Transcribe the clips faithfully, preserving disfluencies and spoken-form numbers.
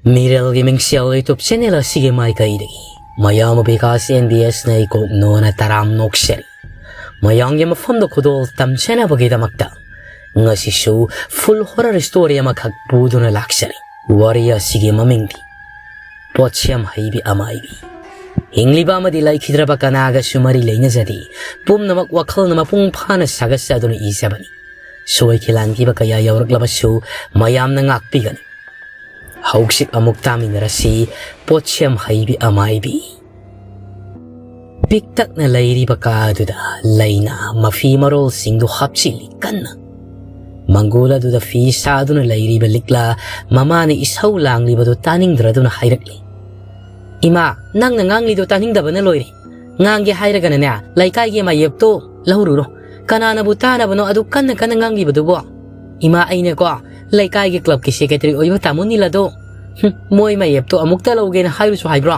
ꯃꯤꯔꯦꯜꯒꯤ ꯃꯤꯡꯁꯦꯜ YouTube channel ꯑꯁꯤꯒꯤ ꯃꯥꯏꯀꯩꯗꯒꯤ ꯃꯌꯥꯝ ꯕꯤꯀꯥꯁ NBSꯅ ꯏꯀꯣꯛ ꯅꯣꯅ ꯇꯔꯥꯝ ꯅꯣꯛꯆꯔꯤ꯫ ꯃꯌꯥꯝꯒꯤ ꯃꯐꯝꯗ ꯈꯨꯗꯣꯜ ꯇꯝꯖꯅꯕꯒꯤꯗꯃꯛꯇ ꯉꯁꯤꯁꯨ full horror story ꯑꯃꯈꯛ ꯄꯨꯗꯨꯅ ꯂꯥꯛꯆꯔꯤ꯫ ꯋꯥꯔꯤ ꯑꯁꯤꯒꯤ ꯃꯃꯤꯡꯗꯤ ꯄꯣꯠꯁꯦꯝ ꯍꯩꯕꯤ ꯑꯃꯥꯏꯕꯤ꯫ ꯍꯤꯡꯂꯤꯕ ꯑꯃꯗꯤ ꯂꯩꯈꯤꯗ꯭ꯔꯕ ꯀꯅꯥꯒꯁꯨ ꯃꯔꯤ ꯂꯩꯅꯖꯗꯦ꯫ ꯄꯨꯝꯅꯃꯛ ꯋꯥꯈꯜꯅ ꯃꯄꯨꯡ ꯐꯥꯅ ꯁꯥꯒꯠꯆꯗꯨꯅ ꯏꯖꯕꯅꯤ꯫ ꯁꯣꯏꯈꯤ ꯂꯥꯟꯈꯤꯕ ꯀꯌꯥ ꯌꯥꯎꯔꯛꯂꯕꯁꯨ ꯃꯌꯥꯝꯅ ꯉꯥꯛꯄꯤꯒꯅꯤ꯫ ꯍꯧꯖꯤꯛ ꯑꯃꯨꯛ ꯇꯥꯃꯤꯟꯅꯔꯁꯤ ꯄꯣꯠꯁꯦꯝ ꯍꯩꯕꯤ ꯑꯃꯥꯏꯕꯤ꯫ ꯄꯤꯛꯇꯛꯅ ꯂꯩꯔꯤꯕ ꯀꯥ ꯑꯗꯨꯗ ꯂꯩꯅ ꯃꯐꯤ ꯃꯔꯣꯜꯁꯤꯡꯗꯨ ꯍꯥꯞꯆꯤꯜꯂꯤ ꯀꯟꯅ꯫ ꯃꯪꯒꯣꯜ ꯑꯗꯨꯗ ꯐꯤ ꯁꯥꯗꯨꯅ ꯂꯩꯔꯤꯕ ꯂꯤꯛꯂꯥ ꯃꯃꯥꯅ ꯏꯁꯧ ꯂꯥꯡꯂꯤꯕꯗꯨ ꯇꯥꯅꯤꯡꯗ꯭ꯔꯗꯨꯅ ꯍꯥꯏꯔꯛꯂꯤ, "ꯏꯃꯥ, ꯅꯪꯅ ꯉꯥꯡꯂꯤꯗꯣ ꯇꯥꯅꯤꯡꯗꯕꯅ ꯂꯣꯏꯔꯦ꯫ ꯉꯥꯡꯒꯦ ꯍꯥꯏꯔꯒꯅꯅꯦ, ꯂꯩꯀꯥꯏꯒꯤ ꯃꯥꯌꯦꯞꯇꯣ ꯂꯧꯔꯨꯔꯣ꯫ ꯀꯅꯥꯅꯕꯨ ꯇꯥꯅꯕꯅꯣ ꯑꯗꯨ ꯀꯟꯅ ꯀꯟꯅ ꯉꯥꯡꯂꯤꯕꯗꯨꯕꯣ? ꯏꯃꯥ, ꯑꯩꯅꯀꯣ, ꯂꯩꯀꯥꯏꯒꯤ clubꯀꯤ secretary ꯑꯣꯏꯕ ꯇꯥꯃꯣ ꯅꯤꯜ ꯑꯗꯣ, ꯍꯨꯝ, ꯃꯣꯏ ꯃꯥꯌꯦꯞꯇꯣ ꯑꯃꯨꯛꯇ ꯂꯧꯒꯦꯅ ꯍꯥꯏꯔꯨꯁꯨ ꯍꯥꯏꯕ꯭ꯔꯣ?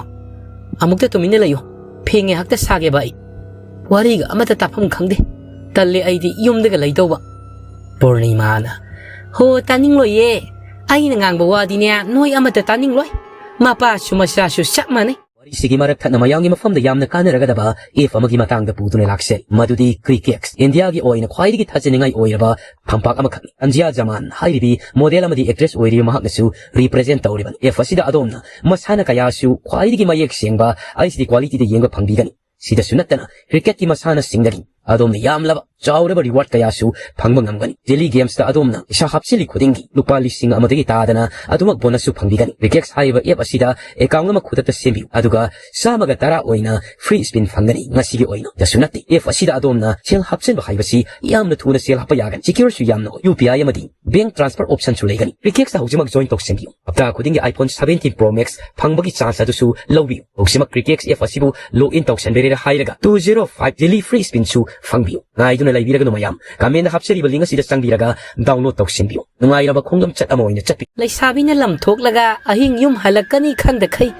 ꯑꯃꯨꯛꯇ ꯇꯨꯃꯤꯟꯅ ꯂꯩꯌꯨ꯫ ꯐꯦꯡꯉꯦ ꯍꯛꯇ ꯁꯥꯒꯦꯕ ꯑꯩ꯫ ꯋꯥꯔꯤꯒ ꯑꯃꯠꯇ ꯇꯥꯐꯝ ꯈꯪꯗꯦ꯫ ꯇꯜꯂꯦ ꯑꯩꯗꯤ ꯌꯨꯝꯗꯒ ꯂꯩꯗꯧꯕ꯫" ꯄꯨꯔꯅꯤꯃꯥꯅ, "ꯍꯣ, ꯇꯥꯅꯤꯡꯂꯣꯏꯌꯦ꯫ ꯑꯩꯅ ꯉꯥꯡꯕ ꯋꯥꯗꯤꯅꯦ ꯅꯣꯏ ꯑꯃꯠꯇ ꯇꯥꯅꯤꯡꯂꯣꯏ꯫ ꯃꯄꯥꯁꯨ ꯃꯆꯥꯁꯨ ꯆꯞ ꯃꯥꯟꯅꯩ꯫" ꯋꯥꯔꯤꯁꯤꯒꯤ ꯃꯔꯛ ꯊꯠꯅ ꯃꯌꯥꯝꯒꯤ ꯃꯐꯝꯗ ꯌꯥꯝꯅ ꯀꯥꯟꯅꯔꯒꯗꯕ app ꯑꯃꯒꯤ ꯃꯇꯥꯡꯗ ꯄꯨꯗꯨꯅ ꯂꯥꯛꯆꯔꯤ꯫ ꯃꯗꯨꯗꯤ Cricket꯫ ꯏꯟꯗꯤꯌꯥꯒꯤ ꯑꯣꯏꯅ ꯈ꯭ꯋꯥꯏꯗꯒꯤ ꯊꯥꯖꯅꯤꯡꯉꯥꯏ ꯑꯣꯏꯔꯕ ꯐꯝꯄꯥꯛ ꯑꯃꯈꯛꯅꯤ꯫ ꯑꯟꯖꯤꯌꯥ ꯖꯃꯥꯟ ꯍꯥꯏꯔꯤꯕꯤ model ꯑꯃꯗꯤ actress ꯑꯣꯏꯔꯤꯕ ꯃꯍꯥꯛꯅꯁꯨ represent ꯇꯧꯔꯤꯕꯅꯤ꯫ App ꯑꯁꯤꯗ ꯑꯗꯣꯝꯅ ꯃꯁꯥꯟꯅ ꯀꯌꯥꯁꯨ ꯈ꯭ꯋꯥꯏꯗꯒꯤ ꯃꯌꯦꯛ ꯁꯦꯡꯕ, ꯍꯩꯁ ꯗꯤ qualityꯗ ꯌꯦꯡꯕ ꯐꯪꯕꯤꯒꯅꯤ꯫ ꯁꯤꯗꯁꯨ ꯅꯠꯇꯅ cricketꯀꯤ ꯃꯁꯥꯟꯅꯁꯤꯡꯗꯒꯤ ꯑꯗꯣꯝꯅ ꯌꯥꯝꯂꯕ ꯆꯥꯎꯔꯕ reward ꯀꯌꯥꯁꯨ ꯐꯪꯕ ꯉꯝꯒꯅꯤ꯫ Daily gamesꯇ ꯑꯗꯣꯝꯅ ꯄꯩꯁꯥ ꯍꯥꯞꯆꯤꯜꯂꯤ ꯈꯨꯗꯤꯡꯒꯤ ꯂꯨꯄꯥ ꯂꯤꯁꯤꯡ ꯑꯃꯗꯒꯤ ꯇꯥꯗꯅ ꯑꯗꯨꯃꯛ bonusꯁꯨ ꯐꯪꯕꯤꯒꯅꯤ꯫ Cricket ꯍꯥꯏꯔꯤꯕ app ꯑꯁꯤꯗ account ꯑꯃ ꯈꯨꯗꯛꯇ ꯁꯦꯝꯕꯤꯌꯨ, ꯑꯗꯨꯒ ꯆꯥꯝꯃꯒ ꯇꯔꯥ ꯑꯣꯏꯅ free spin ꯐꯪꯒꯅꯤ꯫ ꯉꯁꯤꯒꯤ ꯑꯣꯏꯅ ꯗꯁꯨ ꯅꯠꯇꯦ, app ꯑꯁꯤꯗ ꯑꯗꯣꯝꯅ ꯁꯦꯜ ꯍꯥꯞꯆꯤꯟꯕ ꯍꯥꯏꯕꯁꯤ ꯌꯥꯝꯅ ꯊꯨꯅ ꯁꯦꯜ ꯍꯥꯞꯄ ꯌꯥꯒꯅꯤ꯫ Secureꯁꯨ ꯌꯥꯝꯅ ꯑꯣꯏ꯫ UPI ꯑꯃꯗꯤ bank transfer optionꯁꯨ ꯂꯩꯒꯅꯤ꯫ Cricketꯇ ꯍꯧꯖꯤꯛꯃꯛ join ꯇꯧꯁꯤꯟꯕꯤꯌꯨ꯫ ꯍꯞꯇꯥ ꯈꯨꯗꯤꯡꯒꯤ iPhone seventeen Pro Max ꯐꯪꯕꯒꯤ chance ꯑꯗꯨꯁꯨ ꯂꯧꯕꯤꯌꯨ꯫ ꯍꯧꯖꯤꯛꯃꯛ Cricket app ꯑꯁꯤꯕꯨ log in ꯇꯧꯁꯤꯟꯕꯤꯔꯦ ꯍꯥꯏꯔꯒ two zero five daily free spinꯁꯨ ꯐꯪꯕꯤꯌꯨ꯫ ꯉꯥꯏꯗꯨꯅ ꯂꯩꯕꯤꯔꯒꯅꯨ ꯃꯌꯥꯝ, commentꯗ ꯍꯥꯞꯆꯔꯤꯕ link ꯑꯁꯤꯗ ꯆꯪꯕꯤꯔꯒ download ꯇꯧꯁꯤꯟꯕꯤꯌꯨ꯫ ꯅꯨꯡꯉꯥꯏꯔꯕ ꯈꯣꯡꯂꯝꯆꯠ ꯑꯃ ꯑꯣꯏꯅ ꯆꯠꯄꯤꯌꯨ꯫ ꯂꯩꯁꯥꯕꯤꯅ ꯂꯝ ꯊꯣꯛꯂꯒ ꯑꯍꯤꯡ ꯌꯨꯝ ꯍꯜꯂꯛꯀꯅꯤ ꯈꯪꯗꯈꯩ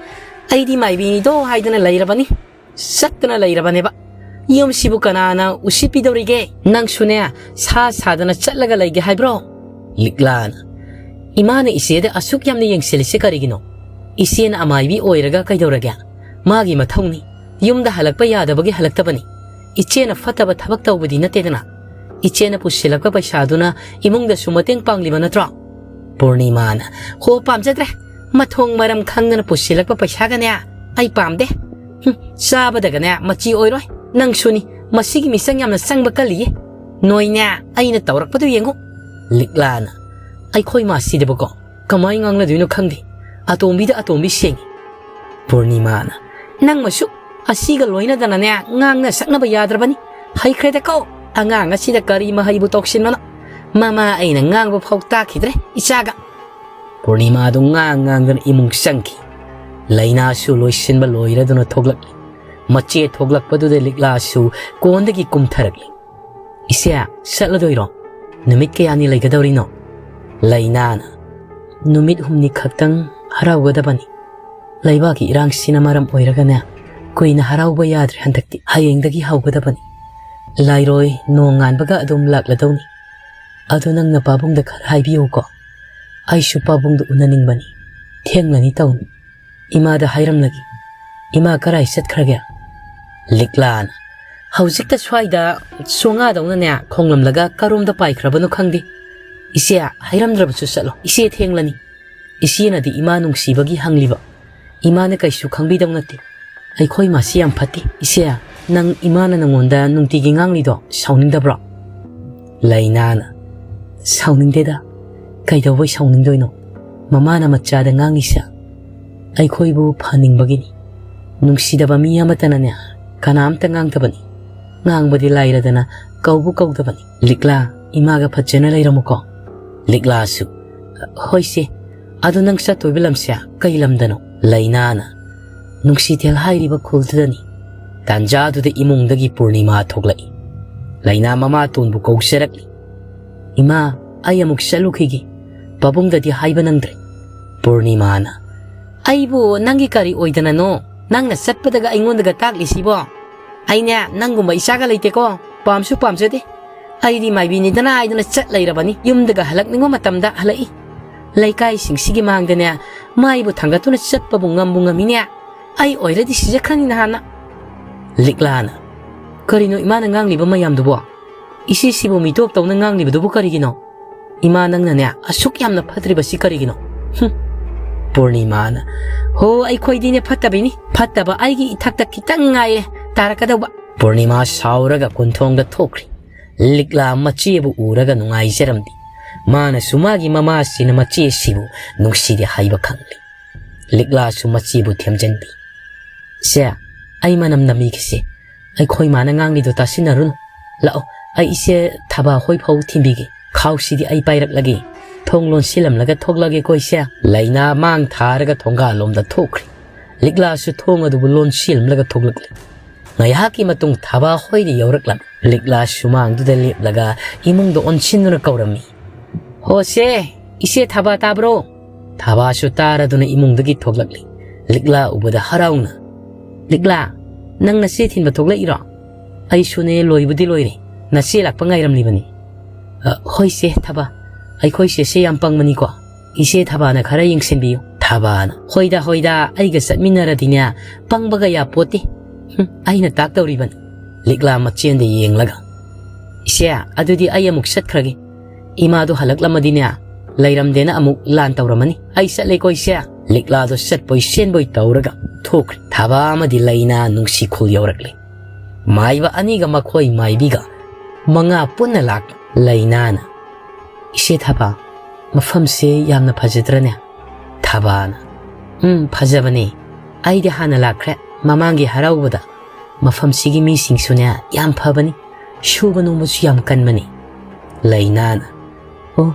ꯑꯩꯗꯤ ꯃꯥꯏꯕꯤꯅꯤꯗꯣ ꯍꯥꯏꯗꯨꯅ ꯂꯩꯔꯕꯅꯤ꯫ ꯆꯠꯇꯨꯅ ꯂꯩꯔꯕꯅꯦꯕ꯫ ꯌꯨꯝꯁꯤꯕꯨ ꯀꯅꯥꯅ ꯎꯁꯤꯠꯄꯤꯗꯧꯔꯤꯒꯦ? ꯅꯪꯁꯨꯅꯦ, ꯁꯥ ꯁꯥꯗꯅ ꯆꯠꯂꯒ ꯂꯩꯒꯦ ꯍꯥꯏꯕ꯭ꯔꯣ? ꯂꯤꯛꯂꯥꯅ, "ꯏꯃꯥꯅ ꯏꯆꯦꯗ ꯑꯁꯨꯛ ꯌꯥꯝꯅ ꯌꯦꯡꯁꯤꯜꯂꯤꯁꯦ ꯀꯔꯤꯒꯤꯅꯣ? ꯏꯆꯦꯅ ꯑꯃꯥꯏꯕꯤ ꯑꯣꯏꯔꯒ ꯀꯩꯗꯧꯔꯒꯦ? ꯃꯥꯒꯤ ꯃꯊꯧꯅꯤ꯫ ꯌꯨꯝꯗ ꯍꯜꯂꯛꯄ ꯌꯥꯗꯕꯒꯤ ꯍꯜꯂꯛꯇꯕꯅꯤ꯫ ꯏꯆꯦꯅ ꯐꯠꯇꯕ ꯊꯕꯛ ꯇꯧꯕꯗꯤ ꯅꯠꯇꯦꯗꯅ꯫ ꯏꯆꯦꯅ ꯄꯨꯁꯤꯜꯂꯛꯄ ꯄꯩꯁꯥꯗꯨꯅ ꯏꯃꯨꯡꯗꯁꯨ ꯃꯇꯦꯡ ꯄꯥꯡꯂꯤꯕ ꯅꯠꯇ꯭ꯔꯣ?" ꯄꯨꯔꯅꯤꯃꯥꯅ, "ꯍꯣ, ꯄꯥꯝꯖꯗ꯭ꯔꯦ꯫ ꯃꯊꯣꯡ ꯃꯔꯝ ꯈꯪꯗꯅ ꯄꯨꯁꯤꯜꯂꯛꯄ ꯄꯩꯁꯥꯒꯅꯦ ꯑꯩ ꯄꯥꯝꯗꯦ꯫ ꯍꯨꯝ, ꯆꯥꯕꯗꯒꯅꯦ ꯃꯆꯤ ꯑꯣꯏꯔꯣꯏ꯫ ꯅꯪꯁꯨꯅꯤ, ꯃꯁꯤꯒꯤ ꯃꯤꯆꯪ ꯌꯥꯝꯅ ꯆꯪꯕ ꯀꯜꯂꯤꯌꯦ꯫ ꯅꯣꯏꯅꯦ, ꯑꯩꯅ ꯇꯧꯔꯛꯄꯗꯨ ꯌꯦꯡꯉꯨ꯫" ꯂꯤꯛꯂꯥꯅ, "ꯑꯩꯈꯣꯏ ꯃꯥꯁꯤꯗꯕꯀꯣ ꯀꯃꯥꯏ ꯉꯥꯡꯅꯗꯣꯏꯅꯣ ꯈꯪꯗꯦ꯫ ꯑꯇꯣꯝꯕꯤꯗ ꯑꯇꯣꯝꯕꯤ ꯁꯦꯡꯉꯤ꯫" ꯄꯨꯔꯅꯤꯃꯥꯅ, "ꯅꯪꯃꯁꯨ ꯑꯁꯤꯒ ꯂꯣꯏꯅꯗꯅꯅꯦ ꯉꯥꯡꯅ ꯁꯛꯅꯕ ꯌꯥꯗ꯭ꯔꯕꯅꯤ꯫ ꯍꯩꯈ꯭ꯔꯦꯗꯀꯣ, ꯑꯉꯥꯡ ꯑꯁꯤꯗ ꯀꯔꯤ ꯃꯍꯩꯕꯨ ꯇꯧꯁꯤꯟꯕꯅꯣ? ꯃꯃꯥ ꯑꯩꯅ ꯉꯥꯡꯕ ꯐꯥꯎ ꯇꯥꯈꯤꯗ꯭ꯔꯦ ꯏꯆꯥꯒ꯫" ꯄꯨꯔꯅꯤꯃꯥꯗꯨ ꯉꯥꯡ ꯉꯥꯡꯗꯅ ꯏꯃꯨꯡ ꯆꯪꯈꯤ꯫ ꯂꯩꯅꯥꯁꯨ ꯂꯣꯏꯁꯤꯟꯕ ꯂꯣꯏꯔꯗꯨꯅ ꯊꯣꯛꯂꯛꯂꯤ꯫ ꯃꯆꯦ ꯊꯣꯛꯂꯛꯄꯗꯨꯗ ꯂꯤꯛꯂꯥꯁꯨ ꯀꯣꯟꯗꯒꯤ ꯀꯨꯝꯊꯔꯛꯂꯤ꯫ "ꯏꯆꯦ, ꯆꯠꯂꯗꯣꯏꯔꯣ? ꯅꯨꯃꯤꯠ ꯀꯌꯥꯅꯤ ꯂꯩꯒꯗꯧꯔꯤꯅꯣ?" ꯂꯩꯅꯥꯅ, "ꯅꯨꯃꯤꯠ ꯍꯨꯝꯅꯤ ꯈꯛꯇꯪ ꯍꯔꯥꯎꯒꯗꯕꯅꯤ꯫ ꯂꯩꯕꯥꯛꯀꯤ ꯏꯔꯥꯡꯁꯤꯅ ꯃꯔꯝ ꯑꯣꯏꯔꯒꯅꯦ, ꯀꯨꯏꯅ ꯍꯔꯥꯎꯕ ꯌꯥꯗ꯭ꯔꯦ ꯍꯟꯗꯛꯇꯤ꯫ ꯍꯌꯦꯡꯗꯒꯤ ꯍꯧꯒꯗꯕꯅꯤ꯫ ꯂꯥꯏꯔꯣꯏ ꯅꯣꯡ ꯉꯥꯟꯕꯒ ꯑꯗꯨꯝ ꯂꯥꯛꯂꯗꯧꯅꯤ꯫ ꯑꯗꯨ ꯅꯪꯅ ꯄꯥꯕꯨꯡꯗ ꯈꯔ ꯍꯥꯏꯕꯤꯌꯨꯀꯣ꯫ ꯑꯩꯁꯨ ꯄꯥꯕꯨꯡꯗ ꯎꯅꯅꯤꯡꯕꯅꯤ꯫ ꯊꯦꯡꯂꯅꯤ ꯇꯧꯅꯤ꯫ ꯏꯃꯥꯗ ꯍꯥꯏꯔꯝꯂꯒꯦ꯫ ꯏꯃꯥ ꯀꯔꯥꯏ ꯆꯠꯈ꯭ꯔꯒꯦ?" ꯂꯤꯛꯂꯥꯅ, "ꯍꯧꯖꯤꯛꯇ ꯁ꯭ꯋꯥꯏꯗ ꯆꯣꯉꯥꯗꯧꯅꯅꯦ ꯈꯣꯡꯂꯝꯂꯒ ꯀꯔꯣꯝꯗ ꯄꯥꯏꯈ꯭ꯔꯕꯅꯣ ꯈꯪꯗꯦ꯫ ꯏꯆꯦ, ꯍꯥꯏꯔꯝꯗ꯭ꯔꯕꯁꯨ ꯆꯠꯂꯣ꯫ ꯏꯆꯦ ꯊꯦꯡꯂꯅꯤ꯫" ꯏꯆꯦꯅꯗꯤ ꯏꯃꯥ ꯅꯨꯡꯁꯤꯕꯒꯤ ꯍꯪꯂꯤꯕ꯫ ꯏꯃꯥꯅ ꯀꯩꯁꯨ ꯈꯪꯕꯤꯗꯧ ꯅꯠꯇꯦ꯫ "ꯑꯩꯈꯣꯏ ꯃꯥꯁꯤ ꯌꯥꯝ ꯐꯠꯇꯦ꯫ ꯏꯆꯦ, ꯅꯪ ꯏꯃꯥꯅ ꯅꯉꯣꯟꯗ ꯅꯨꯡꯇꯤꯒꯤ ꯉꯥꯡꯂꯤꯗꯣ ꯁꯥꯎꯅꯤꯡꯗꯕ꯭ꯔꯣ?" ꯂꯩꯅꯥꯅ, "ꯁꯥꯎꯅꯤꯡꯗꯦꯗ꯫ ꯀꯩꯗꯧꯕꯩ ꯁꯥꯎꯅꯤꯡꯗꯣꯏꯅꯣ? ꯃꯃꯥꯅ ꯃꯆꯥꯗ ꯉꯥꯡꯉꯤꯁꯦ ꯑꯩꯈꯣꯏꯕꯨ ꯐꯍꯟꯅꯤꯡꯕꯒꯤꯅꯤ꯫ ꯅꯨꯡꯁꯤꯗꯕ ꯃꯤ ꯑꯃꯠꯇꯅꯅꯦ ꯀꯅꯥꯝꯇ ꯉꯥꯡꯗꯕꯅꯤ꯫ ꯉꯥꯡꯕꯗꯤ ꯂꯥꯏꯔꯗꯅ ꯀꯧꯕꯨ ꯀꯧꯗꯕꯅꯤ꯫ ꯂꯤꯛꯂꯥ, ꯏꯃꯥꯒ ꯐꯖꯅ ꯂꯩꯔꯝꯃꯨꯀꯣ꯫" ꯂꯤꯛꯂꯥꯁꯨ, "ꯍꯣꯏ ꯆꯦ, ꯑꯗꯣ ꯅꯪ ꯆꯠꯇꯣꯏꯕ ꯂꯝꯁꯦ ꯀꯩ ꯂꯝꯗꯅꯣ?" ꯂꯩꯅꯥꯅ, "ꯅꯨꯡꯁꯤꯊꯦꯜ ꯍꯥꯏꯔꯤꯕ ꯈꯨꯜꯗꯨꯗꯅꯤ꯫" ꯇꯥꯟꯖꯥꯗꯨꯗ ꯏꯃꯨꯡꯗꯒꯤ ꯄꯨꯔꯅꯤꯃꯥ ꯊꯣꯛꯂꯛꯏ꯫ ꯂꯩꯅꯥ ꯃꯃꯥꯇꯣꯟꯕꯨ ꯀꯧꯖꯔꯛꯂꯤ꯫ "ꯏꯃꯥ, ꯑꯩ ꯑꯃꯨꯛ ꯆꯠꯂꯨꯈꯤꯒꯦ꯫ ꯄꯥꯕꯨꯡꯗꯗꯤ ꯍꯥꯏꯕ ꯅꯪꯗ꯭ꯔꯦ꯫" ꯄꯨꯔꯅꯤꯃꯥꯅ, "ꯑꯩꯕꯨ ꯅꯪꯒꯤ ꯀꯔꯤ ꯑꯣꯏꯗꯅꯅꯣ? ꯅꯪꯅ ꯆꯠꯄꯗꯒ ꯑꯩꯉꯣꯟꯗꯒ ꯇꯥꯛꯂꯤꯁꯤꯕꯣ? ꯑꯩꯅꯦ ꯅꯪꯒꯨꯝꯕ ꯏꯆꯥꯒ ꯂꯩꯇꯦꯀꯣ꯫ ꯄꯥꯝꯁꯨ ꯄꯥꯝꯖꯗꯦ꯫ ꯑꯩꯗꯤ ꯃꯥꯏꯕꯤꯅꯤꯗꯅ ꯍꯥꯏꯗꯅ ꯆꯠ ꯂꯩꯔꯕꯅꯤ꯫ ꯌꯨꯝꯗꯒ ꯍꯜꯂꯛꯅꯤꯡꯕ ꯃꯇꯝꯗ ꯍꯜꯂꯛꯏ꯫ ꯂꯩꯀꯥꯏꯁꯤꯡꯁꯤꯒꯤ ꯃꯥꯡꯗꯅꯦ ꯃꯥꯏꯕꯨ ꯊꯥꯡꯒꯠꯇꯨꯅ ꯆꯠꯄꯕꯨ ꯉꯝꯕꯨ ꯉꯝꯃꯤꯅꯦ꯫ ꯑꯩ ꯑꯣꯏꯔꯗꯤ ꯁꯤꯖꯈ꯭ꯔꯅꯤ ꯅꯍꯥꯟꯅ꯫ ꯂꯤꯛꯂꯥꯅ, "ꯀꯔꯤꯅꯣ ꯏꯃꯥꯅ ꯉꯥꯡꯂꯤꯕ ꯃꯌꯥꯝꯗꯨꯕꯣ? ꯏꯆꯦꯁꯤꯕꯨ ꯃꯤꯇꯣꯞ ꯇꯧꯅ ꯉꯥꯡꯂꯤꯕꯗꯨꯕꯨ ꯀꯔꯤꯒꯤꯅꯣ? ꯏꯃꯥ ꯅꯪꯅꯅꯦ ꯑꯁꯨꯛ ꯌꯥꯝꯅ ꯐꯠꯇ꯭ꯔꯤꯕꯁꯤ ꯀꯔꯤꯒꯤꯅꯣ?" ꯍꯨꯝ꯫ ꯄꯨꯔꯅꯤꯃꯥꯅ, "ꯍꯣ, ꯑꯩꯈꯣꯏꯗꯤꯅꯦ ꯐꯠꯇꯕꯤꯅꯤ꯫ ꯐꯠꯇꯕ ꯑꯩꯒꯤ ꯏꯊꯛꯇ ꯈꯤꯇꯪ ꯉꯥꯏꯔꯦ ꯇꯥꯔꯛꯀꯗꯧꯕ꯫" ꯄꯨꯔꯅꯤꯃꯥ ꯁꯥꯎꯔꯒ ꯀꯣꯟꯊꯣꯡꯗ ꯊꯣꯛꯈ꯭ꯔꯤ꯫ ꯂꯤꯛꯂꯥ ꯃꯆꯦꯕꯨ ꯎꯔꯒ ꯅꯨꯡꯉꯥꯏꯖꯔꯝꯗꯦ꯫ ꯃꯥꯅꯁꯨ ꯃꯥꯒꯤ ꯃꯃꯥꯁꯤꯅ ꯃꯆꯦꯁꯤꯕꯨ ꯅꯨꯡꯁꯤꯗꯦ ꯍꯥꯏꯕ ꯈꯪꯂꯤ꯫ ꯂꯤꯛꯂꯥꯁꯨ ꯃꯆꯦꯕꯨ ꯊꯦꯝꯖꯤꯟꯕꯤ꯫ "ꯁꯦ, ꯑꯩ ꯃꯅꯝ ꯅꯝꯕꯤꯒꯦꯁꯦ꯫ ꯑꯩꯈꯣꯏ ꯃꯥꯅ ꯉꯥꯡꯂꯤꯗꯣ ꯇꯥꯁꯤꯟꯅꯔꯨꯅꯨ꯫ ꯂꯥꯛꯑꯣ, ꯑꯩ ꯏꯆꯦ ꯊꯕꯥ ꯍꯣꯏ ꯐꯥꯎ ꯊꯤꯟꯕꯤꯒꯦ꯫ ꯈꯥꯎꯁꯤꯗꯤ ꯑꯩ ꯄꯥꯏꯔꯛꯂꯒꯦ꯫ ꯊꯣꯡ ꯂꯣꯟꯁꯤꯜꯂꯝꯂꯒ ꯊꯣꯛꯂꯒꯦꯀꯣ ꯏꯆꯦ꯫" ꯂꯩꯅꯥ ꯃꯥꯡ ꯊꯥꯔꯒ ꯊꯣꯡꯒꯥꯜꯂꯣꯝꯗ ꯊꯣꯛꯈ꯭ꯔꯤ꯫ ꯂꯤꯛꯂꯥꯁꯨ ꯊꯣꯡ ꯑꯗꯨꯕꯨ ꯂꯣꯟꯁꯤꯜꯂꯝꯂꯒ ꯊꯣꯛꯂꯛꯂꯤ꯫ ꯉꯥꯏꯍꯥꯛꯀꯤ ꯃꯇꯨꯡ ꯊꯕꯥ ꯍꯣꯏꯗ ꯌꯧꯔꯛꯂꯝꯃꯤ꯫ ꯂꯤꯛꯂꯥ ꯁꯨꯃꯥꯡꯗꯨꯗ ꯂꯦꯞꯂꯒ ꯏꯃꯨꯡꯗ ꯑꯣꯟꯁꯤꯟꯗꯨꯅ ꯀꯧꯔꯝꯃꯤ꯫ "ꯍꯣ ꯁꯦ, ꯏꯆꯦ ꯊꯕꯥ ꯇꯥꯕ꯭ꯔꯣ?" ꯊꯕꯥꯁꯨ ꯇꯥꯔꯗꯨꯅ ꯏꯃꯨꯡꯗꯒꯤ ꯊꯣꯛꯂꯛꯂꯤ꯫ ꯂꯤꯛꯂꯥ ꯎꯕꯗ ꯍꯔꯥꯎꯅ, "ꯂꯤꯛꯂꯥ, ꯅꯪ ꯅꯆꯦ ꯊꯤꯟꯕ ꯊꯣꯛꯂꯛꯏꯔꯣ?" "ꯑꯩꯁꯨꯅꯦ, ꯂꯣꯏꯕꯨꯗꯤ ꯂꯣꯏꯔꯦ꯫ ꯅꯆꯦ ꯂꯥꯛꯄ ꯉꯥꯏꯔꯝꯂꯤꯕꯅꯤ꯫" "ꯑ, ꯍꯣꯏ ꯁꯦ ꯊꯕꯥ, ꯑꯩꯈꯣꯏ ꯁꯦꯁꯦ ꯌꯥꯝ ꯄꯪꯕꯅꯤꯀꯣ꯫ ꯏꯆꯦ ꯊꯕꯥꯅ ꯈꯔ ꯌꯦꯡꯁꯤꯟꯕꯤꯌꯨ꯫" ꯊꯕꯥꯅ, "ꯍꯣꯏꯗ, ꯍꯣꯏꯗ, ꯑꯩꯒ ꯆꯠꯃꯤꯟꯅꯔꯗꯤꯅꯦ ꯄꯪꯕꯒ ꯌꯥꯄꯣꯠꯇꯦ꯫ ꯍꯨꯝ, ꯑꯩꯅ ꯇꯥꯛꯇꯧꯔꯤꯕꯅꯤ꯫" ꯂꯤꯛꯂꯥ ꯃꯆꯦꯟꯗ ꯌꯦꯡꯂꯒ, "ꯏꯆꯦ, ꯑꯗꯨꯗꯤ ꯑꯩ ꯑꯃꯨꯛ ꯆꯠꯈ꯭ꯔꯒꯦ꯫ ꯏꯃꯥꯗꯣ ꯍꯜꯂꯛꯂꯝꯃꯗꯤꯅꯦ ꯂꯩꯔꯝꯗꯦꯅ ꯑꯃꯨꯛ ꯂꯥꯟ ꯇꯧꯔꯝꯃꯅꯤ꯫ ꯑꯩ ꯆꯠꯂꯦꯀꯣ ꯏꯆꯦ꯫" ꯂꯤꯛꯂꯥꯗꯣ ꯆꯠꯄꯣꯏ ꯆꯦꯟꯕꯣꯏ ꯇꯧꯔꯒ ꯊꯣꯛꯈ꯭ꯔꯦ꯫ ꯊꯕꯥ ꯑꯃꯗꯤ ꯂꯩꯅꯥ ꯅꯨꯡꯁꯤ ꯈꯨꯜ ꯌꯧꯔꯛꯂꯦ꯫ ꯃꯥꯏꯕ ꯑꯅꯤꯒ ꯃꯈꯣꯏ ꯃꯥꯏꯕꯤꯒ ꯃꯉꯥ ꯄꯨꯟꯅ ꯂꯥꯛ꯫ ꯂꯩꯅꯥꯅ, "ꯏꯆꯦ ꯊꯕꯥ, ꯃꯐꯝꯁꯦ ꯌꯥꯝꯅ ꯐꯖꯗ꯭ꯔꯅꯦ?" ꯊꯕꯥꯅ, "ꯎꯝ, ꯐꯖꯕꯅꯦ꯫ ꯑꯩꯗꯤ ꯍꯥꯟꯅ ꯂꯥꯛꯈ꯭ꯔꯦ, ꯃꯃꯥꯡꯒꯤ ꯍꯔꯥꯎꯕꯗ꯫ ꯃꯐꯝꯁꯤꯒꯤ ꯃꯤꯁꯤꯡꯁꯨꯅꯦ ꯌꯥꯝ ꯐꯕꯅꯤ, ꯁꯨꯕ ꯅꯣꯝꯕꯁꯨ ꯌꯥꯝ ꯀꯟꯕꯅꯤ꯫" ꯂꯩꯅꯥꯅ, "ꯑꯣ,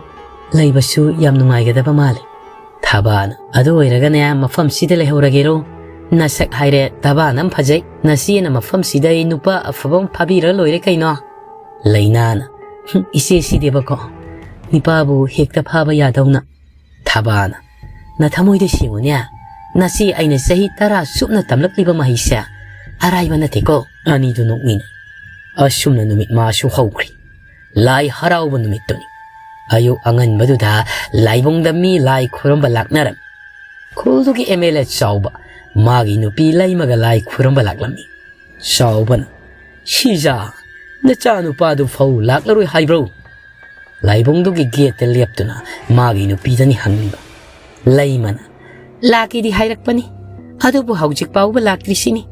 ꯂꯩꯕꯁꯨ ꯌꯥꯝ ꯅꯨꯡꯉꯥꯏꯒꯗꯕ ꯃꯥꯜꯂꯤ꯫" ꯊꯕꯥꯅ, "ꯑꯗꯨ ꯑꯣꯏꯔꯒꯅꯦ ꯃꯐꯝꯁꯤꯗ ꯂꯩꯍꯧꯔꯒꯦꯔꯣ? ꯅꯁꯛ ꯍꯥꯏꯔꯦ ꯊꯕꯥꯅ ꯐꯖꯩ꯫ ꯅꯆꯦꯅ ꯃꯐꯝꯁꯤꯗ ꯑꯩ ꯅꯨꯄꯥ ꯑꯐꯕ ꯑꯃ ꯐꯥꯕꯤꯔ ꯂꯣꯏꯔꯦ ꯀꯩꯅꯣ꯫" ꯂꯩꯅꯥꯅ, "ꯍꯨꯝ, ꯏꯆꯦ ꯁꯤꯗꯦꯕꯀꯣ, ꯅꯤꯄꯥꯕꯨ ꯍꯦꯛꯇ ꯐꯥꯕ ꯌꯥꯗꯧꯅ꯫" ꯊꯕꯥꯅ, "ꯅꯊꯃꯣꯏꯗ ꯁꯦꯡꯉꯨꯅꯦ, ꯅꯆꯦ ꯑꯩꯅ ꯆꯍꯤ ꯇꯔꯥ ꯆꯨꯞꯅ ꯇꯝꯂꯛꯂꯤꯕ ꯃꯍꯩꯁꯦ ꯑꯔꯥꯏꯕ ꯅꯠꯇꯦꯀꯣ꯫" ꯑꯅꯤꯗꯨ ꯅꯣꯛꯃꯤꯟꯅꯩ꯫ ꯑꯁꯨꯝꯅ ꯅꯨꯃꯤꯠ ꯃꯥꯁꯨ ꯍꯧꯈ꯭ꯔꯤ꯫ ꯂꯥꯏ ꯍꯔꯥꯎꯕ ꯅꯨꯃꯤꯠꯇꯨꯅꯤ꯫ ꯑꯌꯨꯛ ꯑꯉꯟꯕꯗꯨꯗ ꯂꯥꯏꯕꯨꯡꯗ ꯃꯤ ꯂꯥꯏ ꯈꯨꯔꯨꯝꯕ ꯂꯥꯛꯅꯔꯝꯃꯤ꯫ ꯈꯨꯜꯗꯨꯒꯤ ꯑꯦꯝ ꯑꯦꯜ ꯑꯦ ꯆꯥꯎꯕ ꯃꯥꯒꯤ ꯅꯨꯄꯤ ꯂꯩꯃꯒ ꯂꯥꯏ ꯈꯨꯔꯨꯝꯕ ꯂꯥꯛꯂꯝꯃꯤ꯫ ꯆꯥꯎꯕꯅ, "ꯁꯤꯖꯥ, ꯅꯆꯥꯅꯨꯄꯥꯗꯨ ꯐꯧ ꯂꯥꯛꯂꯔꯣꯏ ꯍꯥꯏꯕ꯭ꯔꯣ?" ꯂꯥꯏꯕꯨꯡꯗꯨꯒꯤ ꯒꯦꯠꯇ ꯂꯦꯞꯇꯨꯅ ꯃꯥꯒꯤ ꯅꯨꯄꯤꯗꯅꯤ ꯍꯪꯂꯤꯕ꯫ ꯂꯩꯃꯅ, "ꯂꯥꯛꯀꯦꯗꯤ ꯍꯥꯏꯔꯛꯄꯅꯤ, ꯑꯗꯨꯕꯨ ꯍꯧꯖꯤꯛ ꯐꯥꯎꯕ ꯂꯥꯛꯇ꯭ꯔꯤꯁꯤꯅꯤ꯫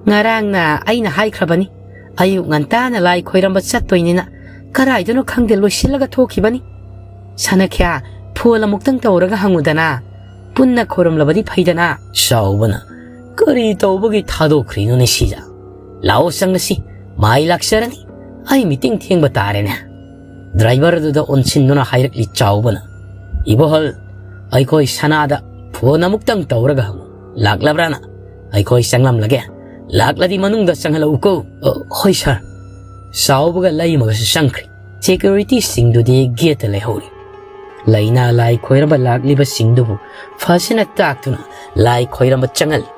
ꯉꯔꯥꯡꯅ ꯑꯩꯅ ꯍꯥꯏꯈ꯭ꯔꯕꯅꯤ, ꯑꯌꯨꯛ ꯉꯟꯇꯥꯅ ꯂꯥꯏ ꯈꯣꯏꯔꯝꯕ ꯆꯠꯇꯣꯏꯅꯤꯅ꯫ ꯀꯗꯥꯏꯗꯅꯣ ꯈꯪꯗꯦ, ꯂꯣꯏꯁꯤꯜꯂꯒ ꯊꯣꯛꯈꯤꯕꯅꯤ꯫ ꯁꯅꯈ꯭ꯌꯥ, ꯐꯣꯟ ꯑꯃꯨꯛꯇꯪ ꯇꯧꯔꯒ ꯍꯪꯉꯨꯗꯅ, ꯄꯨꯟꯅ ꯈꯣꯏꯔꯝꯂꯕꯗꯤ ꯐꯩꯗꯅ꯫" ꯆꯥꯎꯕꯅ, "ꯀꯔꯤ ꯇꯧꯕꯒꯤ ꯊꯥꯗꯣꯛꯈ꯭ꯔꯤꯅꯣꯅꯦ ꯁꯤꯖꯥ? ꯂꯥꯛꯑꯣ ꯆꯪꯂꯁꯤ, ꯃꯥꯏ ꯂꯥꯛꯆꯔꯅꯤ꯫ ꯑꯩ ꯃꯤꯇꯤꯡ ꯊꯦꯡꯕ ꯇꯥꯔꯦꯅꯦ꯫" ꯗ꯭ꯔꯥꯏꯚꯔꯗꯨꯗ ꯑꯣꯟꯁꯤꯟꯗꯨꯅ ꯍꯥꯏꯔꯛꯂꯤ ꯆꯥꯎꯕꯅ, "ꯏꯕꯣꯍꯜ, ꯑꯩꯈꯣꯏ ꯁꯅꯥꯗ ꯐꯣꯟ ꯑꯃꯨꯛꯇꯪ ꯇꯧꯔꯒ ꯍꯪꯉꯨ, ꯂꯥꯛꯂꯕ꯭ꯔꯥꯅ? ꯑꯩꯈꯣꯏ ꯆꯪꯂꯝꯂꯒꯦ, ꯂꯥꯛꯂꯗꯤ ꯃꯅꯨꯡꯗ ꯆꯪꯍꯜꯂꯛꯎꯀꯣ꯫" "ꯑ, ꯍꯣꯏ ꯁꯥꯔ꯫" ꯆꯥꯎꯕꯒ ꯂꯩꯃꯒꯁꯨ ꯆꯪꯈ꯭ꯔꯦ꯫ ꯁꯦꯀ꯭ꯌꯨꯔꯤꯇꯤꯁꯤꯡꯗꯨꯗꯤ ꯒꯦꯠꯇ ꯂꯩꯍꯧꯔꯤ꯫ ꯂꯩꯅꯥ ꯂꯥꯏ ꯈꯣꯏꯔꯝꯕ ꯂꯥꯛꯂꯤꯕꯁꯤꯡꯗꯨꯕꯨ ꯐꯖꯅ ꯇꯥꯛꯇꯨꯅ ꯂꯥꯏ ꯈꯣꯏꯔꯝꯕ ꯆꯪꯍꯜꯂꯤ꯫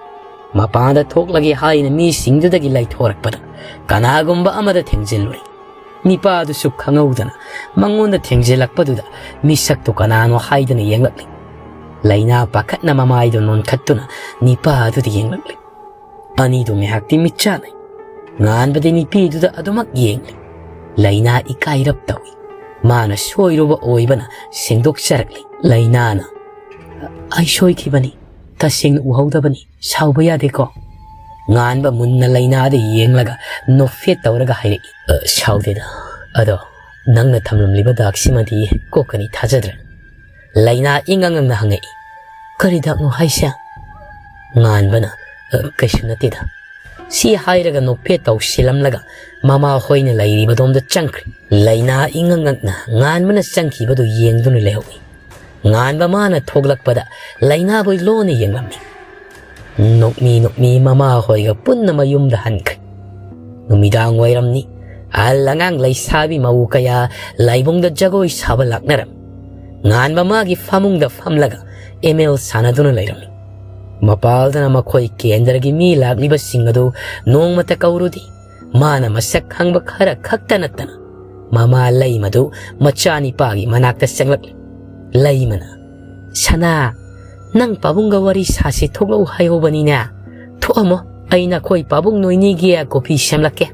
ꯃꯄꯥꯟꯗ ꯊꯣꯛꯂꯒꯦ ꯍꯥꯏꯅ ꯃꯤꯁꯤꯡꯗꯨꯗꯒꯤ ꯂꯩꯊꯣꯔꯛꯄꯗ ꯀꯅꯥꯒꯨꯝꯕ ꯑꯃꯗ ꯊꯦꯡꯖꯤꯜꯂꯨꯔꯦ꯫ ꯅꯤꯄꯥꯗꯨꯁꯨ ꯈꯪꯍꯧꯗꯅ ꯃꯉꯣꯟꯗ ꯊꯦꯡꯖꯤꯜꯂꯛꯄꯗꯨꯗ ꯃꯤꯁꯛꯇꯨ ꯀꯅꯥꯅꯣ ꯍꯥꯏꯗꯅ ꯌꯦꯡꯂꯛꯂꯤ꯫ ꯂꯩꯅꯥ ꯄꯥꯈꯠꯅ ꯃꯃꯥꯏꯗꯨ ꯅꯣꯟꯈꯠꯇꯨꯅ ꯅꯤꯄꯥꯗꯨꯗ ꯌꯦꯡꯂꯛꯂꯤ꯫ ꯑꯅꯤꯗꯨ ꯉꯥꯏꯍꯥꯛꯇꯤ ꯃꯤꯠ ꯆꯥꯟꯅꯩ꯫ ꯉꯥꯟꯕꯗꯤ ꯅꯨꯄꯤꯗꯨꯗ ꯑꯗꯨꯃꯛ ꯌꯦꯡꯂꯤ꯫ ꯂꯩꯅꯥ ꯏꯀꯥꯏꯔꯞ ꯇꯧꯏ꯫ ꯃꯥꯅ ꯁꯣꯏꯔꯨꯕ ꯑꯣꯏꯕꯅ ꯁꯦꯡꯗꯣꯛꯆꯔꯛꯂꯤ꯫ ꯂꯩꯅꯥꯅ, "ꯑꯩ ꯁꯣꯏꯈꯤꯕꯅꯤ, ꯇꯁꯦꯡꯅ ꯎꯍꯧꯗꯕꯅꯤ, ꯁꯥꯎꯕ ꯌꯥꯗꯦꯀꯣ꯫" ꯉꯥꯟꯕ ꯃꯨꯟꯅ ꯂꯩꯅꯥꯗ ꯌꯦꯡꯂꯒ ꯅꯣꯛꯐꯦꯠ ꯇꯧꯔꯒ ꯍꯥꯏꯔꯛꯏ, "ꯑ, ꯁꯥꯎꯗꯦꯗ, ꯑꯗꯣ ꯅꯪꯅ ꯊꯝꯂꯝꯂꯤꯕ ꯗꯥꯛꯁꯤꯃꯗꯤ ꯀꯣꯛꯀꯅꯤ ꯊꯥꯖꯗ꯭ꯔꯦ꯫" ꯂꯩꯅꯥ ꯏꯉꯥꯡ ꯉꯥꯡꯅ ꯍꯪꯉꯛꯏ, "ꯀꯔꯤ ꯗꯥꯛꯅꯣ ꯍꯥꯏꯁꯦ?" ꯉꯥꯟꯕꯅ, "ꯑ, ꯀꯩꯁꯨ ꯅꯠꯇꯦꯗ꯫" ꯁꯤ ꯍꯥꯏꯔꯒ ꯅꯣꯛꯐꯦꯠ ꯇꯧꯁꯤꯜꯂꯝꯂꯒ ꯃꯃꯥ ꯍꯣꯏꯅ ꯂꯩꯔꯤꯕꯗꯣꯝꯗ ꯆꯪꯈ꯭ꯔꯦ꯫ ꯂꯩꯅꯥ ꯏꯉꯛ ꯉꯛꯅ ꯉꯥꯟꯕꯅ ꯆꯪꯈꯤꯕꯗꯨ ꯌꯦꯡꯗꯨꯅ ꯂꯩꯍꯧꯏ꯫ ꯉꯥꯟꯕ ꯃꯥꯅ ꯊꯣꯛꯂꯛꯄꯗ ꯂꯩꯅꯥꯕꯨ ꯂꯣꯟꯅ ꯌꯦꯡꯂꯝꯃꯤ꯫ ꯅꯣꯛꯃꯤ ꯅꯣꯛꯃꯤ ꯃꯃꯥ ꯍꯣꯏꯒ ꯄꯨꯟꯅ ꯃꯌꯨꯝꯗ ꯍꯟꯈ꯭ꯔꯦ꯫ ꯅꯨꯃꯤꯗꯥꯡ ꯋꯥꯏꯔꯝꯅꯤ꯫ ꯑꯍꯜ ꯑꯉꯥꯡ ꯂꯩꯁꯥꯕꯤ ꯃꯧ ꯀꯌꯥ ꯂꯥꯏꯕꯨꯡꯗ ꯖꯒꯣꯏ ꯁꯥꯕ ꯂꯥꯛꯅꯔꯝꯃꯤ꯫ ꯉꯥꯟꯕ ꯃꯥꯒꯤ ꯐꯃꯨꯡꯗ ꯐꯝꯂꯒ ꯑꯦꯝ ꯑꯦꯜ ꯁꯥꯟꯅꯗꯨꯅ ꯂꯩꯔꯝꯃꯤ꯫ ꯃꯄꯥꯜꯗꯅ ꯃꯈꯣꯏ ꯀꯦꯟꯗ꯭ꯔꯒꯤ ꯃꯤ ꯂꯥꯛꯂꯤꯕꯁꯤꯡ ꯑꯗꯨ ꯅꯣꯡꯃꯇ ꯀꯧꯔꯨꯗꯦ꯫ ꯃꯥꯅ ꯃꯁꯛ ꯈꯪꯕ ꯈꯔ ꯈꯛꯇ ꯅꯠꯇꯅ ꯃꯃꯥ ꯂꯩꯃꯗꯨ ꯃꯆꯥꯅꯤꯄꯥꯒꯤ ꯃꯅꯥꯛꯇ ꯆꯪꯂꯛꯂꯤ꯫ ꯂꯩꯃꯅ, "ꯁꯅꯥ, ꯅꯪ ꯄꯥꯕꯨꯡꯒ ꯋꯥꯔꯤ ꯁꯥꯁꯤ ꯊꯣꯛꯂꯛꯎ ꯍꯥꯏꯍꯧꯕꯅꯤꯅꯦ꯫ ꯊꯣꯛꯑꯝꯃꯣ, ꯑꯩ ꯅꯈꯣꯏ ꯄꯥꯕꯨꯡ ꯅꯣꯏꯅꯤꯒꯤ ꯀꯣꯐꯤ ꯁꯦꯝꯂꯛꯀꯦ"꯫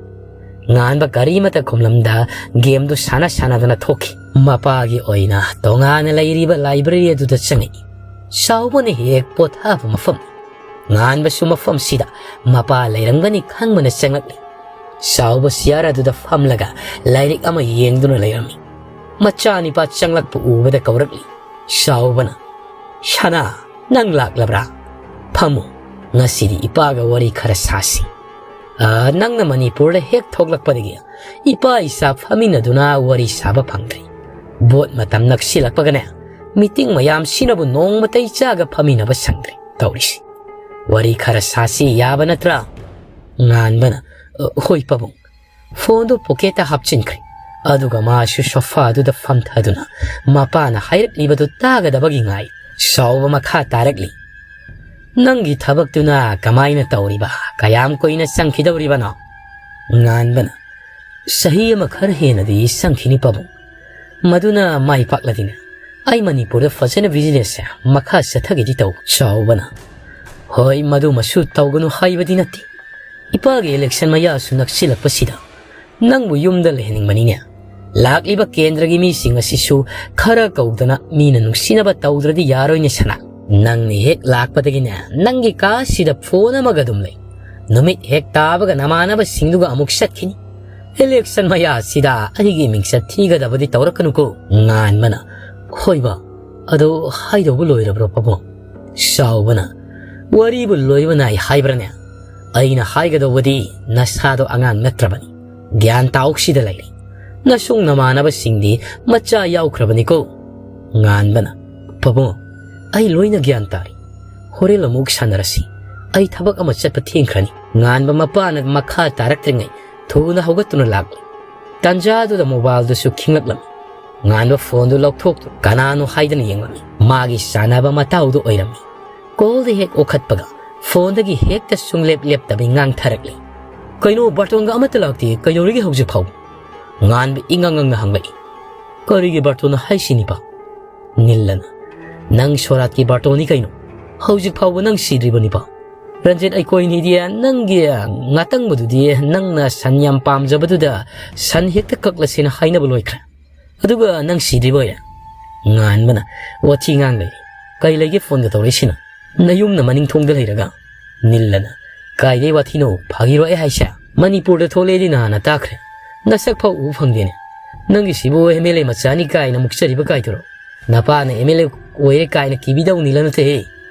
ꯉꯥꯟꯕ ꯀꯔꯤꯃꯇ ꯈꯨꯝꯂꯝꯗ ꯒꯦꯝꯗꯨ ꯁꯥꯟꯅ ꯁꯥꯟꯅꯗꯅ ꯊꯣꯛꯈꯤ꯫ ꯃꯄꯥꯒꯤ ꯑꯣꯏꯅ ꯇꯣꯉꯥꯟꯅ ꯂꯩꯔꯤꯕ ꯂꯥꯏꯕ꯭ꯔꯦꯔꯤ ꯑꯗꯨꯗ ꯆꯪꯉꯛꯏ꯫ ꯆꯥꯎꯕꯅ ꯍꯦꯛ ꯄꯣꯊꯥꯕ ꯃꯐꯝ꯫ ꯉꯥꯟꯕꯁꯨ ꯃꯐꯝꯁꯤꯗ ꯃꯄꯥ ꯂꯩꯔꯝꯒꯅꯤ ꯈꯪꯕꯅ ꯆꯪꯂꯛꯂꯤ꯫ ꯆꯥꯎꯕ ꯆꯤꯌꯥꯔ ꯑꯗꯨꯗ ꯐꯝꯂꯒ ꯂꯥꯏꯔꯤꯛ ꯑꯃ ꯌꯦꯡꯗꯨꯅ ꯂꯩꯔꯝꯃꯤ꯫ ꯃꯆꯥꯅꯤꯄꯥ ꯆꯪꯂꯛꯄ ꯎꯕꯗ ꯀꯧꯔꯛꯂꯤ꯫ ꯆꯥꯎꯕꯅ, "ꯁꯅꯥ, ꯅꯪ ꯂꯥꯛꯂꯕ꯭ꯔꯥ? ꯐꯝꯃꯨ, ꯉꯁꯤꯗꯤ ꯏꯄꯥꯒ ꯋꯥꯔꯤ ꯈꯔ ꯁꯥꯁꯤ꯫ ꯑ, ꯅꯪꯅ ꯃꯅꯤꯄꯨꯔꯗ ꯍꯦꯛ ꯊꯣꯛꯂꯛꯄꯗꯒꯤ ꯏꯄꯥ ꯏꯆꯥ ꯐꯝꯃꯤꯟꯅꯗꯨꯅ ꯋꯥꯔꯤ ꯁꯥꯕ ꯐꯪꯗ꯭ꯔꯤ꯫ ꯕꯣꯠ ꯃꯇꯝ ꯅꯛꯁꯤꯜꯂꯛꯄꯒꯅꯦ, ꯃꯤꯇꯤꯡ ꯃꯌꯥꯝꯁꯤꯅꯕꯨ ꯅꯣꯡꯃꯇ ꯏꯆꯥꯒ ꯐꯝꯃꯤꯟꯅꯕ ꯁꯪꯗ꯭ꯔꯦ ꯇꯧꯔꯤꯁꯤ꯫ ꯋꯥꯔꯤ ꯈꯔ ꯁꯥꯁꯤ ꯌꯥꯕ ꯅꯠꯇ꯭ꯔꯥ?" ꯉꯥꯟꯕꯅ, "ꯑ, ꯍꯣꯏ ꯄꯥꯕꯨꯡ"꯫ ꯐꯣꯟꯗꯨ ꯄꯣꯀꯦꯠꯇ ꯍꯥꯞꯆꯤꯟꯈ꯭ꯔꯦ꯫ ꯑꯗꯨꯒ ꯃꯥꯁꯨ ꯁꯣꯐꯥꯗꯨꯗ ꯐꯝꯊꯗꯨꯅ ꯃꯄꯥꯅ ꯍꯥꯏꯔꯛꯂꯤꯕꯗꯨ ꯇꯥꯒꯗꯕꯒꯤ ꯉꯥꯏ꯫ ꯆꯥꯎꯕ ꯃꯈꯥ ꯇꯥꯔꯛꯂꯤ꯫ "ꯅꯪꯒꯤ ꯊꯕꯛꯇꯨꯅ ꯀꯃꯥꯏꯅ ꯇꯧꯔꯤꯕ? ꯀꯌꯥꯝ ꯀꯨꯏꯅ ꯆꯪꯈꯤꯗꯧꯔꯤꯕꯅꯣ?" ꯉꯥꯟꯕꯅ, "ꯆꯍꯤ ꯑꯃ ꯈꯔ ꯍꯦꯟꯅꯗꯤ ꯆꯪꯈꯤꯅꯤ ꯄꯥꯕꯨꯡ꯫ ꯃꯗꯨꯅ ꯃꯥꯏ ꯄꯥꯛꯂꯗꯤꯅꯦ, ꯑꯩ ꯃꯅꯤꯄꯨꯔꯗ ꯐꯖꯅ ꯕꯤꯖꯤꯅꯦꯁꯁꯦ ꯃꯈꯥ ꯆꯠꯊꯒꯦꯗꯤ ꯇꯧꯕ"꯫ ꯆꯥꯎꯕꯅ, "ꯍꯣꯏ, ꯃꯗꯨꯃꯁꯨ ꯇꯧꯒꯅꯨ ꯍꯥꯏꯕꯗꯤ ꯅꯠꯇꯦ꯫ ꯏꯄꯥꯒꯤ ꯏꯂꯦꯛꯁꯟ ꯃꯌꯥꯁꯨ ꯅꯛꯁꯤꯜꯂꯛꯄꯁꯤꯗ ꯅꯪꯕꯨ ꯌꯨꯝꯗ ꯂꯩꯍꯟꯅꯤꯡꯕꯅꯤꯅꯦ꯫ ꯂꯥꯛꯂꯤꯕ ꯀꯦꯟꯗ꯭ꯔꯒꯤ ꯃꯤꯁꯤꯡ ꯑꯁꯤꯁꯨ ꯈꯔ ꯀꯧꯗꯅ ꯃꯤꯅ ꯅꯨꯡꯁꯤꯅꯕ ꯇꯧꯗ꯭ꯔꯗꯤ ꯌꯥꯔꯣꯏꯅꯦ ꯁꯅꯥ꯫ ꯅꯪꯅ ꯍꯦꯛ ꯂꯥꯛꯄꯗꯒꯤꯅꯦ ꯅꯪꯒꯤ ꯀꯥꯁꯤꯗ ꯐꯣꯟ ꯑꯃꯒ ꯑꯗꯨꯝ ꯂꯩ꯫ ꯅꯨꯃꯤꯠ ꯍꯦꯛ ꯇꯥꯕꯒ ꯅꯃꯥꯟꯅꯕꯁꯤꯡꯗꯨꯒ ꯑꯃꯨꯛ ꯆꯠꯈꯤꯅꯤ꯫ ꯏꯂꯦꯛꯁꯟ ꯃꯌꯥꯁꯤꯗ ꯑꯩꯒꯤ ꯃꯤꯡꯆꯠ ꯊꯤꯒꯗꯕꯗꯤ ꯇꯧꯔꯛꯀꯅꯨꯀꯣ"꯫ ꯉꯥꯟꯕꯅ, "ꯍꯣꯏꯕ, ꯑꯗꯣ ꯍꯥꯏꯗꯧꯕ ꯂꯣꯏꯔꯕ꯭ꯔꯣ ꯄꯥꯕꯨꯡ?" ꯆꯥꯎꯕꯅ, "ꯋꯥꯔꯤꯕꯨ ꯂꯣꯏꯕ ꯅꯥꯏ ꯍꯥꯏꯕ꯭ꯔꯥꯅꯦ? ꯑꯩꯅ ꯍꯥꯏꯒꯗꯧꯕꯗꯤ ꯅꯁꯥꯗꯣ ꯑꯉꯥꯡ ꯅꯠꯇ꯭ꯔꯕꯅꯤ꯫ ꯒ꯭ꯌꯥꯟ ꯇꯥꯎꯁꯤꯗ ꯂꯩꯔꯤ꯫ ꯅꯁꯨꯡ ꯅꯃꯥꯟꯅꯕꯁꯤꯡꯗꯤ ꯃꯆꯥ ꯌꯥꯎꯈ꯭ꯔꯕꯅꯤꯀꯣ"꯫ ꯉꯥꯟꯕꯅ, "ꯄꯥꯕꯨꯡ, ꯑꯩ ꯂꯣꯏꯅ ꯒ꯭ꯌꯥꯟ ꯇꯥꯔꯤ꯫ ꯍꯣꯔꯦꯟ ꯑꯃꯨꯛ ꯁꯥꯟꯅꯔꯁꯤ꯫ ꯑꯩ ꯊꯕꯛ ꯑꯃ ꯆꯠꯄ ꯊꯦꯡꯈ꯭ꯔꯅꯤ"꯫ ꯉꯥꯟꯕ ꯃꯄꯥꯅ ꯃꯈꯥ ꯇꯥꯔꯛꯇ꯭ꯔꯤꯉꯩ ꯊꯨꯅ ꯍꯧꯒꯠꯇꯨꯅ ꯂꯥꯛꯂꯤ꯫ ꯇꯥꯟꯖꯥꯗꯨꯗ ꯃꯣꯕꯥꯏꯜꯗꯨꯁꯨ ꯈꯤꯡꯂꯛꯂꯝꯃꯤ꯫ ꯉꯥꯟꯕ ꯐꯣꯟꯗꯨ ꯂꯧꯊꯣꯛꯇꯨꯅ ꯀꯅꯥꯅꯣ ꯍꯥꯏꯗꯅ ꯌꯦꯡꯂꯝꯃꯤ꯫ ꯃꯥꯒꯤ ꯆꯥꯟꯅꯕ ꯃꯇꯥꯎꯗꯨ ꯑꯣꯏꯔꯝꯃꯤ꯫ ꯀꯣꯜꯗ ꯍꯦꯛ ꯑꯣꯈꯠꯄꯒ ꯐꯣꯟꯗꯒꯤ ꯍꯦꯛꯇ ꯁꯨꯡꯂꯦꯞ ꯂꯦꯞꯇꯕꯤ ꯉꯥꯡꯊꯔꯛꯂꯤ꯫ "ꯀꯩꯅꯣ, ꯕꯥꯔꯇꯣꯟꯒ ꯑꯃꯠꯇ ꯂꯥꯛꯇꯦ, ꯀꯩꯗꯧꯔꯤꯒꯦ ꯍꯧꯖꯤꯛ ꯐꯥꯎ?" ꯉꯥꯟꯕ ꯏꯉꯥꯡ ꯉꯥꯡꯅ ꯍꯪꯂꯛꯏ꯫ "ꯀꯔꯤꯒꯤ ꯕꯥꯔꯇꯣꯟꯅꯣ ꯍꯥꯏꯁꯤ, ꯅꯤꯄꯥ?" ꯅꯤꯜꯂꯅ, "ꯅꯪ ꯁꯣꯔꯥꯠꯀꯤ ꯕꯥꯔꯇꯣꯟꯅꯤ ꯀꯩꯅꯣ꯫ ꯍꯧꯖꯤꯛ ꯐꯥꯎꯕ ꯅꯪ ꯁꯤꯗ꯭ꯔꯤꯕꯅꯤꯄꯥ꯫ ꯔꯟꯖꯤꯠ, ꯑꯩꯈꯣꯏꯅꯤꯗꯤ ꯅꯪꯒꯤ ꯉꯥꯇꯪꯕꯗꯨꯗꯤ ꯅꯪꯅ ꯁꯟ ꯌꯥꯝ ꯄꯥꯝꯖꯕꯗꯨꯗ ꯁꯟ ꯍꯦꯛꯇ ꯀꯛꯂꯁꯦꯅ ꯍꯥꯏꯅꯕ ꯂꯣꯏꯈ꯭ꯔꯦ꯫ ꯑꯗꯨꯒ ꯅꯪ ꯁꯤꯗ꯭ꯔꯤꯕ ꯑꯣꯏꯔꯦ?" ꯉꯥꯟꯕꯅ ꯋꯥꯊꯤ ꯉꯥꯡ ꯂꯩꯔꯤ꯫ "ꯀꯩ ꯂꯩꯒꯦ ꯐꯣꯟꯒ ꯇꯧꯔꯛꯏꯁꯤꯅ? ꯅꯌꯨꯝꯅ ꯃꯅꯤꯡ ꯊꯣꯡꯗ ꯂꯩꯔꯒ?" ꯅꯤꯜꯂꯅ, "ꯀꯥꯏꯗꯩ ꯋꯥꯊꯤꯅꯣ? ꯐꯥꯒꯤꯔꯣ ꯑꯩ ꯍꯥꯏꯁꯦ? ꯃꯅꯤꯄꯨꯔꯗ ꯊꯣꯛꯂꯛꯑꯦꯗꯤ ꯅꯍꯥꯟꯅ ꯇꯥꯈ꯭ꯔꯦ꯫ ꯅꯁꯛ ꯐꯥꯎ ꯎꯕ ꯐꯪꯗꯦꯅꯦ꯫ ꯅꯪꯒꯤꯁꯤꯕꯨ ꯑꯦꯝ ꯑꯦꯜ ꯑꯦ ꯃꯆꯥꯅꯤ ꯀꯥꯏꯅ ꯃꯨꯛꯆꯔꯤꯕ ꯀꯥꯏꯗꯨꯔꯣ? ꯅꯄꯥꯅ ꯑꯦꯝ ꯑꯦꯜ ꯑꯦ ꯑꯣꯏꯔꯦ ꯀꯥꯏꯅ ꯀꯤꯕꯤꯗꯧ ꯅꯤꯜꯂ ꯅꯠꯇꯦꯍꯦ꯫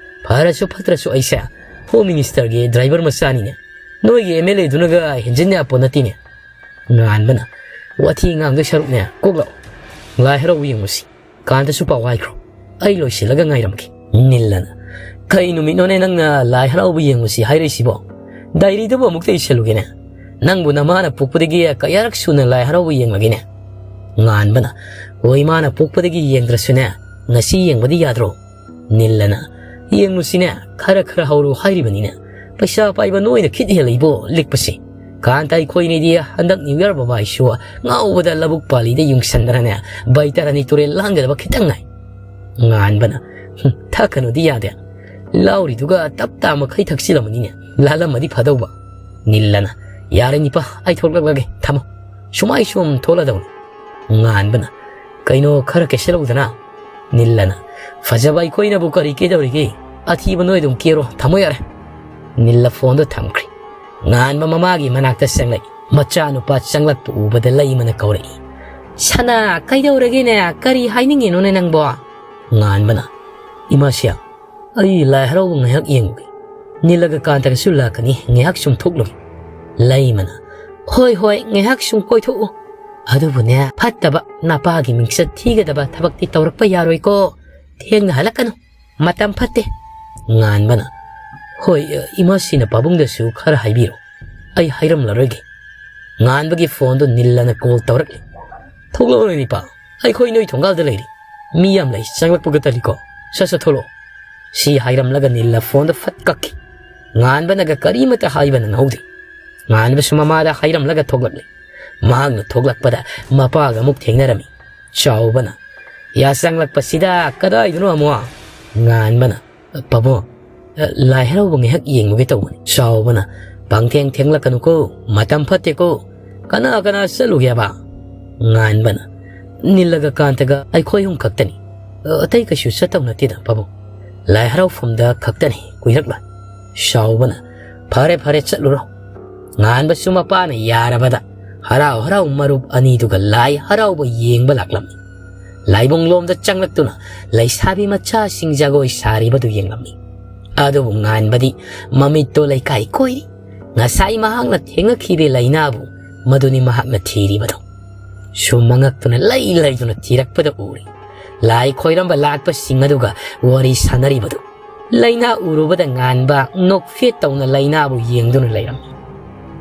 ꯐꯔꯁꯨ ꯐꯠꯇ꯭ꯔꯁꯨ ꯑꯩꯁꯦ ꯍꯣꯝ ꯃꯤꯅꯤꯁꯇꯔꯒꯤ ꯗ꯭ꯔꯥꯏꯚꯔ ꯃꯆꯥꯅꯤꯅꯦ꯫ ꯅꯣꯏꯒꯤ ꯑꯦꯝ ꯑꯦꯜ ꯑꯦꯗꯨꯅꯒ ꯍꯦꯟꯖꯤꯟ ꯌꯥꯄꯣꯠ ꯅꯠꯇꯦꯅꯦ꯫" ꯉꯥꯟꯕꯅ, "ꯋꯥꯊꯤ ꯉꯥꯡꯗꯣꯏ ꯁꯔꯨꯛꯅꯦ, ꯀꯣꯛ ꯂꯥꯛꯑꯣ꯫ ꯂꯥꯏ ꯍꯔꯥꯎꯕ ꯌꯦꯡꯉꯨꯁꯤ꯫ ꯀꯥꯟꯇꯁꯨ ꯄꯥꯎ ꯍꯥꯏꯈ꯭ꯔꯣ꯫ ꯑꯩ ꯂꯣꯏꯁꯤꯜꯂꯒ ꯉꯥꯏꯔꯝꯒꯦ꯫" ꯅꯤꯜꯂꯅ, "ꯀꯩ ꯅꯨꯃꯤꯠꯅꯣꯅꯦ ꯅꯪꯅ ꯂꯥꯏ ꯍꯔꯥꯎꯕ ꯌꯦꯡꯉꯨꯁꯤ ꯍꯥꯏꯔꯛꯏꯁꯤꯕꯣ? ꯗꯥꯏꯔꯤꯗꯕꯨ ꯑꯃꯨꯛꯇ ꯏꯁꯜꯂꯨꯒꯦꯅꯦ꯫ ꯅꯪꯕꯨ ꯅꯃꯥꯅ ꯄꯣꯛꯄꯗꯒꯤ ꯀꯌꯥꯔꯛ ꯁꯨꯅ ꯂꯥꯏ ꯍꯔꯥꯎꯕ ꯌꯦꯡꯂꯒꯦꯅꯦ?" ꯉꯥꯟꯕꯅ, "ꯍꯣꯏ, ꯏꯃꯥꯅ ꯄꯣꯛꯄꯗꯒꯤ ꯌꯦꯡꯗ꯭ꯔꯁꯨꯅꯦ, ꯉꯁꯤ ꯌꯦꯡꯕꯗꯤ ꯌꯥꯗ꯭ꯔꯣ?" ꯅꯤꯜꯂꯅ, "ꯌꯦꯡꯉꯨꯁꯤꯅꯦ, ꯈꯔ ꯈꯔ ꯍꯧꯔꯨ ꯍꯥꯏꯔꯤꯕꯅꯤꯅꯦ꯫ ꯄꯩꯁꯥ ꯄꯥꯏꯕ ꯅꯣꯏꯅ ꯈꯤꯠ ꯍꯦꯜꯂꯛꯏꯕꯣ, ꯂꯤꯛꯄꯁꯤ꯫ ꯀꯥꯟꯇ ꯑꯩꯈꯣꯏꯅꯤꯗꯤ ꯍꯟꯗꯛ ꯅ꯭ꯌꯨ ꯌꯔ ꯕꯕꯥꯏꯁꯨ ꯉꯥꯎꯕꯗ ꯂꯧꯕꯨꯛ ꯄꯥꯂꯤꯗ ꯌꯨꯡꯁꯟꯗꯅꯅꯦ, ꯕꯩꯇꯔꯥꯅꯤ ꯇꯨꯔꯦꯜ ꯂꯥꯟꯒꯗꯕ ꯈꯤꯇꯪ ꯉꯥꯏ꯫" ꯉꯥꯟꯕꯅ, "ꯍꯨꯝ, ꯊꯛꯀꯅꯨꯗꯤ ꯌꯥꯗꯦ꯫ ꯂꯥꯎꯔꯤꯗꯨꯒ ꯇꯞ ꯇꯥ ꯃꯈꯩ ꯊꯛꯆꯤꯜꯂꯝꯃꯅꯤꯅꯦ꯫ ꯂꯥꯜꯂꯝꯃꯗꯤ ꯐꯗꯧꯕ꯫" ꯅꯤꯜꯂꯅ, "ꯌꯥꯔꯦ ꯅꯤꯄꯥ, ꯑꯩ ꯊꯣꯛꯂꯛꯂꯒꯦ, ꯊꯝꯃꯣ꯫ ꯁꯨꯃꯥꯏ ꯁꯨꯝ ꯊꯣꯛꯂꯗꯧꯅꯤ꯫" ꯉꯥꯟꯕꯅ, "ꯀꯩꯅꯣ, ꯈꯔ ꯀꯦꯁꯜꯂꯧꯗꯅ?" ꯅꯤꯜꯂꯅ, "ꯐꯖꯕ ꯑꯩꯈꯣꯏꯅꯕꯨ ꯀꯔꯤ ꯀꯦꯗꯧꯔꯤꯒꯦ? ꯑꯊꯤꯕ ꯅꯣꯏ ꯑꯗꯨꯝ ꯀꯦꯔꯣ, ꯊꯝꯃꯣ ꯌꯥꯔꯦ꯫" ꯅꯤꯜꯂ ꯐꯣꯟꯗꯣ ꯊꯝꯈ꯭ꯔꯦ꯫ ꯉꯥꯟꯕ ꯃꯃꯥꯒꯤ ꯃꯅꯥꯛꯇ ꯆꯪꯂꯛꯏ꯫ ꯃꯆꯥꯅꯨꯄꯥ ꯆꯪꯂꯛꯄ ꯎꯕꯗ ꯂꯩꯃꯅ ꯀꯧꯔꯛꯏ꯫ "ꯁꯅꯥ, ꯀꯩꯗꯧꯔꯒꯦꯅꯦ? ꯀꯔꯤ ꯍꯥꯏꯅꯤꯡꯉꯤꯅꯣꯅꯦ ꯅꯪꯕꯣ?" ꯉꯥꯟꯕꯅ, "ꯏꯃꯥꯁꯤ, ꯑꯩ ꯂꯥꯏ ꯍꯔꯥꯎꯕ ꯉꯥꯏꯍꯥꯛ ꯌꯦꯡꯉꯨꯒꯦ꯫ ꯅꯤꯜꯂꯒ ꯀꯥꯟꯇꯒꯁꯨ ꯂꯥꯛꯀꯅꯤ, ꯉꯥꯏꯍꯥꯛ ꯁꯨꯝ ꯊꯣꯛꯂꯨꯒꯦ꯫" ꯂꯩꯃꯅ, "ꯍꯣꯏ, ꯍꯣꯏ, ꯉꯥꯏꯍꯥꯛ ꯁꯨꯝ ꯀꯣꯏꯊꯣꯛꯎ꯫ ꯑꯗꯨꯕꯨꯅꯦ, ꯐꯠꯇꯕ, ꯅꯄꯥꯒꯤ ꯃꯤꯡꯆꯠ ꯊꯤꯒꯗꯕ ꯊꯕꯛꯇꯤ ꯇꯧꯔꯛꯄ ꯌꯥꯔꯣꯏꯀꯣ꯫ ꯊꯦꯡꯅ ꯍꯜꯂꯛꯀꯅꯨ, ꯃꯇꯝ ꯐꯠꯇꯦ꯫" ꯉꯥꯟꯕꯅ, "ꯍꯣꯏ, ꯏꯃꯥꯁꯤꯅ ꯄꯥꯕꯨꯡꯗꯁꯨ ꯈꯔ ꯍꯥꯏꯕꯤꯔꯣ꯫ ꯑꯩ ꯍꯥꯏꯔꯝꯂꯔꯣꯏꯒꯦ꯫" ꯉꯥꯟꯕꯒꯤ ꯐꯣꯟꯗꯨ ꯅꯤꯜꯂꯅ ꯀꯣꯜ ꯇꯧꯔꯛꯂꯤ꯫ "ꯊꯣꯛꯂꯛꯑꯣꯅꯦ ꯅꯤꯄꯥ, ꯑꯩꯈꯣꯏ ꯅꯣꯏ ꯊꯣꯡꯒꯥꯜꯗ ꯂꯩꯔꯤ꯫ ꯃꯤ ꯌꯥꯝ ꯂꯩ, ꯆꯪꯂꯛꯄꯒ ꯇꯜꯂꯤꯀꯣ꯫ ꯁꯠ ꯁꯠ ꯊꯣꯛꯂꯛꯑꯣ꯫" ꯁꯤ ꯍꯥꯏꯔꯝꯂꯒ ꯅꯤꯜꯂ ꯐꯣꯟꯗꯣ ꯐꯠ ꯀꯛꯈꯤ꯫ ꯉꯥꯟꯕꯅꯒ ꯀꯔꯤꯃꯇ ꯍꯥꯏꯕ ꯅꯪꯍꯧꯗꯦ꯫ ꯉꯥꯟꯕꯁꯨ ꯃꯃꯥꯗ ꯍꯥꯏꯔꯝꯂꯒ ꯊꯣꯛꯂꯛꯂꯤ꯫ ꯃꯍꯥꯛꯅ ꯊꯣꯛꯂꯛꯄꯗ ꯃꯄꯥꯒ ꯑꯃꯨꯛ ꯊꯦꯡꯅꯔꯝꯃꯤ꯫ ꯆꯥꯎꯕꯅ, "ꯌꯥ ꯆꯪꯂꯛꯄꯁꯤꯗ ꯀꯗꯥꯏꯗꯅꯣ ꯑꯃꯨꯛ?" ꯉꯥꯟꯕꯅ, "ꯄꯥꯕꯨꯡ, ꯂꯥꯏ ꯍꯔꯥꯎꯕ ꯉꯥꯏꯍꯥꯛ ꯌꯦꯡꯉꯨꯒꯦ ꯇꯧꯕꯅꯤ꯫" ꯆꯥꯎꯕꯅ, "ꯄꯪꯊꯦꯡ ꯊꯦꯡꯂꯛꯀꯅꯨꯀꯣ, ꯃꯇꯝ ꯐꯠꯇꯦꯀꯣ꯫ ꯀꯅꯥ ꯀꯅꯥ ꯆꯠꯂꯨꯒꯦꯕ?" ꯉꯥꯟꯕꯅ, "ꯅꯤꯜꯂꯒ ꯀꯥꯟꯇꯒ ꯑꯩꯈꯣꯏ ꯑꯍꯨꯝ ꯈꯛꯇꯅꯤ꯫ ꯑꯇꯩ ꯀꯩꯁꯨ ꯆꯠꯇꯧ ꯅꯠꯇꯦꯗ ꯄꯥꯕꯨꯡ꯫ ꯂꯥꯏ ꯍꯔꯥꯎꯐꯝꯗ ꯈꯛꯇꯅꯤ, ꯀꯨꯏꯔꯛꯂꯣꯏ꯫" ꯆꯥꯎꯕꯅ, "ꯐꯔꯦ ꯐꯔꯦ, ꯆꯠꯂꯨꯔꯣ꯫" ꯉꯥꯟꯕꯁꯨ ꯃꯄꯥꯅ ꯌꯥꯔꯕꯗ ꯍꯔꯥꯎ ꯍꯔꯥꯎ ꯃꯔꯨꯞ ꯑꯅꯤꯗꯨꯒ ꯂꯥꯏ ꯍꯔꯥꯎꯕ ꯌꯦꯡꯕ ꯂꯥꯛꯂꯝꯃꯤ꯫ ꯂꯥꯏꯕꯨꯡꯂꯣꯝꯗ ꯆꯪꯂꯛꯇꯨꯅ ꯂꯩꯁꯥꯕꯤ ꯃꯆꯥꯁꯤꯡ ꯖꯒꯣꯏ ꯁꯥꯔꯤꯕꯗꯨ ꯌꯦꯡꯂꯝꯃꯤ꯫ ꯑꯗꯨꯕꯨ ꯉꯥꯟꯕꯗꯤ ꯃꯃꯤꯠꯇꯣ ꯂꯩꯀꯥꯏ ꯀꯣꯏꯔꯤ꯫ ꯉꯁꯥꯏ ꯃꯍꯥꯛꯅ ꯊꯦꯡꯅꯈꯤꯕ ꯂꯥꯏꯅꯥꯕꯨ ꯃꯗꯨꯅꯤ ꯃꯍꯥꯛꯅ ꯊꯤꯔꯤꯕꯗꯨ꯫ ꯁꯨꯝ ꯃꯉꯛꯇꯨꯅ ꯂꯩ ꯂꯩꯗꯨꯅ ꯊꯤꯔꯛꯄꯗ ꯎꯔꯤ꯫ ꯂꯥꯏ ꯈꯣꯏꯔꯝꯕ ꯂꯥꯛꯄꯁꯤꯡ ꯑꯗꯨꯒ ꯋꯥꯔꯤ ꯁꯥꯟꯅꯔꯤꯕꯗꯨ꯫ ꯂꯥꯏꯅꯥ ꯎꯔꯨꯕꯗ ꯉꯥꯟꯕ ꯅꯣꯛꯐꯦꯠ ꯇꯧꯅ ꯂꯥꯏꯅꯥꯕꯨ ꯌꯦꯡꯗꯨꯅ ꯂꯩꯔꯝꯃꯤ꯫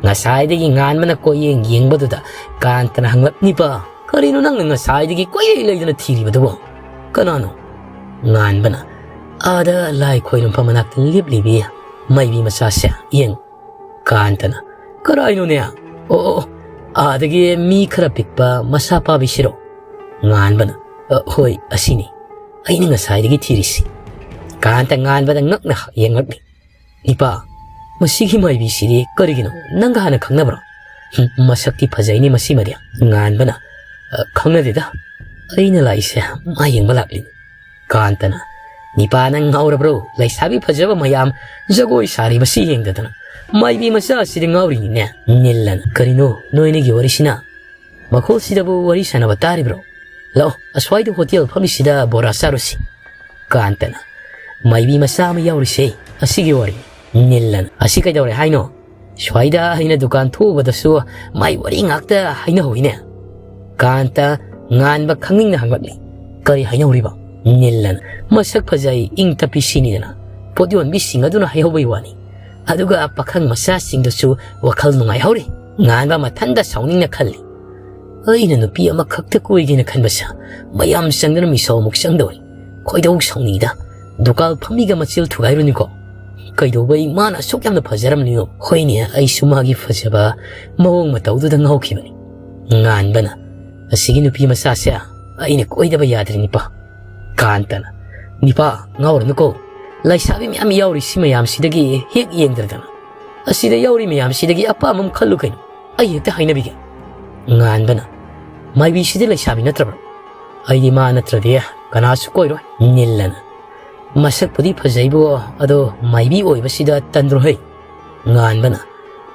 ꯉꯁꯥꯏꯗꯒꯤ ꯉꯥꯟꯕꯅ ꯀꯣꯏꯌꯦꯡ ꯌꯦꯡꯕꯗꯨꯗ ꯀꯥꯟꯇꯅ ꯍꯪꯂꯛꯅꯤꯕ, "ꯀꯔꯤꯅꯣ ꯅꯪꯅ ꯉꯁꯥꯏꯗꯒꯤ ꯀꯣꯏꯂꯩ ꯂꯩꯗꯨꯅ ꯊꯤꯔꯤꯕꯗꯨꯕꯣ? ꯀꯅꯥꯅꯣ?" ꯉꯥꯟꯕꯅ, "ꯑꯥꯗ ꯂꯥꯏ ꯈꯣꯏꯔꯝꯐꯝ ꯃꯅꯥꯛꯇ ꯂꯦꯞꯂꯤꯕꯤ ꯃꯥꯏꯕꯤ ꯃꯆꯥꯁꯦ ꯌꯦꯡꯉꯨ꯫" ꯀꯥꯟꯇꯅ, "ꯀꯔꯥꯏꯅꯣꯅꯦ? ꯑꯣ, ꯑꯣ, ꯑꯣ, ꯑꯥꯗꯒꯤ ꯃꯤ ꯈꯔ ꯄꯤꯛꯄ ꯃꯁꯥ ꯄꯥꯕꯤꯁꯤꯔꯣ?" ꯉꯥꯟꯕꯅ, "ꯑ, ꯍꯣꯏ, ꯑꯁꯤꯅꯤ ꯑꯩꯅ ꯉꯁꯥꯏꯗꯒꯤ ꯊꯤꯔꯤꯁꯤ꯫" ꯀꯥꯟꯇ ꯉꯥꯟꯕꯗ ꯉꯛꯅ ꯌꯦꯡꯂꯛꯂꯤ꯫ "ꯏꯄꯥ, ꯃꯁꯤꯒꯤ ꯃꯥꯏꯕꯤꯁꯤꯗꯤ ꯀꯔꯤꯒꯤꯅꯣ? ꯅꯪꯒ ꯍꯥꯟꯅ ꯈꯪꯅꯕ꯭ꯔꯣ?" "ꯍꯨꯝ, ꯃꯁꯛꯇꯤ ꯐꯖꯩꯅꯦ ꯃꯁꯤꯃꯗꯤ꯫" ꯉꯥꯟꯕꯅ, "ꯑ, ꯈꯪꯅꯗꯦꯗ, ꯑꯩꯅ ꯂꯥꯛꯏꯁꯦ ꯃꯥ ꯌꯦꯡꯕ ꯂꯥꯛꯂꯤꯅꯤ꯫" ꯀꯥꯟꯇꯅ, "ꯅꯤꯄꯥ, ꯅꯪ ꯉꯥꯎꯔꯕ꯭ꯔꯣ? ꯂꯩꯁꯥꯕꯤ ꯐꯖꯕ ꯃꯌꯥꯝ ꯖꯒꯣꯏ ꯁꯥꯔꯤꯕꯁꯤ ꯌꯦꯡꯗꯗꯅ ꯃꯥꯏꯕꯤ ꯃꯆꯥ ꯑꯁꯤꯗꯤ ꯉꯥꯎꯔꯤꯅꯤꯅꯦ꯫" ꯅꯤꯜꯂꯅ, "ꯀꯔꯤꯅꯣ ꯅꯣꯏ ꯑꯅꯤꯒꯤ ꯋꯥꯔꯤꯁꯤꯅ? ꯃꯈꯣꯜꯁꯤꯗꯕꯨ ꯋꯥꯔꯤ ꯁꯥꯟꯅꯕ ꯇꯥꯔꯤꯕ꯭ꯔꯣ? ꯂꯥꯛꯑꯣ, ꯑꯁ꯭ꯋꯥꯏꯗ ꯍꯣꯇꯦꯜ ꯐꯝꯂꯤꯁꯤꯗ ꯕꯣꯔꯥ ꯆꯥꯔꯨꯁꯤ꯫" ꯀꯥꯟꯇꯅ, "ꯃꯥꯏꯕꯤ ꯃꯆꯥ ꯑꯃ ꯌꯥꯎꯔꯤꯁꯦ, ꯑꯁꯤꯒꯤ ꯋꯥꯔꯤ꯫" ꯅꯤꯜꯂꯅ, "ꯑꯁꯤ ꯀꯩꯗꯧꯔꯦ ꯍꯥꯏꯅꯣ? ꯁ꯭ꯋꯥꯏꯗ ꯑꯩꯅ ꯗꯨꯀꯥꯟ ꯊꯣꯛꯎꯕꯗꯁꯨ ꯃꯥꯏ ꯋꯥꯔꯤ ꯉꯥꯛꯇ ꯍꯥꯏꯅꯍꯧꯏꯅꯦ꯫" ꯀꯥꯟꯇ, ꯉꯥꯟꯕ ꯈꯪꯅꯤꯡꯅ ꯍꯪꯂꯛꯂꯤ, "ꯀꯔꯤ ꯍꯥꯏꯅꯍꯧꯔꯤꯕ?" ꯅꯤꯜꯂꯅ, "ꯃꯁꯛ ꯐꯖꯩ, ꯏꯪ ꯇꯞꯄꯤ ꯁꯤꯅꯤꯗꯅ ꯄꯣꯠ ꯌꯣꯟꯕꯤꯁꯤꯡ ꯑꯗꯨꯅ ꯍꯥꯏꯍꯧꯕꯒꯤ ꯋꯥꯅꯤ꯫ ꯑꯗꯨꯒ ꯄꯥꯈꯪ ꯃꯆꯥꯁꯤꯡꯗꯨꯁꯨ ꯋꯥꯈꯜ ꯅꯨꯡꯉꯥꯏꯍꯧꯔꯤ꯫" ꯉꯥꯟꯕ ꯃꯊꯟꯇ ꯁꯥꯎꯅꯤꯡꯅ ꯈꯜꯂꯤ, "ꯑꯩꯅ ꯅꯨꯄꯤ ꯑꯃꯈꯛꯇ ꯀꯣꯏꯒꯦꯅ ꯈꯟꯕꯁꯦ ꯃꯌꯥꯝ ꯆꯪꯗꯅ ꯃꯤꯁꯧ ꯑꯃꯨꯛ ꯆꯪꯗꯧꯔꯤ꯫ ꯈꯣꯏꯗꯧ ꯁꯥꯎꯅꯤꯡꯏꯗ꯫ ꯗꯨꯀꯥꯟ ꯐꯝꯃꯤꯒ ꯃꯆꯤꯜ ꯊꯨꯒꯥꯏꯔꯨꯅꯤꯀꯣ꯫ ꯀꯩꯗꯧꯕꯩ ꯃꯥꯅ ꯑꯁꯨꯛ ꯌꯥꯝꯅ ꯐꯖꯔꯝꯂꯤꯅꯣ? ꯍꯣꯏꯅꯦ, ꯑꯩꯁꯨ ꯃꯥꯒꯤ ꯐꯖꯕ ꯃꯑꯣꯡ ꯃꯇꯧꯗꯨꯗ ꯉꯥꯎꯈꯤꯕꯅꯤ꯫ ꯉꯥꯟꯕꯅ, "ꯑꯁꯤꯒꯤ ꯅꯨꯄꯤ ꯃꯆꯥꯁꯦ ꯑꯩꯅ ꯀꯣꯏꯗꯕ ꯌꯥꯗ꯭ꯔꯦ ꯅꯤꯄꯥ꯫" ꯀꯥꯟꯇꯅ, "ꯅꯤꯄꯥ, ꯉꯥꯎꯔꯅꯨꯀꯣ, ꯂꯩꯁꯥꯕꯤ ꯃꯌꯥꯝ ꯌꯥꯎꯔꯤ ꯁꯤ ꯃꯌꯥꯝꯁꯤꯗꯒꯤ ꯍꯦꯛ ꯌꯦꯡꯗ꯭ꯔꯗꯅ꯫ ꯑꯁꯤꯗ ꯌꯥꯎꯔꯤ ꯃꯌꯥꯝꯁꯤꯗꯒꯤ ꯑꯄꯥꯝꯕ ꯑꯃ ꯈꯜꯂꯨ ꯀꯩꯅꯣ, ꯑꯩ ꯍꯦꯛꯇ ꯍꯥꯏꯅꯕꯤꯒꯦ꯫" ꯉꯥꯟꯕꯅ, "ꯃꯥꯏꯕꯤꯁꯤꯗꯤ ꯂꯩꯁꯥꯕꯤ ꯅꯠꯇ꯭ꯔꯕ꯭ꯔꯣ? ꯑꯩꯗꯤ ꯃꯥ ꯅꯠꯇ꯭ꯔꯗꯤ ꯀꯅꯥꯁꯨ ꯀꯣꯏꯔꯣꯏ꯫" ꯅꯤꯜꯂꯅ, "ꯃꯁꯛꯄꯨꯗꯤ ꯐꯖꯩꯕꯨ, ꯑꯗꯣ ꯃꯥꯏꯕꯤ ꯑꯣꯏꯕꯁꯤꯗ ꯇꯟꯗ꯭ꯔꯣ ꯍꯩ?" ꯉꯥꯟꯕꯅ,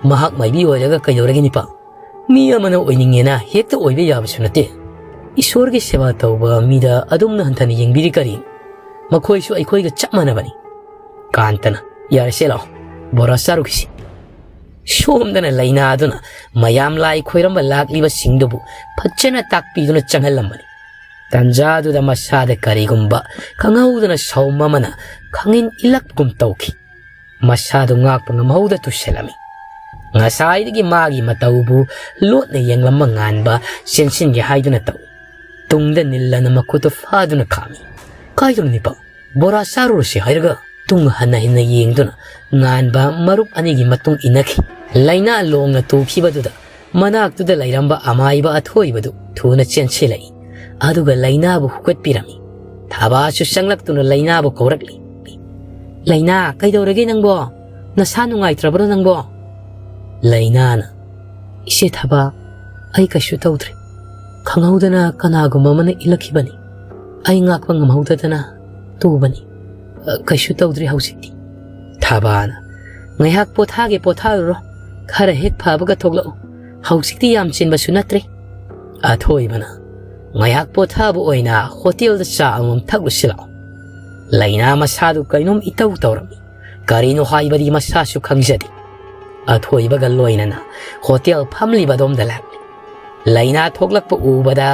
"ꯃꯍꯥꯛ ꯃꯥꯏꯕꯤ ꯑꯣꯏꯔꯒ ꯀꯩꯗꯧꯔꯒꯦ ꯅꯤꯄꯥ? ꯃꯤ ꯑꯃꯅ ꯑꯣꯏꯅꯤꯡꯉꯦꯅ ꯍꯦꯛꯇ ꯑꯣꯏꯕ ꯌꯥꯕꯁꯨ ꯅꯠꯇꯦ꯫ ꯏꯁꯣꯔꯒꯤ ꯁꯦꯕꯥ ꯇꯧꯕ ꯃꯤꯗ ꯑꯗꯨꯝꯅ ꯍꯟꯊꯅ ꯌꯦꯡꯕꯤꯔꯤ ꯀꯔꯤ? ꯃꯈꯣꯏꯁꯨ ꯑꯩꯈꯣꯏꯒ ꯆꯞ ꯃꯥꯟꯅꯕꯅꯤ꯫" ꯀꯥꯟꯇꯅ, "ꯌꯥꯔꯦꯁꯦ ꯂꯥꯛꯑꯣ, ꯕꯣꯔꯥ ꯆꯥꯔꯨꯈꯤꯁꯤ꯫" ꯁꯣꯝꯗꯅ ꯂꯩꯅꯥꯗꯨꯅ ꯃꯌꯥꯝ ꯂꯥꯏ ꯈꯣꯏꯔꯝꯕ ꯂꯥꯛꯂꯤꯕꯁꯤꯡꯗꯨꯕꯨ ꯐꯖꯅ ꯇꯥꯛꯄꯤꯗꯨꯅ ꯆꯪꯍꯜꯂꯝꯕꯅꯤ꯫ ꯇꯟꯖꯥꯗꯨꯗ ꯃꯁꯥꯗ ꯀꯔꯤꯒꯨꯝꯕ ꯈꯪꯍꯧꯗꯅ ꯁꯥꯎꯝ ꯑꯃꯅ ꯈꯪꯏꯟ ꯏꯜꯂꯛꯄꯒꯨꯝ ꯇꯧꯈꯤ꯫ ꯃꯁꯥꯗꯨ ꯉꯥꯛꯄ ꯉꯝꯍꯧꯗ ꯇꯨꯁꯤꯜꯂꯝꯃꯤ꯫ ꯉꯁꯥꯏꯗꯒꯤ ꯃꯥꯒꯤ ꯃꯇꯧꯕꯨ ꯂꯣꯠꯅ ꯌꯦꯡꯂꯝꯕ ꯉꯥꯟꯕ ꯆꯦꯟꯁꯤꯟꯒꯦ ꯍꯥꯏꯗꯨꯅ ꯇꯧꯏ꯫ ꯇꯨꯡꯗ ꯅꯤꯜꯂꯅ ꯃꯈꯨꯠꯇꯨ ꯐꯥꯗꯨꯅ ꯈꯥꯝꯃꯤ꯫ "ꯀꯥꯏꯗꯅꯣ ꯅꯤꯄꯥ? ꯕꯣꯔꯥ ꯆꯥꯔꯨꯔꯁꯤ ꯍꯥꯏꯔꯒ?" ꯇꯨꯡ ꯍꯟꯅ ꯍꯟꯅ ꯌꯦꯡꯗꯨꯅ ꯉꯥꯟꯕ ꯃꯔꯨꯞ ꯑꯅꯤꯒꯤ ꯃꯇꯨꯡ ꯏꯟꯅꯈꯤ꯫ ꯂꯩꯅꯥ ꯂꯣꯡꯅ ꯇꯨꯈꯤꯕꯗꯨꯗ ꯃꯅꯥꯛꯇꯨꯗ ꯂꯩꯔꯝꯕ ꯑꯃꯥꯏꯕ ꯑꯊꯣꯏꯕꯗꯨ ꯊꯨꯅ ꯆꯦꯟꯁꯤꯜꯂꯛꯏ꯫ ꯑꯗꯨꯒ ꯂꯩꯅꯥꯕꯨ ꯍꯨꯀꯠꯄꯤꯔꯝꯃꯤ꯫ ꯊꯥꯕꯥꯁꯨ ꯆꯪꯂꯛꯇꯨꯅ ꯂꯩꯅꯥꯕꯨ ꯀꯧꯔꯛꯂꯤ꯫ "ꯂꯩꯅꯥ, ꯀꯩꯗꯧꯔꯒꯦ ꯅꯪꯕꯣ? ꯅꯁꯥ ꯅꯨꯡꯉꯥꯏꯇ꯭ꯔꯕ꯭ꯔꯣ ꯅꯪꯕꯣ?" ꯂꯩꯅꯥꯅ, "ꯏꯆꯦ ꯊꯥꯕ, ꯑꯩ ꯀꯩꯁꯨ ꯇꯧꯗ꯭ꯔꯦ꯫ ꯈꯪꯍꯧꯗꯅ ꯀꯅꯥꯒꯨꯝꯕ ꯑꯃꯅ ꯏꯜꯂꯛꯈꯤꯕꯅꯤ꯫ ꯑꯩ ꯉꯥꯛꯄ ꯉꯝꯍꯧꯗꯗꯅ ꯇꯨꯕꯅꯤ꯫ ꯑ, ꯀꯩꯁꯨ ꯇꯧꯗ꯭ꯔꯤ ꯍꯧꯖꯤꯛꯇꯤ꯫" ꯊꯥꯕꯥꯅ, "ꯉꯥꯏꯍꯥꯛ ꯄꯣꯊꯥꯒꯦ, ꯄꯣꯊꯥꯔꯨꯔꯣ꯫ ꯈꯔ ꯍꯦꯛ ꯐꯕꯒ ꯊꯣꯛꯂꯛꯎ꯫ ꯍꯧꯖꯤꯛꯇꯤ ꯌꯥꯝ ꯆꯤꯟꯕꯁꯨ ꯅꯠꯇ꯭ꯔꯤ꯫" ꯑꯊꯣꯏꯕꯅ, "ꯉꯥꯏꯍꯥꯛ ꯄꯣꯊꯥꯕ ꯑꯣꯏꯅ ꯍꯣꯇꯦꯜꯗ ꯆꯥ ꯑꯃꯃꯝ ꯊꯛꯂꯨꯁꯤ ꯂꯥꯛꯑꯣ꯫" ꯂꯩꯅꯥ ꯃꯁꯥꯗꯨ ꯀꯩꯅꯣꯝ ꯏꯇꯧ ꯇꯧꯔꯝꯃꯤ꯫ ꯀꯔꯤꯅꯣ ꯍꯥꯏꯕꯗꯤ ꯃꯁꯥꯁꯨ ꯈꯪꯖꯗꯦ꯫ ꯑꯊꯣꯏꯕꯒ ꯂꯣꯏꯅꯅ ꯍꯣꯇꯦꯜ ꯐꯝꯂꯤꯕ ꯑꯗꯣꯝꯗ ꯂꯥꯛꯂꯤ꯫ ꯂꯩꯅꯥ ꯊꯣꯛꯂꯛꯄ ꯎꯕꯗ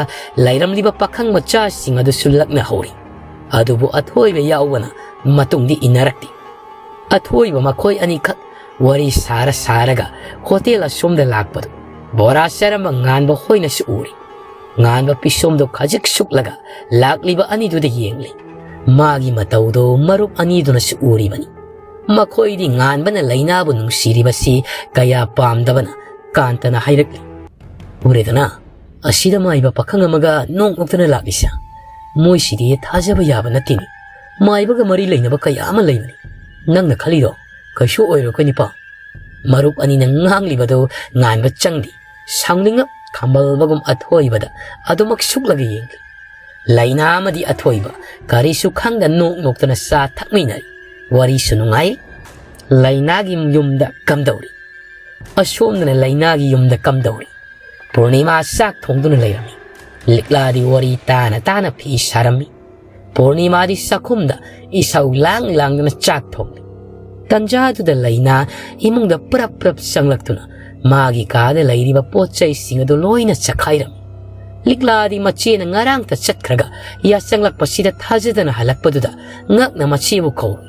ꯂꯩꯔꯝꯂꯤꯕ ꯄꯥꯈꯪ ꯃꯆꯥꯁꯤꯡ ꯑꯗꯨꯁꯨ ꯂꯛꯅꯍꯧꯔꯤ꯫ ꯑꯗꯨꯕꯨ ꯑꯊꯣꯏꯕ ꯌꯥꯎꯕꯅ ꯃꯇꯨꯡꯗꯤ ꯏꯟꯅꯔꯛꯇꯦ꯫ ꯑꯊꯣꯏꯕ ꯃꯈꯣꯏ ꯑꯅꯤꯈꯛ ꯋꯥꯔꯤ ꯁꯥꯔ ꯁꯥꯔꯒ ꯍꯣꯇꯦꯜ ꯑꯁꯣꯝꯗ ꯂꯥꯛꯄꯗꯨ ꯕꯣꯔꯥ ꯆꯥꯔꯝꯕ ꯉꯥꯟꯕ ꯍꯣꯏꯅꯁꯨ ꯎꯔꯤ꯫ ꯉꯥꯟꯕ ꯄꯤꯁꯣꯝꯗꯨ ꯈꯖꯤꯛ ꯁꯨꯛꯂꯒ ꯂꯥꯛꯂꯤꯕ ꯑꯅꯤꯗꯨꯗ ꯌꯦꯡꯂꯤ꯫ ꯃꯥꯒꯤ ꯃꯇꯧꯗꯨ ꯃꯔꯨꯞ ꯑꯅꯤꯗꯨꯅꯁꯨ ꯎꯔꯤꯕꯅꯤ꯫ ꯃꯈꯣꯏꯗꯤ ꯉꯥꯟꯕꯅ ꯂꯩꯅꯥꯕꯨ ꯅꯨꯡꯁꯤꯔꯤꯕꯁꯤ ꯀꯌꯥ ꯄꯥꯝꯗꯕꯅ ꯀꯥꯟꯇꯅ ꯍꯥꯏꯔꯛꯂꯤ꯫ "ꯎꯔꯦꯗꯅ, ꯑꯁꯤꯗ ꯃꯥꯏꯕ ꯄꯥꯈꯪ ꯑꯃꯒ ꯅꯣꯛ ꯅꯣꯛꯇꯅ ꯂꯥꯛꯂꯤꯁꯦ꯫ ꯃꯣꯏꯁꯤꯗꯤ ꯊꯥꯖꯕ ꯌꯥꯕ ꯅꯠꯇꯦꯅꯦ꯫ ꯃꯥꯏꯕꯒ ꯃꯔꯤ ꯂꯩꯅꯕ ꯀꯌꯥ ꯑꯃ ꯂꯩꯕꯅꯤ꯫ ꯅꯪꯅ ꯈꯜꯂꯤꯗꯣ ꯀꯩꯁꯨ ꯑꯣꯏꯔꯣꯏꯀꯣ ꯅꯤꯄꯥ꯫" ꯃꯔꯨꯞ ꯑꯅꯤꯅ ꯉꯥꯡꯂꯤꯕꯗꯨ ꯉꯥꯟꯕ ꯆꯪꯗꯦ꯫ ꯁꯥꯎꯅꯤꯡꯂꯞ ꯈꯝꯕꯜꯕꯒꯨꯝ ꯑꯊꯣꯏꯕꯗ ꯑꯗꯨꯃꯛ ꯁꯨꯛꯂꯒ ꯌꯦꯡꯂꯤ꯫ ꯂꯩꯅꯥ ꯑꯃꯗꯤ ꯑꯊꯣꯏꯕ ꯀꯔꯤꯁꯨ ꯈꯪꯗ ꯅꯣꯛ ꯅꯣꯛꯇꯅ ꯆꯥ ꯊꯛꯃꯤꯟꯅꯔꯤ꯫ ꯋꯥꯔꯤꯁꯨ ꯅꯨꯡꯉꯥꯏ꯫ ꯂꯩꯅꯥꯒꯤ ꯌꯨꯝꯗ ꯀꯝꯗꯧꯔꯤ? ꯑꯁꯣꯝꯗꯅ ꯂꯩꯅꯥꯒꯤ ꯌꯨꯝꯗ ꯀꯝꯗꯧꯔꯤ? ꯄꯨꯔꯅꯤꯃꯥ ꯆꯥꯛ ꯊꯣꯡꯗꯨꯅ ꯂꯩꯔꯝꯃꯤ꯫ ꯂꯤꯛꯂꯥꯗꯤ ꯋꯥꯔꯤ ꯇꯥꯅ ꯇꯥꯅ ꯐꯤ ꯁꯥꯔꯝꯃꯤ꯫ ꯄꯨꯔꯅꯤꯃꯥꯗꯤ ꯆꯥꯛꯈꯨꯝꯗ ꯏꯁꯧ ꯂꯥꯡ ꯂꯥꯡꯗꯨꯅ ꯆꯥꯛ ꯊꯣꯡꯂꯤ꯫ ꯇꯟꯖꯥꯗꯨꯗ ꯂꯩꯅꯥ ꯏꯃꯨꯡꯗ ꯄ꯭ꯔꯞ ꯄ꯭ꯔꯞ ꯆꯪꯂꯛꯇꯨꯅ ꯃꯥꯒꯤ ꯀꯥꯗ ꯂꯩꯔꯤꯕ ꯄꯣꯠ ꯆꯩꯁꯤꯡ ꯑꯗꯨ ꯂꯣꯏꯅ ꯆꯈꯥꯏꯔꯝꯃꯤ꯫ ꯂꯤꯛꯂꯥꯗꯤ ꯃꯆꯦꯅ ꯉꯔꯥꯡꯇ ꯆꯠꯈ꯭ꯔꯒ ꯌꯥꯆꯪꯂꯛꯄꯁꯤꯗ ꯊꯥꯖꯗꯅ ꯍꯜꯂꯛꯄꯗꯨꯗ ꯉꯛꯅ ꯃꯆꯦꯕꯨ ꯀꯧꯔꯤ꯫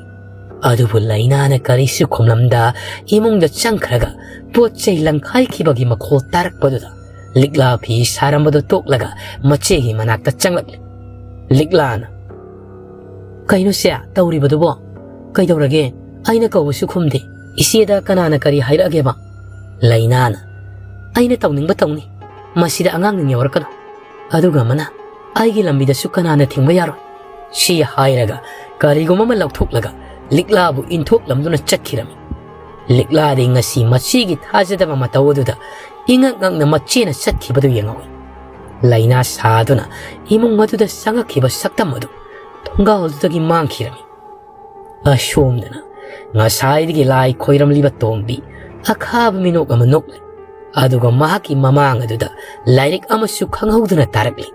ꯑꯗꯨꯕꯨ ꯂꯩꯅꯥꯅ ꯀꯔꯤꯁꯨ ꯈꯨꯝꯂꯝꯗ ꯏꯃꯨꯡꯗ ꯆꯪꯈ꯭ꯔꯒ ꯄꯣꯠ ꯆꯩ ꯂꯪꯈꯥꯏꯈꯤꯕꯒꯤ ꯃꯈꯣꯜ ꯇꯥꯔꯛꯄꯗꯨꯗ ꯂꯤꯛꯂꯥ ꯐꯤ ꯁꯥꯔꯝꯕꯗꯨ ꯇꯣꯛꯂꯒ ꯃꯆꯦꯒꯤ ꯃꯅꯥꯛꯇ ꯆꯪꯂꯛꯂꯤ꯫ ꯂꯤꯛꯂꯥꯅ, "ꯀꯩꯅꯣ ꯁꯦ ꯇꯧꯔꯤꯕꯗꯨꯕꯣ? ꯀꯩꯗꯧꯔꯒꯦ? ꯑꯩꯅ ꯀꯧꯕꯁꯨ ꯈꯨꯝꯗꯦ꯫ ꯏꯆꯦꯗ ꯀꯅꯥꯅ ꯀꯔꯤ ꯍꯥꯏꯔꯛꯑꯒꯦꯕ?" ꯂꯩꯅꯥꯅ, "ꯑꯩꯅ ꯇꯧꯅꯤꯡꯕ ꯇꯧꯅꯤ꯫ ꯃꯁꯤꯗ ꯑꯉꯥꯡꯁꯤꯡ ꯌꯥꯎꯔꯛꯀꯅꯨ꯫ ꯑꯗꯨꯒ ꯑꯃꯅ, ꯑꯩꯒꯤ ꯂꯝꯕꯤꯗꯁꯨ ꯀꯅꯥꯅ ꯊꯤꯡꯕ ꯌꯥꯔꯣꯏ꯫" ꯁꯤ ꯍꯥꯏꯔꯒ ꯀꯔꯤꯒꯨꯝꯕ ꯑꯃ ꯂꯧꯊꯣꯛꯂꯒ ꯂꯤꯛꯂꯥꯕꯨ ꯏꯟꯊꯣꯛꯂꯝꯗꯨꯅ ꯆꯠꯈꯤꯔꯝꯃꯤ꯫ ꯂꯤꯛꯂꯥꯗꯤ ꯉꯁꯤ ꯃꯆꯦꯒꯤ ꯊꯥꯖꯗꯕ ꯃꯇꯧ ꯑꯗꯨꯗ ꯏꯉꯛ ꯉꯛꯅ ꯃꯆꯦꯅ ꯆꯠꯈꯤꯕꯗꯨ ꯌꯦꯡꯍꯧꯏ꯫ ꯂꯩꯅꯥ ꯁꯥꯗꯨꯅ ꯏꯃꯨꯡ ꯑꯗꯨꯗ ꯆꯪꯉꯛꯈꯤꯕ ꯁꯛꯇꯝ ꯑꯗꯨ ꯊꯣꯡꯒꯥꯜꯗꯨꯗꯒꯤ ꯃꯥꯡꯈꯤꯔꯝꯃꯤ꯫ ꯑꯁꯣꯝꯗꯅ ꯉꯁꯥꯏꯗꯒꯤ ꯂꯥꯏ ꯈꯣꯏꯔꯝꯂꯤꯕ ꯇꯣꯝꯕꯤ ꯑꯈꯥꯕ ꯃꯤꯅꯣꯛ ꯑꯃ ꯅꯣꯛꯂꯤ꯫ ꯑꯗꯨꯒ ꯃꯍꯥꯛꯀꯤ ꯃꯃꯥꯡ ꯑꯗꯨꯗ ꯂꯥꯏꯔꯤꯛ ꯑꯃꯁꯨ ꯈꯪꯍꯧꯗꯅ ꯇꯥꯔꯛꯂꯤ꯫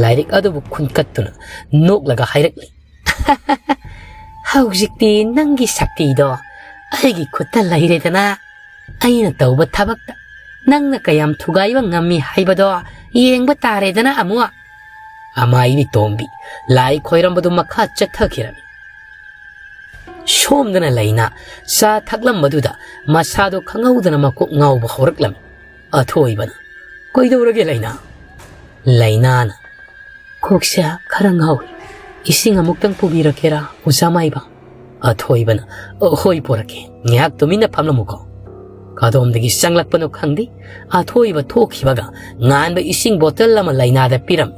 ꯂꯥꯏꯔꯤꯛ ꯑꯗꯨꯕꯨ ꯈꯨꯟꯀꯠꯇꯨꯅ ꯅꯣꯛꯂꯒ ꯍꯥꯏꯔꯛꯂꯤ, "ꯍꯧꯖꯤꯛꯇꯤ ꯅꯪꯒꯤ ꯁꯛꯇꯤꯗꯣ ꯑꯩꯒꯤ ꯈꯨꯠꯇ ꯂꯩꯔꯦꯗꯅ꯫ ꯑꯩꯅ ꯇꯧꯕ ꯊꯕꯛꯇ ꯅꯪꯅ ꯀꯌꯥꯝ ꯊꯨꯒꯥꯏꯕ ꯉꯝꯃꯤ ꯍꯥꯏꯕꯗꯣ ꯌꯦꯡꯕ ꯇꯥꯔꯦꯗꯅ ꯑꯃꯨꯛ꯫" ꯑꯃꯥꯏꯕꯤ ꯇꯣꯝꯕꯤ ꯂꯥꯏ ꯈꯣꯏꯔꯝꯕꯗꯨ ꯃꯈꯥ ꯆꯠꯊꯈꯤꯔꯝꯃꯤ꯫ ꯁꯣꯝꯗꯅ ꯂꯩꯅꯥ ꯆꯥ ꯊꯛꯂꯝꯕꯗꯨꯗ ꯃꯁꯥꯗꯣ ꯈꯪꯍꯧꯗꯅ ꯃꯀꯣꯛ ꯉꯥꯎꯕ ꯍꯧꯔꯛꯂꯝꯃꯤ꯫ ꯑꯊꯣꯏꯕꯅ, "ꯀꯩꯗꯧꯔꯒꯦ ꯂꯩꯅꯥ?" ꯂꯩꯅꯥꯅ, "ꯀꯣꯛꯁꯦ ꯈꯔ ꯉꯥꯎꯏ꯫ ꯏꯁꯤꯡ ꯑꯃꯨꯛꯇꯪ ꯄꯨꯕꯤꯔꯛꯀꯦꯔꯥ, ꯑꯣꯖꯥ ꯃꯥꯏꯕ?" ꯑꯊꯣꯏꯕꯅ, "ꯍꯣꯏ, ꯄꯨꯔꯛꯀꯦ꯫ ꯉꯥꯏꯍꯥꯛ ꯇꯨꯃꯤꯟꯅ ꯐꯝꯂꯝꯃꯨꯀꯣ꯫" ꯀꯗꯣꯝꯗꯒꯤ ꯆꯪꯂꯛꯄꯅꯣ ꯈꯪꯗꯦ, ꯑꯊꯣꯏꯕ ꯊꯣꯛꯈꯤꯕꯒ ꯉꯥꯟꯕ ꯏꯁꯤꯡ ꯕꯣꯇꯜ ꯑꯃ ꯂꯩꯅꯥꯗ ꯄꯤꯔꯝꯃꯤ꯫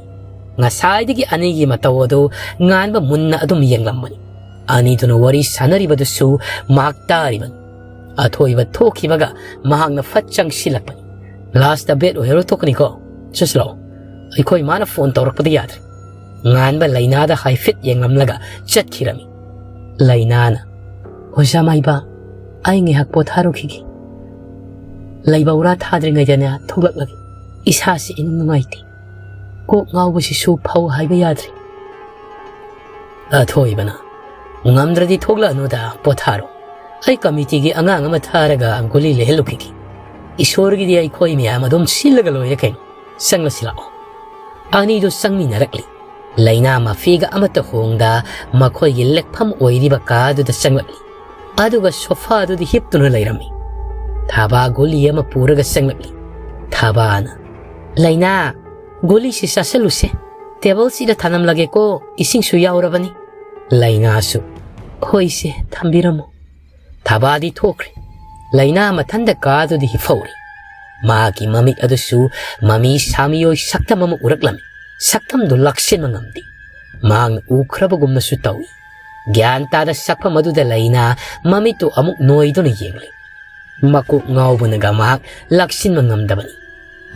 ꯉꯁꯥꯏꯗꯒꯤ ꯑꯅꯤꯒꯤ ꯃꯇꯧ ꯑꯗꯨ ꯉꯥꯟꯕ ꯃꯨꯟꯅ ꯑꯗꯨꯝ ꯌꯦꯡꯂꯝꯕꯅꯤ꯫ ꯑꯅꯤꯗꯨꯅ ꯋꯥꯔꯤ ꯁꯥꯟꯅꯔꯤꯕꯗꯨꯁꯨ ꯃꯍꯥꯛ ꯇꯥꯔꯤꯕꯅꯤ꯫ ꯑꯊꯣꯏꯕ ꯊꯣꯛꯈꯤꯕꯒ ꯃꯍꯥꯛꯅ ꯐꯠ ꯆꯪꯁꯤꯜꯂꯛꯄꯅꯤ꯫ "ꯂꯥꯁꯇ ꯕꯦꯠ ꯑꯣꯏꯍꯧꯔꯣ ꯊꯣꯛꯀꯅꯤꯀꯣ꯫ ꯆꯠꯁꯤꯂꯥꯛꯑꯣ, ꯑꯩꯈꯣꯏ ꯃꯥꯅ ꯐꯣꯟ ꯇꯧꯔꯛꯄꯗ ꯌꯥꯗ꯭ꯔꯦ"꯫ ꯉꯥꯟꯕ ꯂꯩꯅꯥꯗ ꯍꯥꯏꯐꯦꯠ ꯌꯦꯡꯂꯝꯂꯒ ꯆꯠꯈꯤꯔꯝꯃꯤ꯫ ꯂꯩꯅꯥꯅ, "ꯑꯣꯖꯥ ꯃꯥꯏꯕ, ꯑꯩ ꯉꯥꯏꯍꯥꯛ ꯄꯣꯊꯥꯔꯨꯈꯤꯒꯦ꯫ ꯂꯩꯕꯧꯔꯥ ꯊꯥꯗ꯭ꯔꯤꯉꯩꯗꯅꯦ ꯊꯣꯛꯂꯛꯂꯒꯦ꯫ ꯏꯁꯥꯁꯤ ꯏꯅꯨꯡ ꯅꯨꯡꯉꯥꯏꯇꯦ꯫ ꯀꯣꯛ ꯉꯥꯎꯕꯁꯤꯁꯨ ꯐꯧ ꯍꯥꯏꯕ ꯌꯥꯗ꯭ꯔꯦ"꯫ ꯑꯊꯣꯏꯕꯅ, "ꯉꯝꯗ꯭ꯔꯗꯤ ꯊꯣꯛꯂꯛꯑꯅꯨꯗ, ꯄꯣꯊꯥꯔꯣ꯫ ꯑꯩ ꯀꯃꯤꯇꯤꯒꯤ ꯑꯉꯥꯡ ꯑꯃ ꯊꯥꯔꯒ ꯒꯨꯂꯤ ꯂꯩꯍꯜꯂꯨꯈꯤꯒꯦ꯫ ꯏꯁꯣꯔꯒꯤꯗꯤ ꯑꯩꯈꯣꯏ ꯃꯌꯥꯝ ꯑꯗꯨꯝ ꯁꯤꯜꯂꯒ ꯂꯣꯏꯔꯦ ꯀꯩꯅꯣ꯫ ꯆꯪꯂꯁꯤ ꯂꯥꯛꯑꯣ"꯫ ꯑꯅꯤꯗꯨ ꯆꯪꯃꯤꯟꯅꯔꯛꯂꯤ꯫ ꯂꯩꯅꯥ ꯃꯐꯤꯒ ꯑꯃꯠꯇ ꯍꯣꯡꯗ ꯃꯈꯣꯏꯒꯤ ꯂꯦꯛꯐꯝ ꯑꯣꯏꯔꯤꯕ ꯀꯥꯗꯨꯗ ꯆꯪꯂꯛꯂꯤ꯫ ꯑꯗꯨꯒ ꯁꯣꯐꯥꯗꯨꯗ ꯍꯤꯞꯇꯨꯅ ꯂꯩꯔꯝꯃꯤ꯫ ꯊꯥꯕꯥ ꯒꯨꯂꯤ ꯑꯃ ꯄꯨꯔꯒ ꯆꯪꯂꯛꯂꯤ꯫ ꯊꯥꯕꯥꯅ, "ꯂꯩꯅꯥ, ꯒꯨꯂꯤꯁꯤ ꯆꯥꯁꯤꯜꯂꯨꯁꯦ꯫ ꯇꯦꯕꯜꯁꯤꯗ ꯊꯅꯝꯂꯒꯦꯀꯣ, ꯏꯁꯤꯡꯁꯨ ꯌꯥꯎꯔꯕꯅꯤ"꯫ ꯂꯩꯅꯥꯁꯨ, "ꯍꯣꯏꯁꯦ, ꯊꯝꯕꯤꯔꯝꯃꯣ"꯫ ꯊꯥꯕꯥꯗꯤ ꯊꯣꯛꯈ꯭ꯔꯦ꯫ ꯂꯩꯅꯥ ꯃꯊꯟꯗ ꯀꯥꯗꯨꯗ ꯍꯤꯞꯍꯧꯔꯤ꯫ ꯃꯍꯥꯛꯀꯤ ꯃꯃꯤꯠ ꯑꯗꯨꯁꯨ ꯃꯃꯤ ꯁꯥꯃꯤꯑꯣꯏ ꯁꯛꯇꯝ ꯑꯃ ꯎꯔꯛꯂꯝꯃꯤ꯫ ꯁꯛꯇꯝꯗꯨ ꯂꯥꯛꯁꯤꯟꯕ ꯉꯝꯗꯦ꯫ ꯃꯍꯥꯛꯅ ꯎꯈ꯭ꯔꯕꯒꯨꯝꯅꯁꯨ ꯇꯧꯏ꯫ ꯒ꯭ꯌꯥꯟ ꯇꯥꯗ ꯁꯛꯐꯝ ꯑꯗꯨꯗ ꯂꯩꯅꯥ ꯃꯃꯤꯠꯇꯨ ꯑꯃꯨꯛ ꯅꯣꯏꯗꯨꯅ ꯌꯦꯡꯂꯤ꯫ ꯃꯀꯣꯛ ꯉꯥꯎꯕꯅꯒ ꯃꯍꯥꯛ ꯂꯥꯛꯁꯤꯟꯕ ꯉꯝꯗꯕꯅꯤ꯫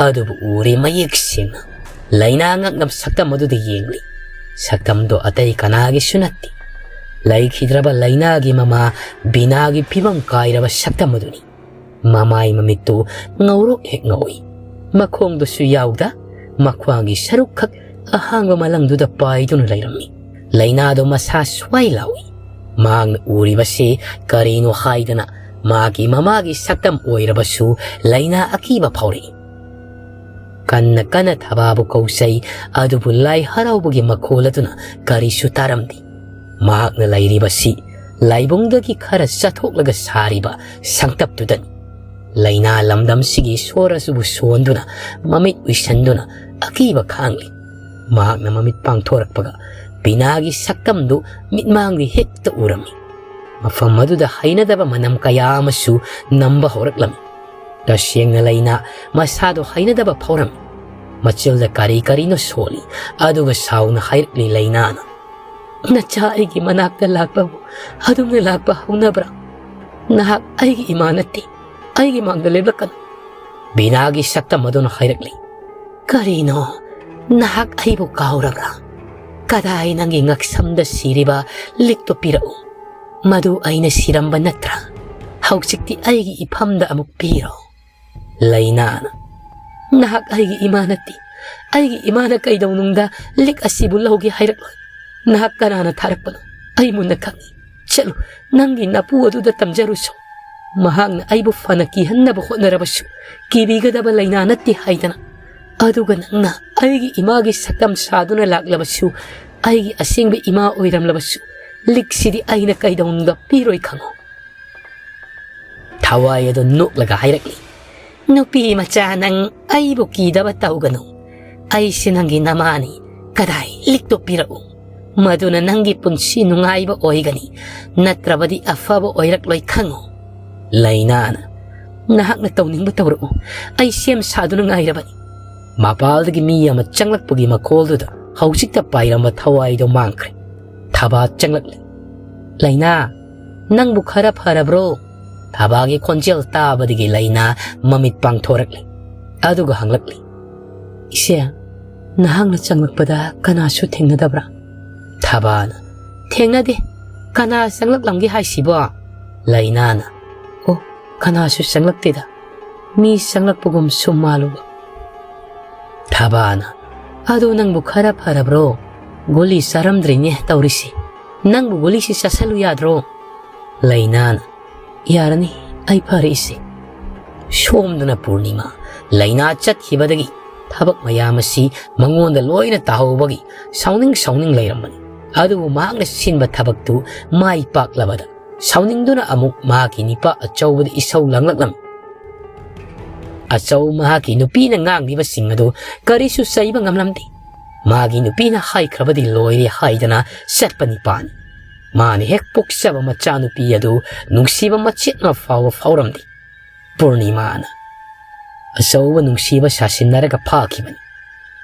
ꯑꯗꯨꯕꯨ ꯎꯔꯦ ꯃꯌꯦꯛ ꯁꯦꯡꯅ꯫ ꯂꯩꯅꯥ ꯉꯛꯅꯕ ꯁꯛꯇꯝ ꯑꯗꯨꯗ ꯌꯦꯡꯂꯤ꯫ ꯁꯛꯇꯝꯗꯣ ꯑꯇꯩ ꯀꯅꯥꯒꯤꯁꯨ ꯅꯠꯇꯦ꯫ ꯂꯩꯈꯤꯗ꯭ꯔꯕ ꯂꯩꯅꯥꯒꯤ ꯃꯃꯥ ꯕꯤꯅꯥꯒꯤ ꯐꯤꯕꯝ ꯀꯥꯏꯔꯕ ꯁꯛꯇꯝ ꯑꯗꯨꯅꯤ꯫ ꯃꯃꯥꯏ ꯃꯃꯤꯠꯇꯨ ꯉꯧꯔꯣꯛ ꯍꯦꯛ ꯉꯧꯏ꯫ ꯃꯈꯣꯡꯗꯨꯁꯨ ꯌꯥꯎꯗ, ꯃꯈ꯭ꯋꯥꯡꯒꯤ ꯁꯔꯨꯛꯈꯛ ꯑꯍꯥꯡꯕ ꯃꯂꯪꯗꯨꯗ ꯄꯥꯏꯗꯨꯅ ꯂꯩꯔꯝꯃꯤ꯫ ꯂꯩꯅꯥꯗꯣ ꯃꯁꯥ ꯁ꯭ꯋꯥꯏ ꯂꯥꯎꯏ꯫ ꯃꯍꯥꯛꯅ ꯎꯔꯤꯕꯁꯤ ꯀꯔꯤꯅꯣ ꯍꯥꯏꯗꯅ ꯃꯍꯥꯛꯀꯤ ꯃꯃꯥꯒꯤ ꯁꯛꯇꯝ ꯑꯣꯏꯔꯕꯁꯨ ꯂꯩꯅꯥ ꯑꯀꯤꯕ ꯐꯥꯎꯔꯛꯏ꯫ ꯀꯟꯅ ꯀꯟꯅ ꯊꯕꯥꯕꯨ ꯀꯧꯖꯩ, ꯑꯗꯨꯕꯨ ꯂꯥꯏ ꯍꯔꯥꯎꯕꯒꯤ ꯃꯈꯣꯜ ꯑꯗꯨꯅ ꯀꯔꯤꯁꯨ ꯇꯥꯔꯝꯗꯦ꯫ ꯃꯍꯥꯛꯅ ꯂꯩꯔꯤꯕꯁꯤ ꯂꯥꯏꯕꯨꯡꯗꯒꯤ ꯈꯔ ꯆꯠꯊꯣꯛꯂꯒ ꯁꯥꯔꯤꯕ ꯁꯪꯇꯞꯇꯨꯗꯅꯤ꯫ ꯂꯩꯅꯥ ꯂꯝꯗꯝꯁꯤꯒꯤ ꯁꯣꯔ ꯑꯁꯤꯕꯨ ꯁꯣꯟꯗꯨꯅ, ꯃꯃꯤꯠ ꯎꯏꯁꯟꯗꯨꯅ ꯑꯀꯤꯕ ꯈꯥꯡꯂꯤ꯫ ꯃꯍꯥꯛꯅ ꯃꯃꯤꯠ ꯄꯥꯡꯊꯣꯔꯛꯄꯒ ꯕꯤꯅꯥꯒꯤ ꯁꯛꯇꯝꯗꯨ ꯃꯤꯠꯃꯥꯡꯗ ꯍꯦꯛꯇ ꯎꯔꯝꯃꯤ꯫ ꯃꯐꯝ ꯑꯗꯨꯗ ꯍꯩꯅꯗꯕ ꯃꯅꯝ ꯀꯌꯥ ꯑꯃꯁꯨ ꯅꯝꯕ ꯍꯧꯔꯛꯂꯝꯃꯤ꯫ ꯇꯁꯦꯡꯅ ꯂꯩꯅꯥ ꯃꯁꯥꯗꯣ ꯍꯩꯅꯗꯕ ꯐꯥꯎꯔꯝꯃꯤ꯫ ꯃꯆꯤꯜꯗ ꯀꯔꯤ ꯀꯔꯤꯅꯣ ꯁꯣꯜꯂꯤ, ꯑꯗꯨꯒ ꯁꯥꯎꯅ ꯍꯥꯏꯔꯛꯂꯤ ꯂꯩꯅꯥꯅ, "ꯅꯆꯥ ꯑꯩꯒꯤ ꯃꯅꯥꯛꯇ ꯂꯥꯛꯄꯕꯨ ꯑꯗꯨꯝꯅ ꯂꯥꯛꯄ ꯍꯧꯅꯕ꯭ꯔꯥ? ꯅꯍꯥꯛ ꯑꯩꯒꯤ ꯏꯃꯥ ꯅꯠꯇꯦ, ꯑꯩꯒꯤ ꯃꯥꯡꯗ ꯂꯦꯞꯂꯛꯀꯅꯨ꯫ ꯕꯤꯅꯥꯒꯤ ꯁꯛꯇꯝ ꯑꯗꯨꯅ ꯍꯥꯏꯔꯛꯂꯤ, "ꯀꯔꯤꯅꯣ? ꯅꯍꯥꯛ ꯑꯩꯕꯨ ꯀꯥꯎꯔꯕ꯭ꯔꯥ? ꯀꯗꯥꯏ ꯅꯪꯒꯤ ꯉꯛꯁꯝꯗ ꯁꯤꯔꯤꯕ ꯂꯤꯛꯇꯣ ꯄꯤꯔꯛꯎ꯫ ꯃꯗꯨ ꯑꯩꯅ ꯁꯤꯔꯝꯕ ꯅꯠꯇ꯭ꯔꯥ? ꯍꯧꯖꯤꯛꯇꯤ ꯑꯩꯒꯤ ꯏꯐꯝꯗ ꯑꯃꯨꯛ ꯄꯤꯔꯣ꯫" ꯂꯩꯅꯥꯅ, "ꯅꯍꯥꯛ ꯑꯩꯒꯤ ꯏꯃꯥ ꯅꯠꯇꯦ꯫ ꯑꯩꯒꯤ ꯏꯃꯥꯅ ꯀꯩꯗꯧꯅꯨꯡꯗ ꯂꯤꯛ ꯑꯁꯤꯕꯨ ꯂꯧꯒꯦ ꯍꯥꯏꯔꯛꯂꯣꯏ꯫ ꯅꯍꯥꯛ ꯀꯅꯥꯅ ꯊꯥꯔꯛꯄꯅꯣ? ꯑꯩ ꯃꯨꯟꯅ ꯈꯪꯏ꯫ ꯆꯠꯂꯨ, ꯅꯪꯒꯤ ꯅꯄꯨ ꯑꯗꯨꯗ ꯇꯝꯖꯔꯨꯁꯨ꯫ ꯃꯍꯥꯛꯅ ꯑꯩꯕꯨ ꯐꯅ ꯀꯤꯍꯟꯅꯕ ꯍꯣꯠꯅꯔꯕꯁꯨ, ꯀꯤꯕꯤꯒꯗꯕ ꯂꯩꯅꯥ ꯅꯠꯇꯦ ꯍꯥꯏꯗꯅ꯫ ꯑꯗꯨꯒ ꯅꯪꯅ ꯑꯩꯒꯤ ꯏꯃꯥꯒꯤ ꯁꯛꯇꯝ ꯁꯥꯗꯨꯅ ꯂꯥꯛꯂꯕꯁꯨ, ꯑꯩꯒꯤ ꯑꯁꯦꯡꯕ ꯏꯃꯥ ꯑꯣꯏꯔꯝꯂꯕꯁꯨ, ꯂꯤꯛꯁꯤꯗꯤ ꯑꯩꯅ ꯀꯩꯗꯧꯅꯨꯡꯗ ꯄꯤꯔꯣꯏ ꯈꯪꯉꯨ꯫" ꯊꯋꯥꯏ ꯑꯗꯨ ꯅꯣꯛꯂꯒ ꯍꯥꯏꯔꯛꯂꯤ, "ꯅꯨꯄꯤ ꯃꯆꯥ, ꯅꯪ ꯑꯩꯕꯨ ꯀꯤꯗꯕ ꯇꯧꯒꯅꯨ꯫ ꯑꯩꯁꯦ ꯅꯪꯒꯤ ꯅꯃꯥꯅꯤ꯫ ꯀꯗꯥꯏ, ꯂꯤꯛꯇꯣ ꯄꯤꯔꯛꯎ꯫ ꯃꯗꯨꯅ ꯅꯪꯒꯤ ꯄꯨꯟꯁꯤ ꯅꯨꯡꯉꯥꯏꯕ ꯑꯣꯏꯒꯅꯤ, ꯅꯠꯇ꯭ꯔꯕꯗꯤ ꯑꯐꯕ ꯑꯣꯏꯔꯛꯂꯣꯏ ꯈꯪꯉꯨ꯫" ꯂꯩꯅꯥꯅ, "ꯅꯍꯥꯛꯅ ꯇꯧꯅꯤꯡꯕ ꯇꯧꯔꯛꯎ, ꯑꯩ ꯁꯦꯝ ꯁꯥꯗꯨꯅ ꯉꯥꯏꯔꯕꯅꯤ꯫" ꯃꯄꯥꯜꯗꯒꯤ ꯃꯤ ꯑꯃ ꯆꯪꯂꯛꯄꯒꯤ ꯃꯈꯣꯜꯗꯨꯗ ꯍꯧꯖꯤꯛꯇ ꯄꯥꯏꯔꯝꯕ ꯊꯋꯥꯏꯗꯣ ꯃꯥꯡꯈ꯭ꯔꯦ꯫ ꯊꯕꯥ ꯆꯪꯂꯛꯂꯤ꯫ "ꯂꯩꯅꯥ, ꯅꯪꯕꯨ ꯈꯔ ꯐꯔꯕ꯭ꯔꯣ?" ꯊꯕꯥꯒꯤ ꯈꯣꯟꯖꯦꯜ ꯇꯥꯕꯗꯒꯤ ꯂꯩꯅꯥ ꯃꯃꯤꯠ ꯄꯥꯡꯊꯣꯔꯛꯂꯤ꯫ ꯑꯗꯨꯒ ꯍꯪꯂꯛꯂꯤ, "ꯏꯆꯦ, ꯅꯍꯥꯛꯅ ꯆꯪꯂꯛꯄꯗ ꯀꯅꯥꯁꯨ ꯊꯦꯡꯅꯗꯕ꯭ꯔꯥ?" ꯊꯕꯥꯅ, "ꯊꯦꯡꯅꯗꯦ꯫ ꯀꯅꯥ ꯆꯪꯂꯛꯂꯝꯒꯦ ꯍꯥꯏꯁꯤꯕꯣ?" ꯂꯩꯅꯥꯅ, "ꯑꯣ, ꯀꯅꯥꯁꯨ ꯆꯪꯂꯛꯇꯦꯗ꯫ ꯃꯤ ꯆꯪꯂꯛꯄꯒꯨꯝ ꯁꯨꯝ ꯃꯥꯜꯂꯨꯕ꯫" ꯊꯕꯥꯅ, "ꯑꯗꯣ ꯅꯪꯕꯨ ꯈꯔ ꯐꯔꯕ꯭ꯔꯣ? ꯒꯨꯂꯤ ꯆꯥꯔꯝꯗ꯭ꯔꯤꯅꯦ ꯇꯧꯔꯤꯁꯤ꯫ ꯅꯪꯕꯨ ꯒꯨꯂꯤꯁꯤ ꯆꯥꯁꯜꯂꯨ ꯌꯥꯗ꯭ꯔꯣ?" ꯂꯩꯅꯥꯅ, "ꯌꯥꯔꯅꯤ, ꯑꯩ ꯐꯔꯦ ꯏꯆꯦ꯫" ꯁꯣꯝꯗꯅ ꯄꯨꯔꯅꯤꯃꯥ ꯂꯩꯅꯥ ꯆꯠꯈꯤꯕꯗꯒꯤ ꯊꯕꯛ ꯃꯌꯥꯝ ꯑꯁꯤ ꯃꯉꯣꯟꯗ ꯂꯣꯏꯅ ꯇꯥꯍꯧꯕꯒꯤ ꯁꯥꯎꯅꯤꯡ ꯁꯥꯎꯅꯤꯡ ꯂꯩꯔꯝꯕꯅꯤ꯫ ꯑꯗꯨꯕꯨ ꯃꯍꯥꯛꯅ ꯁꯤꯟꯕ ꯊꯕꯛꯇꯨ ꯃꯥꯏ ꯄꯥꯛꯂꯕꯗ ꯁꯥꯎꯅꯤꯡꯗꯨꯅ ꯑꯃꯨꯛ ꯃꯍꯥꯛꯀꯤ ꯅꯤꯄꯥ ꯑꯆꯧꯕꯗ ꯏꯁꯧ ꯂꯥꯡꯂꯛꯂꯝꯃꯤ꯫ ꯑꯆꯧ ꯃꯍꯥꯛꯀꯤ ꯅꯨꯄꯤꯅ ꯉꯥꯡꯂꯤꯕꯁꯤꯡ ꯑꯗꯨ ꯀꯔꯤꯁꯨ ꯆꯩꯕ ꯉꯝꯂꯝꯗꯦ꯫ ꯃꯥꯒꯤ ꯅꯨꯄꯤꯅ ꯍꯥꯏꯈ꯭ꯔꯕꯗꯤ ꯂꯣꯏꯔꯦ ꯍꯥꯏꯗꯅ ꯆꯠꯄ ꯅꯤꯄꯥꯅꯤ꯫ ꯃꯥꯅ ꯍꯦꯛ ꯄꯣꯛꯆꯕ ꯃꯆꯥꯅꯨꯄꯤ ꯑꯗꯨ ꯅꯨꯡꯁꯤꯕ ꯃꯆꯦꯠ ꯑꯃ ꯐꯥꯎꯕ ꯐꯥꯎꯔꯝꯗꯦ꯫ ꯄꯨꯔꯅꯤꯃꯥꯅ ꯑꯆꯧꯕ ꯅꯨꯡꯁꯤꯕ ꯁꯥꯁꯤꯟꯅꯔꯒ ꯐꯥꯈꯤꯕꯅꯤ꯫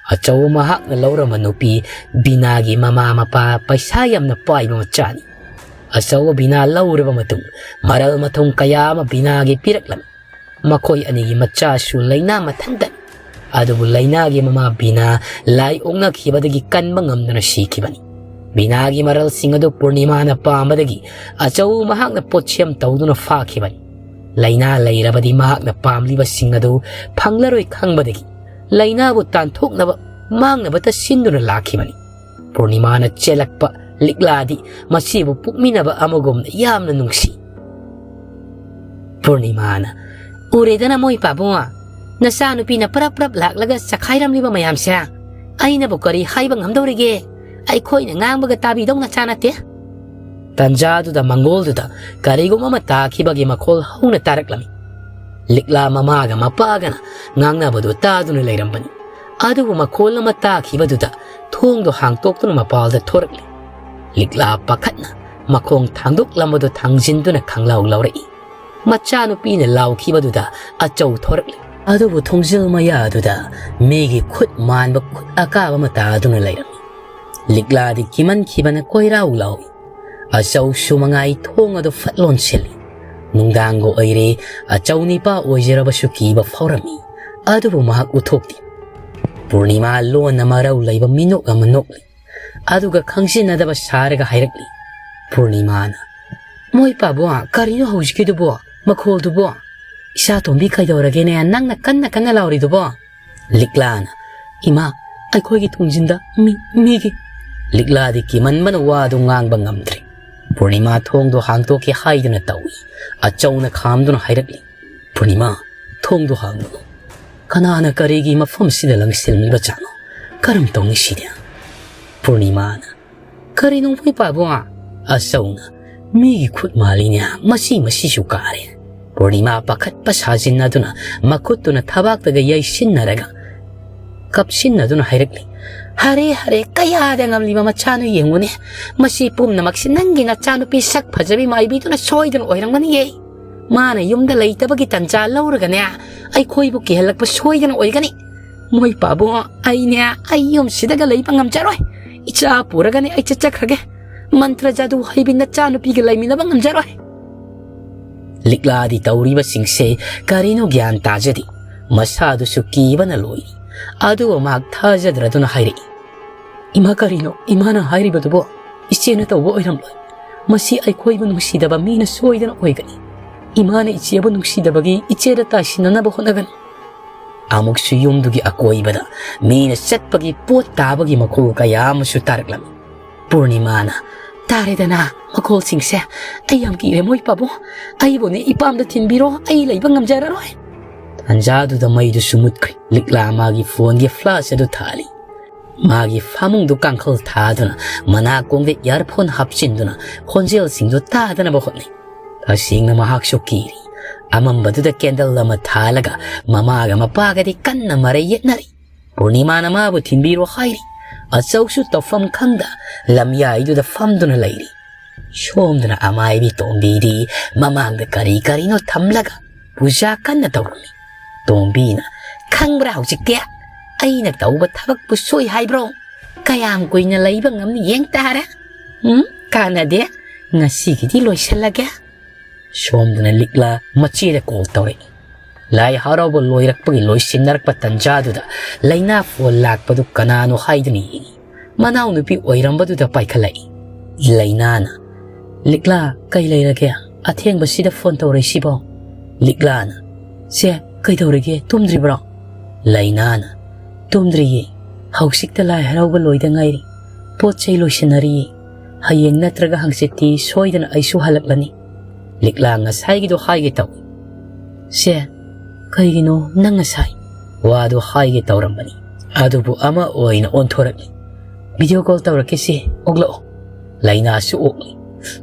ꯑꯆꯧꯕ ꯃꯍꯥꯛꯅ ꯂꯧꯔꯝꯕ ꯅꯨꯄꯤ ꯕꯤꯅꯥꯒꯤ ꯃꯃꯥ ꯃꯄꯥ ꯄꯩꯁꯥ ꯌꯥꯝꯅ ꯄꯥꯏꯕ ꯃꯆꯥꯅꯤ꯫ ꯑꯆꯧꯕ ꯕꯤꯅꯥ ꯂꯧꯔꯕ ꯃꯇꯨꯡ ꯃꯔꯜ ꯃꯊꯨꯝ ꯀꯌꯥ ꯑꯃ ꯕꯤꯅꯥꯒꯤ ꯄꯤꯔꯛꯂꯝꯃꯤ꯫ ꯃꯈꯣꯏ ꯑꯅꯤꯒꯤ ꯃꯆꯥꯁꯨ ꯂꯥꯏꯅꯥ ꯃꯊꯟꯇꯅꯤ꯫ ꯑꯗꯨꯕꯨ ꯂꯥꯏꯅꯥꯒꯤ ꯃꯃꯥ ꯕꯤꯅꯥ ꯂꯥꯏ ꯑꯣꯛꯅꯈꯤꯕꯗꯒꯤ ꯀꯟꯕ ꯉꯝꯗꯅ ꯁꯤꯈꯤꯕꯅꯤ꯫ ꯕꯤꯅꯥꯒꯤ ꯃꯔꯜꯁꯤꯡ ꯑꯗꯨ ꯄꯨꯔꯅꯤꯃꯥꯅ ꯄꯥꯝꯕꯗꯒꯤ ꯑꯆꯧ ꯃꯍꯥꯛꯅ ꯄꯣꯠꯁꯦꯝ ꯇꯧꯗꯨꯅ ꯐꯥꯈꯤꯕꯅꯤ꯫ ꯂꯥꯏꯅꯥ ꯂꯩꯔꯕꯗꯤ ꯃꯍꯥꯛꯅ ꯄꯥꯝꯂꯤꯕꯁꯤꯡ ꯑꯗꯨ ꯐꯪꯂꯔꯣꯏ ꯈꯪꯕꯗꯒꯤ ꯂꯥꯏꯅꯥꯕꯨ ꯇꯥꯟꯊꯣꯛꯅꯕ ꯃꯥꯡꯅꯕꯇ ꯁꯤꯟꯗꯨꯅ ꯂꯥꯛꯈꯤꯕꯅꯤ꯫ ꯄꯨꯔꯅꯤꯃꯥꯅ ꯆꯦꯜꯂꯛꯄ ꯂꯤꯛꯂꯥꯗꯤ ꯃꯁꯤꯕꯨ ꯄꯣꯛꯃꯤꯟꯅꯕ ꯑꯃꯒꯨꯝꯅ ꯌꯥꯝꯅ ꯅꯨꯡꯁꯤ꯫ ꯄꯨꯔꯅꯤꯃꯥꯅ, "ꯎꯔꯦꯗꯅ ꯃꯣꯏ ꯄꯥꯕꯨꯡ, ꯅꯆꯥꯅꯨꯄꯤꯅ ꯄꯔꯞ ꯄꯔꯞ ꯂꯥꯛꯂꯒ ꯆꯈꯥꯏꯔꯝꯂꯤꯕ ꯃꯌꯥꯝꯁꯦ꯫ ꯑꯩꯅꯕꯨ ꯀꯔꯤ ꯍꯥꯏꯕ ꯉꯝꯗꯧꯔꯤꯒꯦ? ꯑꯩꯈꯣꯏꯅ ꯉꯥꯡꯕꯒ ꯇꯥꯕꯤꯗꯧ ꯅꯆꯥ ꯅꯠꯇꯦ꯫" ꯇꯟꯖꯥꯗꯨꯗ ꯃꯪꯒꯣꯜꯗꯨꯗ ꯀꯔꯤꯒꯨꯝꯕ ꯑꯃ ꯇꯥꯈꯤꯕꯒꯤ ꯃꯈꯣꯜ ꯍꯧꯅ ꯇꯥꯔꯛꯂꯝꯃꯤ꯫ ꯂꯤꯛꯂꯥ ꯃꯃꯥꯒ ꯃꯄꯥꯒꯅ ꯉꯥꯡꯅꯕꯗꯨ ꯇꯥꯗꯨꯅ ꯂꯩꯔꯝꯕꯅꯤ꯫ ꯑꯗꯨꯕꯨ ꯃꯈꯣꯜ ꯑꯃ ꯇꯥꯈꯤꯕꯗꯨꯗ ꯊꯣꯡꯗꯣ ꯍꯥꯡꯇꯣꯛꯇꯨꯅ ꯃꯄꯥꯜꯗ ꯊꯣꯔꯛꯂꯦ꯫ ꯂꯤꯛꯂꯥ ꯄꯥꯈꯠꯅ ꯃꯈꯣꯡ ꯊꯥꯡꯗꯣꯛꯂꯝꯕꯗꯨ ꯊꯥꯡꯖꯤꯟꯗꯨꯅ ꯈꯪꯂꯥꯎ ꯂꯥꯎꯔꯛꯏ꯫ ꯃꯆꯥꯅꯨꯄꯤꯅ ꯂꯥꯎꯈꯤꯕꯗꯨꯗ ꯑꯆꯧ ꯊꯣꯔꯛꯂꯦ꯫ ꯑꯗꯨꯕꯨ ꯊꯣꯡꯖꯤꯜ ꯃꯌꯥꯗꯨꯗ ꯃꯤꯒꯤ ꯈꯨꯠ ꯃꯥꯟꯕ ꯈꯨꯠ ꯑꯀꯥꯕ ꯑꯃ ꯇꯥꯗꯨꯅ ꯂꯩꯔꯝꯃꯤ꯫ ꯂꯤꯛꯂꯥꯗꯤ ꯀꯤꯃꯟꯈꯤꯕꯅ ꯀꯣꯏꯔꯥꯎ ꯂꯥꯎꯏ꯫ ꯑꯆꯧꯁꯨ ꯃꯉꯥꯏ ꯊꯣꯡ ꯑꯗꯨ ꯐꯠ ꯂꯣꯟꯁꯤꯜꯂꯤ꯫ ꯅꯨꯡꯗꯥꯡꯒ ꯑꯣꯏꯔꯦ, ꯑꯆꯧ ꯅꯤꯄꯥ ꯑꯣꯏꯖꯔꯕꯁꯨ ꯀꯤꯕ ꯐꯥꯎꯔꯝꯃꯤ꯫ ꯑꯗꯨꯕꯨ ꯃꯍꯥꯛ ꯎꯊꯣꯛꯇꯦ꯫ ꯄꯨꯔꯅꯤꯃꯥ ꯂꯣꯟꯅ ꯃꯔꯧ ꯂꯩꯕ ꯃꯤꯅꯣꯛ ꯑꯃ ꯅꯣꯛꯂꯤ꯫ ꯑꯗꯨꯒ ꯈꯪꯖꯤꯟꯅꯗꯕ ꯁꯥꯔꯒ ꯍꯥꯏꯔꯛꯂꯤ꯫ ꯄꯨꯔꯅꯤꯃꯥꯅ, "ꯃꯣꯏ ꯄꯥꯕꯨꯡ, ꯀꯔꯤꯅꯣ ꯍꯧꯖꯤꯛꯀꯤꯗꯨꯕꯣ? ꯃꯈꯣꯜꯗꯨꯕꯣ? ꯏꯆꯥ ꯇꯣꯝꯕꯤ ꯀꯩꯗꯧꯔꯒꯦꯅꯦ ꯅꯪꯅ ꯀꯟꯅ ꯀꯟꯅ ꯂꯥꯎꯔꯤꯗꯨꯕꯣ?" ꯂꯤꯛꯂꯥꯅ, "ꯏꯃꯥ, ꯑꯩꯈꯣꯏꯒꯤ ꯊꯣꯡꯖꯤꯟꯗ ꯃꯤ, ꯃꯤꯒꯤ..." ꯂꯤꯛꯂꯥꯗꯤ ꯀꯤꯃꯟꯕꯅ ꯋꯥꯗꯨ ꯉꯥꯡꯕ ꯉꯝꯗ꯭ꯔꯦ꯫ ꯄꯨꯔꯅꯤꯃꯥ ꯊꯣꯡꯗꯣ ꯍꯥꯡꯗꯣꯛꯀꯦ ꯍꯥꯏꯗꯨꯅ ꯇꯧꯏ꯫ ꯑꯆꯧꯅ ꯈꯥꯝꯗꯨꯅ ꯍꯥꯏꯔꯛꯂꯤ, "ꯄꯨꯔꯅꯤꯃꯥ, ꯊꯣꯡꯗꯣ ꯍꯥꯡꯂꯨ꯫ ꯀꯅꯥꯅ ꯀꯔꯤꯒꯤ ꯃꯐꯝꯁꯤꯗ ꯂꯪꯁꯤꯜꯂꯤꯕꯖꯥꯠꯅꯣ? ꯀꯔꯝ ꯇꯧꯅꯤ ꯁꯤꯗꯤ?" ꯄꯨꯔꯅꯤꯃꯥꯅ, "ꯀꯔꯤꯅꯣ ꯃꯣꯏ ꯄꯥꯕꯨꯡ?" ꯑꯆꯧꯅ, "ꯃꯤꯒꯤ ꯈꯨꯠ ꯃꯥꯜꯂꯤꯅꯦ, ꯃꯁꯤ, ꯃꯁꯤꯁꯨ ꯀꯥꯔꯦ꯫" ꯄꯨꯔꯅꯤꯃꯥ ꯄꯥꯈꯠꯄ ꯁꯥꯖꯤꯟꯅꯗꯨꯅ ꯃꯈꯨꯠꯇꯨꯅ ꯊꯕꯥꯛꯇꯒ ꯌꯩꯁꯤꯟꯅꯔꯒ ꯀꯞꯁꯤꯟꯅꯗꯨꯅ ꯍꯥꯏꯔꯛꯂꯤ, "ꯍꯔꯦ, ꯍꯔꯦ, ꯀꯌꯥꯗ ꯉꯝꯂꯤꯕ ꯃꯆꯥꯅꯣ ꯌꯦꯡꯉꯨꯅꯦ꯫ ꯃꯁꯤ ꯄꯨꯝꯅꯃꯛꯁꯤ ꯅꯪꯒꯤ ꯅꯆꯥꯅꯨꯄꯤ ꯁꯛ ꯐꯖꯕꯤ ꯃꯥꯏꯕꯤꯗꯨꯅ ꯁꯣꯏꯗꯅ ꯑꯣꯏꯔꯝꯒꯅꯤꯌꯦ꯫ ꯃꯥꯅ ꯌꯨꯝꯗ ꯂꯩꯇꯕꯒꯤ ꯇꯟꯖꯥ ꯂꯧꯔꯒꯅꯦ, ꯑꯩꯈꯣꯏꯕꯨ ꯀꯤꯍꯜꯂꯛꯄ ꯁꯣꯏꯗꯅ ꯑꯣꯏꯒꯅꯤ꯫ ꯃꯣꯏ ꯄꯥꯕꯨꯡ, ꯑꯩꯅꯦ, ꯑꯩ ꯌꯨꯝꯁꯤꯗꯒ ꯂꯩꯕ ꯉꯝꯖꯔꯣꯏ꯫ ꯏꯆꯥ ꯄꯨꯔꯒꯅꯦ ꯑꯩ ꯆꯠꯆꯈ꯭ꯔꯒꯦ꯫ ꯃꯟꯇ꯭ꯔ ꯖꯥꯗꯨ ꯍꯩꯕꯤ ꯅꯆꯥꯅꯨꯄꯤꯒ ꯂꯩꯃꯤꯟꯅꯕ ꯉꯝꯖꯔꯣꯏ"꯫ ꯂꯤꯛꯂꯥꯗꯤ ꯇꯧꯔꯤꯕꯁꯤꯡꯁꯦ ꯀꯔꯤꯅꯣ ꯒ꯭ꯌꯥꯟ ꯇꯥꯖꯗꯦ꯫ ꯃꯁꯥꯗꯨꯁꯨ ꯀꯤꯕꯅ ꯂꯣꯏꯔꯤ꯫ ꯑꯗꯨꯕꯨ ꯃꯍꯥꯛ ꯊꯥꯖꯗ꯭ꯔꯗꯨꯅ ꯍꯥꯏꯔꯛꯏ, "ꯏꯃꯥ, ꯀꯔꯤꯅꯣ ꯏꯃꯥꯅ ꯍꯥꯏꯔꯤꯕꯗꯨꯕꯣ? ꯏꯆꯦꯅ ꯇꯧꯕ ꯑꯣꯏꯔꯝꯂꯣꯏ꯫ ꯃꯁꯤ ꯑꯩꯈꯣꯏꯕꯨ ꯅꯨꯡꯁꯤꯗꯕ ꯃꯤꯅ ꯁꯣꯏꯗꯅ ꯑꯣꯏꯒꯅꯤ꯫ ꯏꯃꯥꯅ ꯏꯆꯦꯕꯨ ꯅꯨꯡꯁꯤꯗꯕꯒꯤ ꯏꯆꯦꯗ ꯇꯥꯏꯁꯤꯟꯅꯅꯕ ꯍꯣꯠꯅꯒꯅꯨ"꯫ ꯑꯃꯨꯛꯁꯨ ꯌꯨꯝꯗꯨꯒꯤ ꯑꯀꯣꯏꯕꯗ ꯃꯤꯅ ꯆꯠꯄꯒꯤ ꯄꯣꯠ ꯇꯥꯕꯒꯤ ꯃꯈꯣꯜ ꯀꯌꯥ ꯑꯃꯁꯨ ꯇꯥꯔꯛꯂꯝꯃꯤ꯫ ꯄꯨꯔꯅꯤꯃꯥꯅ, "ꯇꯥꯔꯦꯗꯅ ꯃꯈꯣꯜꯁꯤꯡꯁꯦ꯫ ꯑꯩ ꯌꯥꯝ ꯀꯤꯔꯦ, ꯃꯣꯏ ꯄꯥꯕꯨꯡ꯫ ꯑꯩꯕꯨꯅꯦ ꯏꯄꯥꯝꯗ ꯊꯤꯟꯕꯤꯔꯣ, ꯑꯩ ꯂꯩꯕ ꯉꯝꯖꯔꯔꯣꯏ"꯫ ꯇꯥꯟꯖꯥꯗꯨꯗ ꯃꯩꯗꯨꯁꯨ ꯃꯨꯠꯈ꯭ꯔꯦ꯫ ꯂꯤꯛꯂꯥ ꯃꯥꯒꯤ ꯐꯣꯟꯒꯤ ꯐ꯭ꯂꯥꯁ ꯑꯗꯨ ꯊꯥꯜꯂꯤ꯫ ꯃꯥꯒꯤ ꯐꯃꯨꯡꯗꯨ ꯀꯥꯡꯈꯜ ꯊꯥꯗꯨꯅ, ꯃꯅꯥꯀꯣꯡꯗ ꯏꯌꯥꯔꯐꯣꯟ ꯍꯥꯞꯆꯤꯟꯗꯨꯅ, ꯈꯣꯟꯖꯦꯜꯁꯤꯡꯗꯨ ꯇꯥꯗꯅꯕ ꯍꯣꯠꯅꯩ꯫ ꯇꯁꯦꯡꯅ ꯃꯍꯥꯛꯁꯨ ꯀꯤꯔꯤ꯫ ꯑꯃꯝꯕꯗꯨꯗ ꯀꯦꯟꯗꯜ ꯑꯃ ꯊꯥꯜꯂꯒ ꯃꯃꯥꯒ ꯃꯄꯥꯒꯗꯤ ꯀꯟꯅ ꯃꯔꯩ ꯌꯦꯠꯅꯔꯤ꯫ ꯄꯨꯔꯅꯤꯃꯥꯅ ꯃꯥꯕꯨ ꯊꯤꯟꯕꯤꯔꯣ ꯍꯥꯏꯔꯤ꯫ ꯑꯆꯧꯁꯨ ꯇꯧꯐꯝ ꯈꯪꯗ ꯂꯝꯌꯥꯏꯗꯨꯗ ꯐꯝꯗꯨꯅ ꯂꯩꯔꯤ꯫ ꯁꯣꯝꯗꯅ ꯑꯃꯥꯏꯕꯤ ꯇꯣꯝꯕꯤꯗꯤ ꯃꯃꯥꯡꯗ ꯀꯔꯤ ꯀꯔꯤꯅꯣ ꯊꯝꯂꯒ ꯄꯨꯖꯥ ꯀꯟꯅ ꯇꯧꯔꯝꯃꯤ꯫ ꯇꯣꯝꯕꯤꯅ, "ꯈꯪꯕ꯭ꯔꯥ ꯍꯧꯖꯤꯛꯇꯤ? ꯑꯩꯅ ꯇꯧꯕ ꯊꯕꯛꯄꯨ ꯁꯣꯏ ꯍꯥꯏꯕ꯭ꯔꯣ? ꯀꯌꯥꯝ ꯀꯨꯏꯅ ꯂꯩꯕ ꯉꯝꯅꯤ ꯌꯦꯡ ꯇꯥꯔꯦ꯫ ꯎꯝ, ꯀꯥꯟꯅꯗꯦ꯫ ꯉꯁꯤꯒꯤꯗꯤ ꯂꯣꯏꯁꯤꯜꯂꯒꯦ"꯫ ꯁꯣꯝꯗꯅ ꯂꯤꯛꯂꯥ ꯃꯆꯦꯗ ꯀꯣꯜ ꯇꯧꯔꯛꯏ꯫ ꯂꯥꯏ ꯍꯔꯥꯎꯕ ꯂꯣꯏꯔꯛꯄꯒꯤ ꯂꯣꯏꯁꯤꯟꯅꯔꯛꯄ ꯇꯟꯖꯥꯗꯨꯗ ꯂꯩꯅꯥ ꯐꯣꯟ ꯂꯥꯛꯄꯗꯨ ꯀꯅꯥꯅꯣ ꯍꯥꯏꯗꯨꯅ ꯌꯦꯡꯉꯤ꯫ ꯃꯅꯥꯎꯅꯨꯄꯤ ꯑꯣꯏꯔꯝꯕꯗꯨꯗ ꯄꯥꯏꯈꯠꯂꯛꯏ꯫ ꯂꯩꯅꯥꯅ, "ꯂꯤꯛꯂꯥ, ꯀꯩ ꯂꯩꯔꯒꯦ? ꯑꯊꯦꯡꯕꯁꯤꯗ ꯐꯣꯟ ꯇꯧꯔꯛꯏꯁꯤꯕꯣ?" ꯂꯤꯛꯂꯥꯅ, "ꯁꯦ, ꯀꯩꯗꯧꯔꯒꯦ? ꯇꯨꯝꯗ꯭ꯔꯤꯕ꯭ꯔꯣ?" ꯂꯩꯅꯥꯅ, "ꯇꯨꯝꯗ꯭ꯔꯤꯌꯦ꯫ ꯍꯧꯖꯤꯛꯇ ꯂꯥꯏ ꯍꯔꯥꯎꯕ ꯂꯣꯏꯗ ꯉꯥꯏꯔꯤ꯫ ꯄꯣꯠ ꯆꯩ ꯂꯣꯏꯁꯤꯟꯅꯔꯤꯌꯦ꯫ ꯍꯌꯦꯡ ꯅꯠꯇ꯭ꯔꯒ ꯍꯪꯆꯤꯠꯇꯤ ꯁꯣꯏꯗꯅ ꯑꯩꯁꯨ ꯍꯜꯂꯛꯂꯅꯤ"꯫ ꯂꯤꯛꯂꯥ ꯉꯁꯥꯏꯒꯤꯗꯣ ꯍꯥꯏꯒꯦ ꯇꯧꯏ꯫ "ꯁꯦ, ꯀꯩꯒꯤꯅꯣ ꯅꯪ ꯉꯁꯥꯏ?" ꯋꯥꯗꯣ ꯍꯥꯏꯒꯦ ꯇꯧꯔꯝꯕꯅꯤ, ꯑꯗꯨꯕꯨ ꯑꯃ ꯑꯣꯏꯅ ꯑꯣꯟꯊꯣꯔꯛꯂꯤ꯫ "ꯚꯤꯗꯤꯑꯣ ꯀꯣꯜ ꯇꯧꯔꯛꯀꯦ ꯁꯦ, ꯑꯣꯛꯂꯛꯑꯣ"꯫ ꯂꯩꯅꯥꯁꯨ ꯑꯣꯛꯂꯤ꯫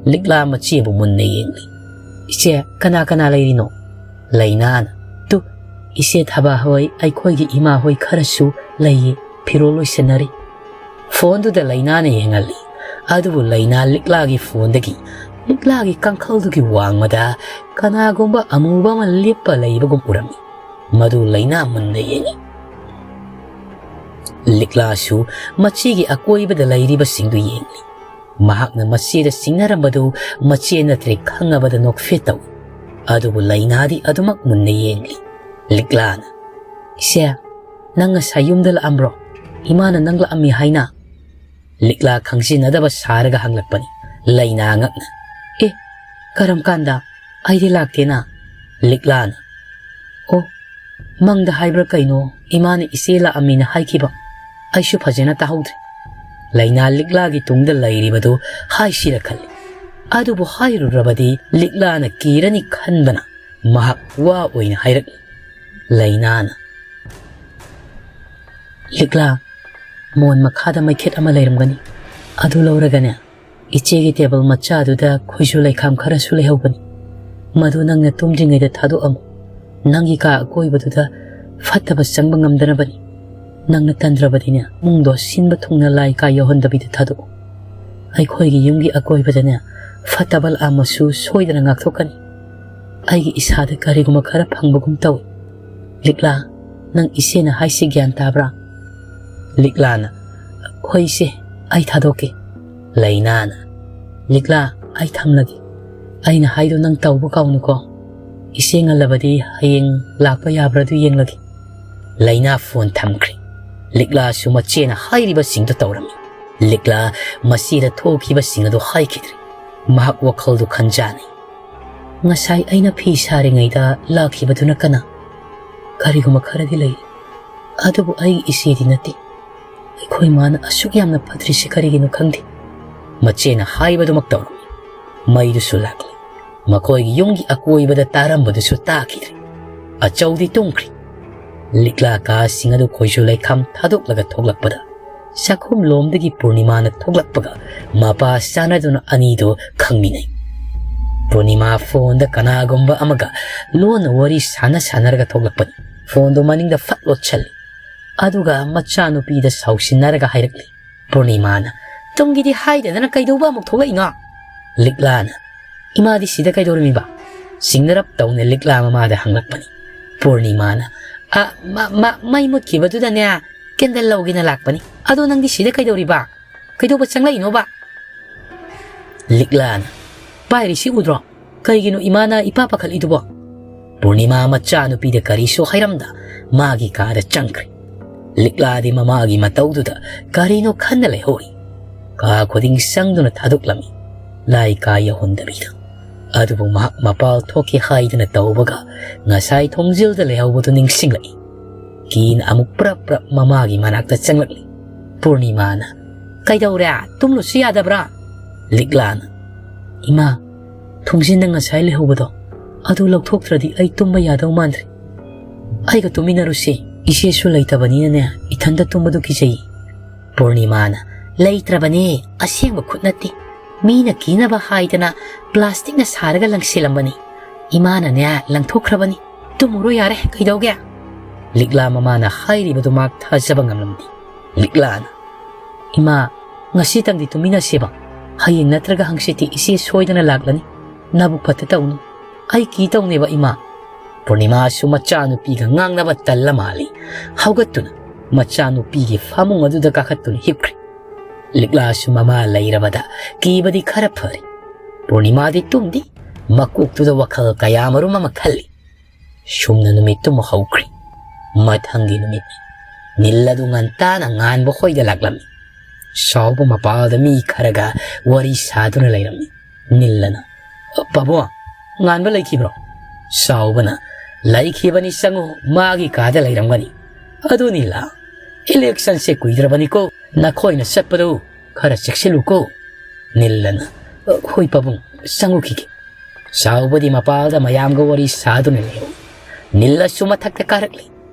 ꯂꯤꯛꯂꯥ ꯃꯆꯦꯕꯨ ꯃꯨꯟꯅ ꯌꯦꯡꯂꯤ꯫ "ꯏꯆꯦ, ꯀꯅꯥ ꯀꯅꯥ ꯂꯩꯔꯤꯅꯣ?" ꯂꯩꯅꯥꯅ, "ꯇꯨ, ꯏꯆꯦ ꯊꯕꯥ ꯍꯣꯏ, ꯑꯩꯈꯣꯏꯒꯤ ꯏꯃꯥ ꯍꯣꯏ ꯈꯔꯁꯨ ꯂꯩꯌꯦ, ꯐꯤꯔꯣꯜ ꯂꯣꯏꯁꯟꯅꯔꯤ"꯫ ꯐꯣꯟꯗꯨꯗ ꯂꯩꯅꯥꯅ ꯌꯦꯡꯍꯜꯂꯤ꯫ ꯑꯗꯨꯕꯨ ꯂꯩꯅꯥ ꯂꯤꯛꯂꯥꯒꯤ ꯐꯣꯟꯗꯒꯤ ꯂꯤꯛꯂꯥꯒꯤ ꯀꯥꯡꯈꯜꯗꯨꯒꯤ ꯋꯥꯡꯃꯗ ꯀꯅꯥꯒꯨꯝꯕ ꯑꯃꯨꯕ ꯑꯃ ꯂꯦꯞꯄ ꯂꯩꯕꯒꯨꯝ ꯎꯔꯝꯃꯤ꯫ ꯃꯗꯨ ꯂꯩꯅꯥ ꯃꯨꯟꯅ ꯌꯦꯡꯉꯤ꯫ ꯂꯤꯛꯂꯥꯁꯨ ꯃꯆꯦꯒꯤ ꯑꯀꯣꯏꯕꯗ ꯂꯩꯔꯤꯕꯁꯤꯡꯗꯨ ꯌꯦꯡꯂꯤ꯫ ꯃꯍꯥꯛꯅ ꯃꯆꯦꯗ ꯁꯤꯡꯅꯔꯝꯕꯗꯨ ꯃꯆꯦ ꯅꯠꯇ꯭ꯔꯦ ꯈꯪꯉꯕꯗ ꯅꯣꯛꯐꯦꯠ ꯇꯧꯏ꯫ ꯑꯗꯨꯕꯨ ꯂꯩꯅꯥꯗꯤ ꯑꯗꯨꯃꯛ ꯃꯨꯟꯅ ꯌꯦꯡꯂꯤ꯫ ꯂꯤꯛꯂꯥꯅ, "ꯏꯆꯦ, ꯅꯪ ꯉꯁꯥꯏ ꯌꯨꯝꯗ ꯂꯥꯛꯑꯝꯕ꯭ꯔꯣ? ꯏꯃꯥꯅ ꯅꯪ ꯂꯥꯛꯑꯝꯃꯤ ꯍꯥꯏꯅ?" ꯂꯤꯛꯂꯥ ꯈꯪꯖꯤꯟꯅꯗꯕ ꯁꯥꯔꯒ ꯍꯪꯂꯛꯄꯅꯤ꯫ ꯂꯩꯅꯥ ꯉꯛꯅ, "ꯑꯦ, ꯀꯔꯝ ꯀꯥꯟꯗ? ꯑꯩꯗꯤ ꯂꯥꯛꯇꯦꯅ꯫" ꯂꯤꯛꯂꯥꯅ, "ꯑꯣ, ꯃꯪꯗ ꯍꯥꯏꯕ꯭ꯔꯥ ꯀꯩꯅꯣ, ꯏꯃꯥꯅ ꯏꯆꯦ ꯂꯥꯛꯑꯝꯃꯤꯅ ꯍꯥꯏꯈꯤꯕ꯫ ꯑꯩꯁꯨ ꯐꯖꯅ ꯇꯥꯍꯧꯗ꯭ꯔꯦ꯫" ꯂꯩꯅꯥ ꯂꯤꯛꯂꯥꯒꯤ ꯇꯨꯡꯗ ꯂꯩꯔꯤꯕꯗꯨ ꯍꯥꯏꯁꯤꯔ ꯈꯜꯂꯤ꯫ ꯑꯗꯨꯕꯨ ꯍꯥꯏꯔꯨꯔꯕꯗꯤ ꯂꯤꯛꯂꯥꯅ ꯀꯤꯔꯅꯤ ꯈꯟꯕꯅ ꯃꯍꯥꯛ ꯋꯥ ꯑꯣꯏꯅ ꯍꯥꯏꯔꯛꯏ꯫ ꯂꯩꯅꯥꯅ, "ꯂꯤꯛꯂꯥ, ꯃꯣꯟ ꯃꯈꯥꯗ ꯃꯩꯈꯦꯠ ꯑꯃ ꯂꯩꯔꯝꯒꯅꯤ꯫ ꯑꯗꯨ ꯂꯧꯔꯒꯅꯦ, ꯏꯆꯦꯒꯤ ꯇꯦꯕꯜ ꯃꯆꯥꯗꯨꯗ ꯈꯣꯏꯖꯨ ꯂꯩꯈꯥꯝ ꯈꯔꯁꯨ ꯂꯩꯍꯧꯕꯅꯤ꯫ ꯃꯗꯨ ꯅꯪꯅ ꯇꯨꯝꯗ꯭ꯔꯤꯉꯩꯗ ꯊꯥꯗꯣꯛꯑꯝꯃꯨ꯫ ꯅꯪꯒꯤ ꯀꯥ ꯑꯀꯣꯏꯕꯗꯨꯗ ꯐꯠꯇꯕ ꯆꯪꯕ ꯉꯝꯗꯅꯕꯅꯤ꯫ ꯅꯪꯅ ꯇꯟꯗ꯭ꯔꯕꯗꯤꯅꯦ, ꯏꯃꯨꯡꯗꯣ ꯁꯤꯟꯕ ꯊꯨꯡꯅ ꯂꯥꯏ ꯀꯥ ꯌꯧꯍꯟꯗꯕꯤꯗ ꯊꯥꯗꯣꯛꯎ꯫ ꯑꯩꯈꯣꯏꯒꯤ ꯌꯨꯝꯒꯤ ꯑꯀꯣꯏꯕꯗꯅꯦ ꯐꯠꯇꯕ ꯂꯥꯛꯑꯝꯃꯁꯨ ꯁꯣꯏꯗꯅ ꯉꯥꯛꯊꯣꯛꯀꯅꯤ꯫ ꯑꯩꯒꯤ ꯏꯁꯥꯗ ꯀꯔꯤꯒꯨꯝꯕ ꯈꯔ ꯐꯪꯕꯒꯨꯝ ꯇꯧꯏ꯫ ꯂꯤꯛꯂꯥ, ꯅꯪ ꯏꯆꯦꯅ ꯍꯥꯏꯁꯤ ꯒ꯭ꯌꯥꯟ ꯇꯥꯕ꯭ꯔꯥ?" ꯂꯤꯛꯂꯥꯅ, "ꯍꯣꯏ ꯏꯆꯦ, ꯑꯩ ꯊꯥꯗꯣꯛꯀꯦ꯫" ꯂꯩꯅꯥꯅ, "ꯂꯤꯛꯂꯥ, ꯑꯩ ꯊꯝꯂꯒꯦ꯫ ꯑꯩꯅ ꯍꯥꯏꯗꯣ ꯅꯪ ꯇꯧꯕ ꯀꯥꯎꯅꯨꯀꯣ꯫ ꯏꯆꯦ ꯉꯜꯂꯕꯗꯤ ꯍꯌꯦꯡ ꯂꯥꯛꯄ ꯌꯥꯕ꯭ꯔꯥ ꯑꯗꯨ ꯌꯦꯡꯂꯒꯦ꯫" ꯂꯩꯅꯥ ꯐꯣꯟ ꯊꯝꯈ꯭ꯔꯦ꯫ ꯂꯤꯛꯂꯥꯁꯨ ꯃꯆꯦꯅ ꯍꯥꯏꯔꯤꯕꯁꯤꯡꯗꯨ ꯇꯧꯔꯝꯃꯤ꯫ ꯂꯤꯛꯂꯥ ꯃꯆꯦꯗ ꯊꯣꯛꯈꯤꯕꯁꯤꯡ ꯑꯗꯨ ꯍꯥꯏꯈꯤꯗ꯭ꯔꯦ꯫ ꯃꯍꯥꯛ ꯋꯥꯈꯜꯗꯨ ꯈꯟꯖꯥꯅꯩ꯫ "ꯉꯁꯥꯏ ꯑꯩꯅ ꯐꯤ ꯁꯥꯔꯤꯉꯩꯗ ꯂꯥꯛꯈꯤꯕꯗꯨꯅ ꯀꯅꯥ? ꯀꯔꯤꯒꯨꯝꯕ ꯈꯔꯗꯤ ꯂꯩ, ꯑꯗꯨꯕꯨ ꯑꯩꯒꯤ ꯏꯆꯦꯗꯤ ꯅꯠꯇꯦ꯫ ꯑꯩꯈꯣꯏ ꯃꯥꯅ ꯑꯁꯨꯛ ꯌꯥꯝꯅ ꯐꯠꯇ꯭ꯔꯤꯁꯤ ꯀꯔꯤꯒꯤꯅꯣ ꯈꯪꯗꯦ꯫" ꯃꯆꯦꯅ ꯍꯥꯏꯕꯗꯨꯃꯛ ꯇꯧꯔꯝꯃꯤ꯫ ꯃꯩꯗꯨꯁꯨ ꯂꯥꯛꯂꯦ꯫ ꯃꯈꯣꯏꯒꯤ ꯌꯨꯝꯒꯤ ꯑꯀꯣꯏꯕꯗ ꯇꯥꯔꯝꯕꯗꯨꯁꯨ ꯇꯥꯈꯤꯗ꯭ꯔꯦ꯫ ꯑꯆꯧꯗꯤ ꯇꯨꯝꯈ꯭ꯔꯦ꯫ ꯂꯤꯛꯂꯥ ꯀꯥꯁꯤꯡ ꯑꯗꯨ ꯈꯣꯏꯖꯨ ꯂꯩꯈꯥꯝ ꯊꯥꯗꯣꯛꯂꯒ ꯊꯣꯛꯂꯛꯄꯗ ꯆꯥꯛꯈꯨꯝ ꯂꯣꯝꯗꯒꯤ ꯄꯨꯔꯅꯤꯃꯥꯅ ꯊꯣꯛꯂꯛꯄꯒ ꯃꯄꯥ ꯆꯥꯅꯗꯨꯅ ꯑꯅꯤꯗꯨ ꯈꯪꯃꯤꯟꯅꯩ꯫ ꯄꯨꯔꯅꯤꯃꯥ ꯐꯣꯟꯗ ꯀꯅꯥꯒꯨꯝꯕ ꯑꯃꯒ ꯂꯣꯟꯅ ꯋꯥꯔꯤ ꯁꯥꯟꯅ ꯁꯥꯟꯅꯔꯒ ꯊꯣꯛꯂꯛꯄꯅꯤ꯫ ꯐꯣꯟꯗꯨ ꯃꯅꯤꯡꯗ ꯐꯠ ꯂꯣꯠꯁꯜꯂꯤ꯫ ꯑꯗꯨꯒ ꯃꯆꯥꯅꯨꯄꯤꯗ ꯁꯥꯎꯁꯤꯟꯅꯔꯒ ꯍꯥꯏꯔꯛꯂꯤ, ꯄꯨꯔꯅꯤꯃꯥꯅ, "ꯇꯨꯡꯒꯤꯗꯤ ꯍꯥꯏꯗꯗꯅ ꯀꯩꯗꯧꯕ ꯑꯃꯨꯛ ꯊꯣꯛꯂꯛꯏꯅꯣ?" ꯂꯤꯛꯂꯥꯅ, "ꯏꯃꯥꯗꯤ ꯁꯤꯗ ꯀꯩꯗꯧꯔꯝꯃꯤꯕ?" ꯁꯤꯡꯅꯔꯞ ꯇꯧꯅ ꯂꯤꯛꯂꯥ ꯃꯃꯥꯗ ꯍꯪꯂꯛꯄꯅꯤ꯫ ꯄꯨꯔꯅꯤꯃꯥꯅ, "ꯑ, ꯃ-, ꯃ-, ꯃꯩ ꯃꯨꯠꯈꯤꯕꯗꯨꯗꯅꯦ, ꯀꯦꯟꯗꯜ ꯂꯧꯒꯦꯅ ꯂꯥꯛꯄꯅꯤ꯫ ꯑꯗꯣ ꯅꯪꯗꯤ ꯁꯤꯗ ꯀꯩꯗꯧꯔꯤꯕ? ꯀꯩꯗꯧꯕ ꯆꯪꯂꯛꯏꯅꯣꯕ?" ꯂꯤꯛꯂꯥꯅ, "ꯄꯥꯏꯔꯤꯁꯤ ꯎꯗ꯭ꯔꯣ? ꯀꯩꯒꯤꯅꯣ ꯏꯃꯥꯅ ꯏꯄꯥ ꯄꯥꯈꯠꯂꯤꯗꯨꯕꯣ?" ꯄꯨꯔꯅꯤꯃꯥ ꯃꯆꯥꯅꯨꯄꯤꯗ ꯀꯔꯤꯁꯨ ꯍꯥꯏꯔꯝꯗ ꯃꯥꯒꯤ ꯀꯥꯗ ꯆꯪꯈ꯭ꯔꯦ꯫ ꯂꯤꯛꯂꯥꯗꯤ ꯃꯃꯥꯒꯤ ꯃꯇꯧꯗꯨꯗ ꯀꯔꯤꯅꯣ ꯈꯟꯅ ꯂꯩꯍꯧꯔꯤ꯫ ꯀꯥ ꯈꯨꯗꯤꯡ ꯆꯪꯗꯨꯅ ꯊꯥꯗꯣꯛꯂꯝꯃꯤ, ꯂꯥꯏ ꯀꯥ ꯌꯧꯍꯟꯗꯕꯤꯗ꯫ ꯑꯗꯨꯕꯨ ꯃꯍꯥꯛ ꯃꯄꯥꯜ ꯊꯣꯛꯀꯦ ꯍꯥꯏꯗꯨꯅ ꯇꯧꯕꯒ ꯉꯁꯥꯏ ꯊꯣꯡꯖꯤꯜꯗ ꯂꯩꯍꯧꯕꯗꯨ ꯅꯤꯡꯁꯤꯡꯂꯛꯏ꯫ ꯀꯤꯅ ꯑꯃꯨꯛ ꯄ꯭ꯔꯞ ꯄ꯭ꯔꯞ ꯃꯃꯥꯒꯤ ꯃꯅꯥꯛꯇ ꯆꯪꯂꯛꯂꯤ꯫ ꯄꯨꯔꯅꯤꯃꯥꯅ, "ꯀꯩꯗꯧꯔꯦ? ꯇꯨꯝꯂꯨꯁꯨ ꯌꯥꯗꯕ꯭ꯔꯥ?" ꯂꯤꯛꯂꯥꯅ, "ꯏꯃꯥ, ꯊꯣꯡꯖꯤꯟꯗ ꯉꯁꯥꯏ ꯂꯩꯍꯧꯕꯗꯣ ꯑꯗꯨ ꯂꯧꯊꯣꯛꯇ꯭ꯔꯗꯤ ꯑꯩ ꯇꯨꯝꯕ ꯌꯥꯗꯧ ꯃꯥꯟꯗ꯭ꯔꯦ꯫ ꯑꯩꯒ ꯇꯨꯝꯃꯤꯟꯅꯔꯨꯁꯦ꯫ ꯏꯆꯦꯁꯨ ꯂꯩꯇꯕꯅꯤꯅꯅꯦ, ꯏꯊꯟꯗ ꯇꯨꯝꯕꯗꯨ ꯀꯤꯖꯩ꯫" ꯄꯨꯔꯅꯤꯃꯥꯅ, "ꯂꯩꯇ꯭ꯔꯕꯅꯦ, ꯑꯁꯦꯡꯕ ꯈꯨꯠ ꯅꯠꯇꯦ꯫ ꯃꯤꯅ ꯀꯤꯅꯕ ꯍꯥꯏꯗꯅ ꯄ꯭ꯂꯥꯁꯇꯤꯛꯅ ꯁꯥꯔꯒ ꯂꯪꯁꯤꯜꯂꯝꯕꯅꯤ꯫ ꯏꯃꯥꯅꯅꯦ ꯂꯪꯊꯣꯛꯈ꯭ꯔꯕꯅꯤ꯫ ꯇꯨꯝꯃꯨꯔꯣ ꯌꯥꯔꯦ, ꯀꯩꯗꯧꯒꯦ?" ꯂꯤꯛꯂꯥ ꯃꯃꯥꯅ ꯍꯥꯏꯔꯤꯕꯗꯨ ꯃꯍꯥꯛ ꯊꯥꯖꯕ ꯉꯝꯂꯝꯗꯦ꯫ ꯂꯤꯛꯂꯥꯅ, "ꯏꯃꯥ, ꯉꯁꯤꯇꯪꯗꯤ ꯇꯨꯝꯃꯤꯟꯅꯁꯦꯕ꯫ ꯍꯌꯦꯡ ꯅꯠꯇ꯭ꯔꯒ ꯍꯪꯆꯤꯠꯇꯤ ꯏꯆꯦ ꯁꯣꯏꯗꯅ ꯂꯥꯛꯂꯅꯤ꯫ ꯅꯕꯨꯛ ꯐꯠꯇ ꯇꯧꯅꯨ꯫ ꯑꯩ ꯀꯤ ꯇꯧꯅꯦꯕ, ꯏꯃꯥ꯫" ꯄꯨꯔꯅꯤꯃꯥꯁꯨ ꯃꯆꯥꯅꯨꯄꯤꯒ ꯉꯥꯡꯅꯕ ꯇꯜꯂ ꯃꯥꯜꯂꯤ꯫ ꯍꯧꯒꯠꯇꯨꯅ ꯃꯆꯥꯅꯨꯄꯤꯒꯤ ꯐꯃꯨꯡ ꯑꯗꯨꯗ ꯀꯥꯈꯠꯇꯨꯅ ꯍꯤꯞꯈ꯭ꯔꯦ꯫ ꯂꯤꯛꯂꯥꯁꯨ ꯃꯃꯥ ꯂꯩꯔꯕꯗ ꯀꯤꯕꯗꯤ ꯈꯔ ꯐꯔꯦ꯫ ꯄꯨꯔꯅꯤꯃꯥꯗꯤ ꯇꯨꯝꯗꯦ꯫ ꯃꯀꯣꯛꯇꯨꯗ ꯋꯥꯈꯜ ꯀꯌꯥ ꯃꯔꯨꯝ ꯑꯃ ꯈꯜꯂꯤ꯫ ꯁꯨꯝꯅ ꯅꯨꯃꯤꯠꯇꯨꯃ ꯍꯧꯈ꯭ꯔꯦ꯫ ꯃꯊꯪꯒꯤ ꯅꯨꯃꯤꯠ ꯅꯤꯜ ꯑꯗꯨ ꯉꯟꯇꯥꯅ ꯉꯥꯟꯕ ꯍꯣꯏꯗ ꯂꯥꯛꯂꯝꯃꯤ꯫ ꯁꯥꯎꯕ ꯃꯄꯥꯜꯗ ꯃꯤ ꯈꯔꯒ ꯋꯥꯔꯤ ꯁꯥꯗꯨꯅ ꯂꯩꯔꯝꯃꯤ꯫ ꯅꯤꯜꯂꯅ, "ꯄꯥꯕꯨꯡ, ꯉꯥꯟꯕ ꯂꯩꯈꯤꯕ꯭ꯔꯣ?" ꯁꯥꯎꯕꯅ, "ꯂꯩꯈꯤꯕꯅꯤ, ꯆꯪꯉꯨ, ꯃꯥꯒꯤ ꯀꯥꯗ ꯂꯩꯔꯝꯒꯅꯤ꯫ ꯑꯗꯨ ꯅꯤꯜꯂ, ꯏꯂꯦꯛꯁꯟꯁꯦ ꯀꯨꯏꯗ꯭ꯔꯕꯅꯤꯀꯣ, ꯅꯈꯣꯏꯅ ꯆꯠꯄꯗꯨ ꯈꯔ ꯆꯦꯛꯁꯤꯜꯂꯨꯀꯣ꯫" ꯅꯤꯜꯂꯅ, "ꯍꯣꯏ ꯄꯥꯕꯨꯡ, ꯆꯪꯉꯨꯈꯤꯒꯦ꯫" ꯆꯥꯎꯕꯗꯤ ꯃꯄꯥꯜꯗ ꯃꯌꯥꯝꯒ ꯋꯥꯔꯤ ꯁꯥꯗꯨꯅ ꯂꯩꯍꯧꯏ꯫ ꯅꯤꯜꯂꯁꯨ ꯃꯊꯛꯇ ꯀꯥꯔꯛꯂꯤ꯫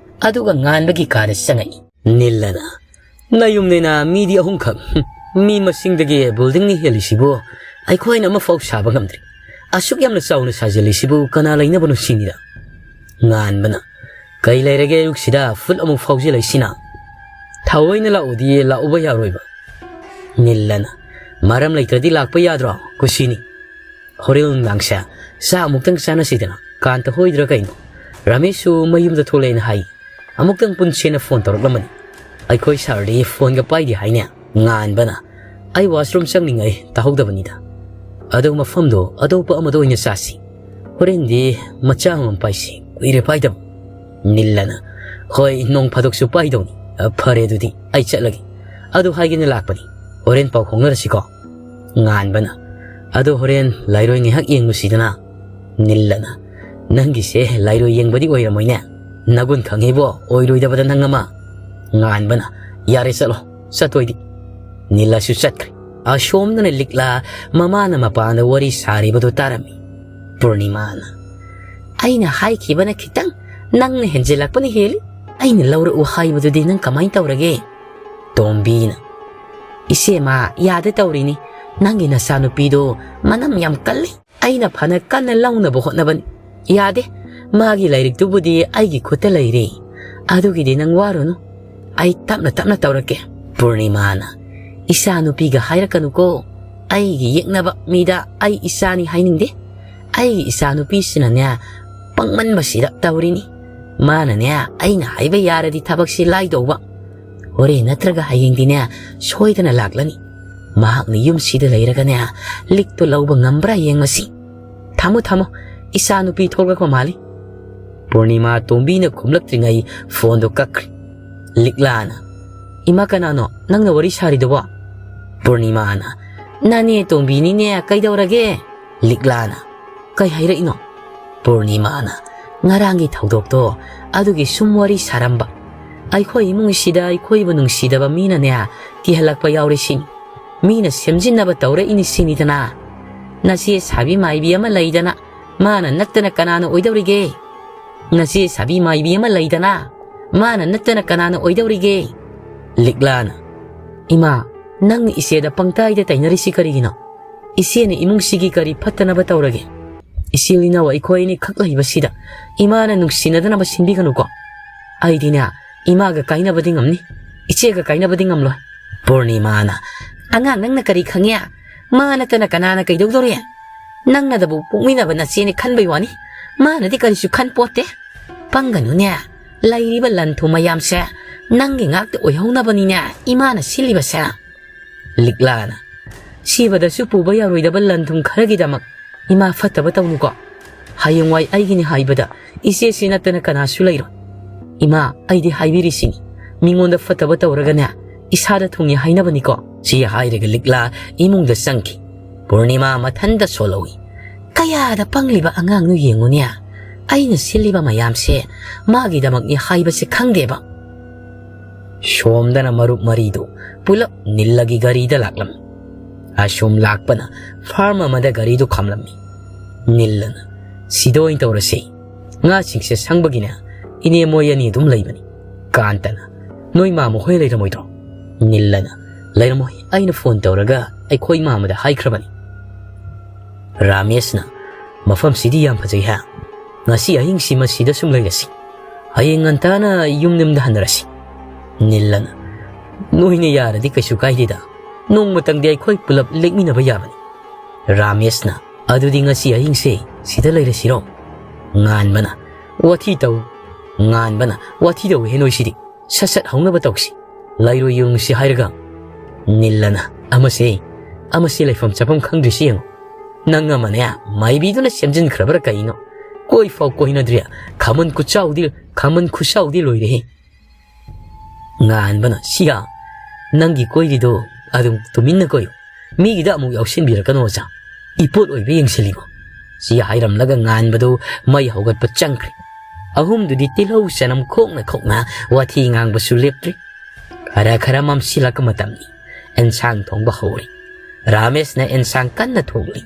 ꯑꯗꯨꯒ ꯉꯥꯟꯕꯒꯤ ꯀꯥꯗ ꯆꯪꯉꯛꯏ꯫ ꯅꯤꯜꯂꯅ, "ꯅꯌꯨꯝꯅꯤꯅ ꯃꯤꯗꯤ ꯑꯍꯨꯝꯈꯛ꯫ ꯃꯤ ꯃꯁꯤꯡꯗꯒꯤ ꯕꯤꯜꯗꯤꯡꯅ ꯍꯦꯜꯂꯤꯁꯤꯕꯨ ꯑꯩꯈꯣꯏꯅ ꯑꯃꯐꯥꯎ ꯁꯥꯕ ꯉꯝꯗ꯭ꯔꯤ꯫ ꯑꯁꯨꯛ ꯌꯥꯝꯅ ꯆꯥꯎꯅ ꯁꯥꯖꯤꯜꯂꯤꯁꯤꯕꯨ ꯀꯅꯥ ꯂꯩꯅꯕꯅꯣ ꯁꯤꯅꯤꯗ꯫" ꯉꯥꯟꯕꯅ, "ꯀꯩ ꯂꯩꯔꯒꯦ ꯑꯌꯨꯛꯁꯤꯗ ꯐꯨꯠ ꯑꯃꯨꯛ ꯐꯥꯎꯖꯤꯜꯂꯛꯏꯁꯤꯅ? ꯊꯑꯣꯏꯅ ꯂꯥꯛꯎꯗꯤ ꯂꯥꯛꯎꯕ ꯌꯥꯔꯣꯏꯕ꯫ ꯅꯤꯜꯂꯅ, "ꯃꯔꯝ ꯂꯩꯇ꯭ꯔꯗꯤ ꯂꯥꯛꯄ ꯌꯥꯗ꯭ꯔꯣ? ꯀꯨꯁꯤꯅꯤ꯫ ꯍꯣꯔꯦꯟ ꯅꯨꯡꯗꯥꯡꯁꯦ ꯆꯥꯛ ꯑꯃꯨꯛꯇꯪ ꯆꯥꯅꯁꯤꯗꯅ, ꯀꯥꯟꯇ ꯍꯣꯏꯗ꯭ꯔꯥ ꯀꯩꯅꯣ? ꯔꯥꯃꯦꯁꯁꯨ ꯃꯌꯨꯝꯗ ꯊꯣꯛꯂꯛꯑꯦꯅ ꯍꯥꯏ꯫ ꯑꯃꯨꯛꯇꯪ ꯄꯨꯟꯁꯦꯅ ꯐꯣꯟ ꯇꯧꯔꯛꯂꯝꯕꯅꯤ꯫ ꯑꯩꯈꯣꯏ ꯁꯥꯔꯗꯤ ꯐꯣꯟꯒ ꯄꯥꯏꯗꯦ ꯍꯥꯏꯅꯦ?" ꯉꯥꯟꯕꯅ, "ꯑꯩ ꯋꯥꯁꯔꯨꯝ ꯆꯪꯂꯤꯉꯩ ꯇꯥꯍꯧꯗꯕꯅꯤꯗ꯫ ꯑꯗꯣ ꯃꯐꯝꯗꯣ ꯑꯇꯣꯞꯄ ꯑꯃꯗ ꯑꯣꯏꯅ ꯆꯥꯁꯤ꯫ ꯍꯣꯔꯦꯟꯗꯤ ꯃꯆꯥ ꯑꯃꯃꯝ ꯄꯥꯏꯁꯤ, ꯀꯨꯏꯔꯦ ꯄꯥꯏꯗꯕ꯫" ꯅꯤꯜꯂꯅ, "ꯍꯣꯏ, ꯅꯣꯡ ꯐꯥꯗꯣꯛꯁꯨ ꯄꯥꯏꯗꯧꯅꯤ꯫ ꯑ, ꯐꯔꯦ, ꯑꯗꯨꯗꯤ ꯑꯩ ꯆꯠꯂꯒꯦ꯫ ꯑꯗꯨ ꯍꯥꯏꯒꯦꯅ ꯂꯥꯛꯄꯅꯤ, ꯍꯣꯔꯦꯟ ꯄꯥꯎ ꯐꯥꯎꯅꯔꯁꯤꯀꯣ꯫" ꯉꯥꯟꯕꯅ, "ꯑꯗꯣ ꯍꯣꯔꯦꯟ ꯂꯥꯏꯔꯣꯏ ꯉꯥꯏꯍꯥꯛ ꯌꯦꯡꯂꯨꯁꯤꯗꯅ꯫" ꯅꯤꯜꯂꯅ, "ꯅꯪꯒꯤꯁꯦ ꯂꯥꯏꯔꯣꯏ ꯌꯦꯡꯕꯗꯤ ꯑꯣꯏꯔꯝꯃꯣꯏꯅꯦ? ꯅꯒꯨꯟ ꯈꯪꯉꯤꯕꯣ, ꯑꯣꯏꯔꯣꯏꯗꯕꯗ ꯅꯪ ꯑꯃ꯫" ꯉꯥꯟꯕꯅ, "ꯌꯥꯔꯦ, ꯆꯠꯂꯣ, ꯆꯠꯇꯣꯏꯗꯤ꯫" ꯅꯤꯜꯂꯁꯨ ꯆꯠꯈ꯭ꯔꯦ꯫ ꯑꯁꯣꯝꯗꯅ ꯂꯤꯛꯂꯥ ꯃꯃꯥꯅ ꯃꯄꯥꯟꯗ ꯋꯥꯔꯤ ꯁꯥꯔꯤꯕꯗꯨ ꯇꯥꯔꯝꯃꯤ꯫ ꯄꯨꯔꯅꯤꯃꯥꯅ, "ꯑꯩꯅ ꯍꯥꯏꯈꯤꯕꯅ ꯈꯤꯇꯪ, ꯅꯪꯅ ꯍꯦꯟꯖꯤꯜꯂꯛꯄꯅ ꯍꯦꯜꯂꯤ꯫ ꯑꯩꯅ ꯂꯧꯔꯛꯎ ꯍꯥꯏꯕꯗꯨꯗꯤ ꯅꯪ ꯀꯃꯥꯏꯅ ꯇꯧꯔꯒꯦ?" ꯇꯣꯝꯕꯤꯅ, "ꯏꯆꯦꯃ, ꯌꯥꯗ ꯇꯧꯔꯤꯅꯤ꯫ ꯅꯪꯒꯤ ꯅꯆꯥꯅꯨꯄꯤꯗꯣ ꯃꯅꯝ ꯌꯥꯝ ꯀꯜꯂꯤ꯫ ꯑꯩꯅ ꯐꯅ ꯀꯟꯅ ꯂꯧꯅꯕ ꯍꯣꯠꯅꯕꯅꯤ꯫ ꯌꯥꯗꯦ꯫ ꯃꯥꯒꯤ ꯂꯥꯏꯔꯤꯛꯇꯨꯕꯨꯗꯤ ꯑꯩꯒꯤ ꯈꯨꯠꯇ ꯂꯩꯔꯦ꯫ ꯑꯗꯨꯒꯤꯗꯤ ꯅꯪ ꯋꯥꯔꯨꯅꯨ꯫ ꯑꯩ ꯇꯞꯅ ꯇꯞꯅ ꯇꯧꯔꯛꯀꯦ꯫" ꯄꯨꯔꯅꯤꯃꯥꯅ, "ꯏꯆꯥꯅꯨꯄꯤꯒ ꯍꯥꯏꯔꯛꯀꯅꯨꯀꯣ꯫ ꯑꯩꯒꯤ ꯌꯦꯛꯅꯕ ꯃꯤꯗ ꯑꯩ ꯏꯆꯥꯅꯤ ꯍꯥꯏꯅꯤꯡꯗꯦ꯫ ꯑꯩꯒꯤ ꯏꯆꯥꯅꯨꯄꯤꯁꯤꯅꯅꯦ, ꯄꯪꯃꯟꯕꯁꯤꯗ ꯇꯧꯔꯤꯅꯤ꯫ ꯃꯥꯅꯅꯦ, ꯑꯩꯅ ꯍꯥꯏꯕ ꯌꯥꯔꯗꯤ ꯊꯕꯛꯁꯤ ꯂꯥꯏꯗꯧꯕ꯫ ꯍꯣꯔꯦꯟ ꯅꯠꯇ꯭ꯔꯒ ꯍꯌꯦꯡꯗꯤꯅꯦ, ꯁꯣꯏꯗꯅ ꯂꯥꯛꯂꯅꯤ꯫ ꯃꯍꯥꯛꯅ ꯌꯨꯝꯁꯤꯗ ꯂꯩꯔꯒꯅꯦ, ꯂꯤꯛꯇꯣ ꯂꯧꯕ ꯉꯝꯕ꯭ꯔꯥ ꯌꯦꯡꯉꯁꯤ꯫ ꯊꯝꯃꯣ, ꯊꯝꯃꯣ, ꯏꯆꯥ ꯅꯨꯄꯤ ꯊꯣꯛꯂꯛꯄ ꯃꯥꯜꯂꯤ꯫" ꯄꯨꯔꯅꯤꯃꯥ ꯇꯣꯝꯕꯤꯅ ꯈꯨꯝꯂꯛꯇ꯭ꯔꯤꯉꯩ ꯐꯣꯟꯗꯣ ꯀꯛꯈ꯭ꯔꯦ꯫ ꯂꯤꯛꯂꯥꯅ, "ꯏꯃꯥ, ꯀꯅꯥꯅꯣ ꯅꯪꯅ ꯋꯥꯔꯤ ꯁꯥꯔꯤꯗꯨꯕꯣ?" ꯄꯨꯔꯅꯤꯃꯥꯅ, "ꯅꯅꯦ ꯇꯣꯝꯕꯤꯅꯤꯅꯦ, ꯀꯩꯗꯧꯔꯒꯦ?" ꯂꯤꯛꯂꯥꯅ, "ꯀꯩ ꯍꯥꯏꯔꯛꯏꯅꯣ?" ꯄꯨꯔꯅꯤꯃꯥꯅ, "ꯉꯔꯥꯡꯒꯤ ꯊꯧꯗꯣꯛꯇꯣ, ꯑꯗꯨꯒꯤ ꯁꯨꯝ ꯋꯥꯔꯤ ꯁꯥꯔꯝꯕ꯫ ꯑꯩꯈꯣꯏ ꯏꯃꯨꯡꯁꯤꯗ ꯑꯩꯈꯣꯏꯕꯨ ꯅꯨꯡꯁꯤꯗꯕ ꯃꯤꯅꯅꯦ, ꯀꯤꯍꯜꯂꯛꯄ ꯌꯥꯎꯔꯦ ꯁꯤꯅꯤ꯫ ꯃꯤꯅ ꯁꯦꯝꯖꯤꯟꯅꯕ ꯇꯧꯔꯛꯏꯅꯤ ꯁꯤꯅꯤꯗꯅ꯫ ꯅꯆꯦ ꯁꯥꯕꯤ ꯃꯥꯏꯕꯤ ꯑꯃ ꯂꯩꯗꯅ, ꯃꯥꯅ ꯅꯠꯇꯅ ꯀꯅꯥꯅ ꯑꯣꯏꯗꯧꯔꯤꯒꯦ? ꯅꯆꯦ ꯁꯥꯕꯤ ꯃꯥꯏꯕꯤ ꯑꯃ ꯂꯩꯗꯅ, ꯃꯥꯅ ꯅꯠꯇꯅ ꯀꯅꯥꯅ ꯑꯣꯏꯗꯧꯔꯤꯒꯦ?" ꯂꯤꯛꯂꯥꯅ, "ꯏꯃꯥ, ꯅꯪꯅ ꯏꯆꯦꯗ ꯄꯪꯇꯥꯏꯗ ꯇꯥꯏꯅꯔꯤꯁꯤ ꯀꯔꯤꯒꯤꯅꯣ? ꯏꯆꯦꯅ ꯏꯃꯨꯡꯁꯤꯒꯤ ꯀꯔꯤ ꯐꯠꯇꯅꯕ ꯇꯧꯔꯒꯦ? ꯏꯆꯤꯜ ꯏꯅꯥꯎ ꯑꯩꯈꯣꯏ ꯑꯅꯤꯈꯛ ꯂꯩꯕꯁꯤꯗ ꯏꯃꯥꯅ ꯅꯨꯡꯁꯤꯅꯗꯅꯕ ꯁꯤꯟꯕꯤꯒꯅꯨꯀꯣ꯫ ꯑꯩꯗꯤꯅꯦ, ꯏꯃꯥꯒ ꯀꯥꯏꯅꯕꯗꯤ ꯉꯝꯅꯤ, ꯏꯆꯦꯒ ꯀꯥꯏꯅꯕꯗꯤ ꯉꯝꯂꯣꯏ꯫" ꯄꯨꯔꯅꯤꯃꯥꯅ, "ꯑꯉꯥꯡ ꯅꯪꯅ ꯀꯔꯤ ꯈꯪꯉꯦ? ꯃꯥ ꯅꯠꯇꯅ ꯀꯅꯥꯅ ꯀꯩꯗꯧꯗꯧꯔꯤ? ꯅꯪꯅꯗꯕꯨ ꯄꯣꯛꯃꯤꯟꯅꯕ ꯅꯆꯦꯅꯤ ꯈꯟꯕꯩ ꯋꯥꯅꯤ꯫ ꯃꯥꯅꯗꯤ ꯀꯔꯤꯁꯨ ꯈꯟ ꯄꯣꯠꯇꯦ꯫ ꯄꯪꯒꯅꯨꯅꯦ꯫ ꯂꯩꯔꯤꯕ ꯂꯟ ꯊꯨꯝ ꯃꯌꯥꯝꯁꯦ ꯅꯪꯒꯤ ꯉꯥꯛꯇ ꯑꯣꯏꯍꯧꯅꯕꯅꯤꯅꯦ ꯏꯃꯥꯅ ꯁꯤꯜꯂꯤꯕꯁꯦ꯫" ꯂꯤꯛꯂꯥꯅ, "ꯁꯤꯕꯗꯁꯨ ꯄꯨꯕ ꯌꯥꯔꯣꯏꯗꯕ ꯂꯟ ꯊꯨꯝ ꯈꯔꯒꯤꯗꯃꯛ ꯏꯃꯥ ꯐꯠꯇꯕ ꯇꯧꯅꯨꯀꯣ꯫ ꯍꯌꯦꯡꯋꯥꯏ ꯑꯩꯒꯤꯅꯤ ꯍꯥꯏꯕꯗ ꯏꯆꯦꯁꯤ ꯅꯠꯇꯅ ꯀꯅꯥꯁꯨ ꯂꯩꯔꯣꯏ꯫ ꯏꯃꯥ, ꯑꯩꯗꯤ ꯍꯥꯏꯕꯤꯔꯤꯁꯤꯅꯤ, ꯃꯤꯉꯣꯟꯗ ꯐꯠꯇꯕ ꯇꯧꯔꯒꯅꯦ, ꯏꯁꯥꯗ ꯊꯨꯡꯉꯤ ꯍꯥꯏꯅꯕꯅꯤꯀꯣ꯫" ꯁꯤ ꯍꯥꯏꯔꯒ ꯂꯤꯛꯂꯥ ꯏꯃꯨꯡꯗ ꯆꯪꯈꯤ꯫ ꯄꯨꯔꯅꯤꯃꯥ ꯃꯊꯟꯇ ꯁꯣꯜꯍꯧꯏ꯫ "ꯀꯌꯥꯗ ꯄꯪꯂꯤꯕ ꯑꯉꯥꯡꯅꯣ ꯌꯦꯡꯉꯨꯅꯦ꯫ ꯑꯩꯅ ꯁꯤꯜꯂꯤꯕ ꯃꯌꯥꯝꯁꯦ ꯃꯥꯒꯤꯗꯃꯛꯅꯤ ꯍꯥꯏꯕꯁꯦ ꯈꯪꯗꯦꯕ꯫" ꯁꯣꯝꯗꯅ ꯃꯔꯨꯞ ꯃꯔꯤꯗꯨ ꯄꯨꯂꯞ ꯅꯤꯜꯂꯒꯤ ꯒꯥꯔꯤꯗ ꯂꯥꯛꯂꯝꯃꯤ꯫ ꯑꯁꯣꯝ ꯂꯥꯛꯄꯅ ꯐꯥꯔꯝ ꯑꯃꯗ ꯒꯥꯔꯤꯗꯨ ꯈꯥꯝꯂꯝꯃꯤ꯫ ꯅꯤꯜꯂꯅ, "ꯁꯤꯗ ꯑꯣꯏꯅ ꯇꯧꯔꯁꯤ꯫ ꯉꯥꯁꯤꯡꯁꯦ ꯁꯪꯕꯒꯤꯅꯦ, ꯏꯅꯦ ꯃꯣꯏ ꯑꯅꯤ ꯑꯗꯨꯝ ꯂꯩꯕꯅꯤ꯫" ꯀꯥꯟꯇꯅ, "ꯅꯣꯏ ꯃꯥ ꯃꯈꯣꯏ ꯂꯩꯔꯝꯃꯣꯏꯗ꯭ꯔꯣ?" ꯅꯤꯜꯂꯅ, "ꯂꯩꯔꯝꯃꯣꯏ, ꯑꯩꯅ ꯐꯣꯟ ꯇꯧꯔꯒ ꯑꯩꯈꯣꯏ ꯃꯥꯃꯗ ꯍꯥꯏꯈ꯭ꯔꯕꯅꯤ꯫" ꯔꯥꯃꯦꯁꯅ, "ꯃꯐꯝꯁꯤꯗꯤ ꯌꯥꯝ ꯐꯖꯩ ꯍꯥ? ꯉꯁꯤ ꯑꯍꯤꯡꯁꯤ ꯃꯁꯤꯗ ꯁꯨꯝ ꯂꯩꯔꯁꯤ꯫ ꯍꯌꯦꯡ ꯉꯟꯇꯥꯅ ꯌꯨꯝ ꯌꯨꯝꯗ ꯍꯟꯅꯔꯁꯤ꯫" ꯅꯤꯜꯂꯅ, "ꯅꯣꯏꯅ ꯌꯥꯔꯗꯤ ꯀꯩꯁꯨ ꯀꯥꯏꯗꯦꯗ꯫ ꯅꯣꯡꯃꯇꯪꯗꯤ ꯑꯩꯈꯣꯏ ꯄꯨꯂꯞ ꯂꯦꯛꯃꯤꯟꯅꯕ ꯌꯥꯕꯅꯤ꯫" ꯔꯥꯃꯦꯁꯅ, "ꯑꯗꯨꯗꯤ ꯉꯁꯤ ꯑꯍꯤꯡꯁꯦ ꯁꯤꯗ ꯂꯩꯔꯁꯤꯔꯣ?" ꯉꯥꯟꯕꯅ, "ꯋꯥꯊꯤ ꯇꯧ꯫" ꯉꯥꯟꯕꯅ, "ꯋꯥꯊꯤ ꯇꯧꯋꯦꯍꯦ ꯅꯣꯏꯁꯤꯗꯤ꯫ ꯁꯠ ꯁꯠ ꯍꯧꯅꯕ ꯇꯧꯁꯤ꯫ ꯂꯩꯔꯣꯏ ꯌꯦꯡꯉꯨꯁꯤ ꯍꯥꯏꯔꯒ꯫" ꯅꯤꯜꯂꯅ, "ꯑꯃꯁꯦ, ꯑꯃꯁꯦ ꯂꯩꯐꯝ ꯆꯥꯐꯝ ꯈꯪꯗ꯭ꯔꯤꯁꯤ ꯌꯦꯡꯉꯨ꯫ ꯅꯪ ꯑꯃꯅꯦ ꯃꯥꯏꯕꯤꯗꯨꯅ ꯁꯦꯝꯖꯤꯟꯈ꯭ꯔꯕ꯭ꯔꯥ ꯀꯩꯅꯣ? ꯀꯣꯏ ꯐꯥꯎ ꯀꯣꯏꯅꯗ꯭ꯔꯤ꯫ ꯈꯥꯃꯟ ꯈꯨꯆꯥꯎꯗꯤ, ꯈꯥꯃꯟ ꯈꯨꯆꯥꯎꯗꯤ ꯂꯣꯏꯔꯦꯍꯦ꯫" ꯉꯥꯟꯕꯅ, "ꯁꯤꯌꯥ, ꯅꯪꯒꯤ ꯀꯣꯏꯔꯤꯗꯣ ꯑꯗꯨꯝ ꯇꯨꯃꯤꯟꯅ ꯀꯣꯏꯌꯨ꯫ ꯃꯤꯒꯤꯗ ꯑꯃꯨꯛ ꯌꯥꯎꯁꯤꯟꯕꯤꯔꯛꯀꯅꯣ ꯑꯣꯖꯥ꯫ ꯏꯄꯣꯠ ꯑꯣꯏꯕ ꯌꯦꯡꯁꯤꯜꯂꯤꯕꯣ?" ꯁꯤ ꯍꯥꯏꯔꯝꯂꯒ ꯉꯥꯟꯕꯗꯨ ꯃꯩ ꯍꯧꯒꯠꯄ ꯆꯪꯈ꯭ꯔꯦ꯫ ꯑꯍꯨꯝꯗꯨꯗꯤ ꯇꯤꯜꯍꯧ ꯆꯅꯝ ꯈꯣꯛꯅ ꯈꯣꯛꯅ ꯋꯥꯊꯤ ꯉꯥꯡꯕꯁꯨ ꯂꯦꯞꯇ꯭ꯔꯦ꯫ ꯈꯔ ꯈꯔ ꯃꯝꯁꯤꯜꯂꯛꯄ ꯃꯇꯝꯅꯤ꯫ ꯑꯦꯟꯁꯥꯡ ꯊꯣꯡꯕ ꯍꯧꯔꯦ꯫ ꯔꯥꯃꯦꯁꯅ ꯑꯦꯟꯁꯥꯡ ꯀꯟꯅ ꯊꯣꯡꯂꯤ꯫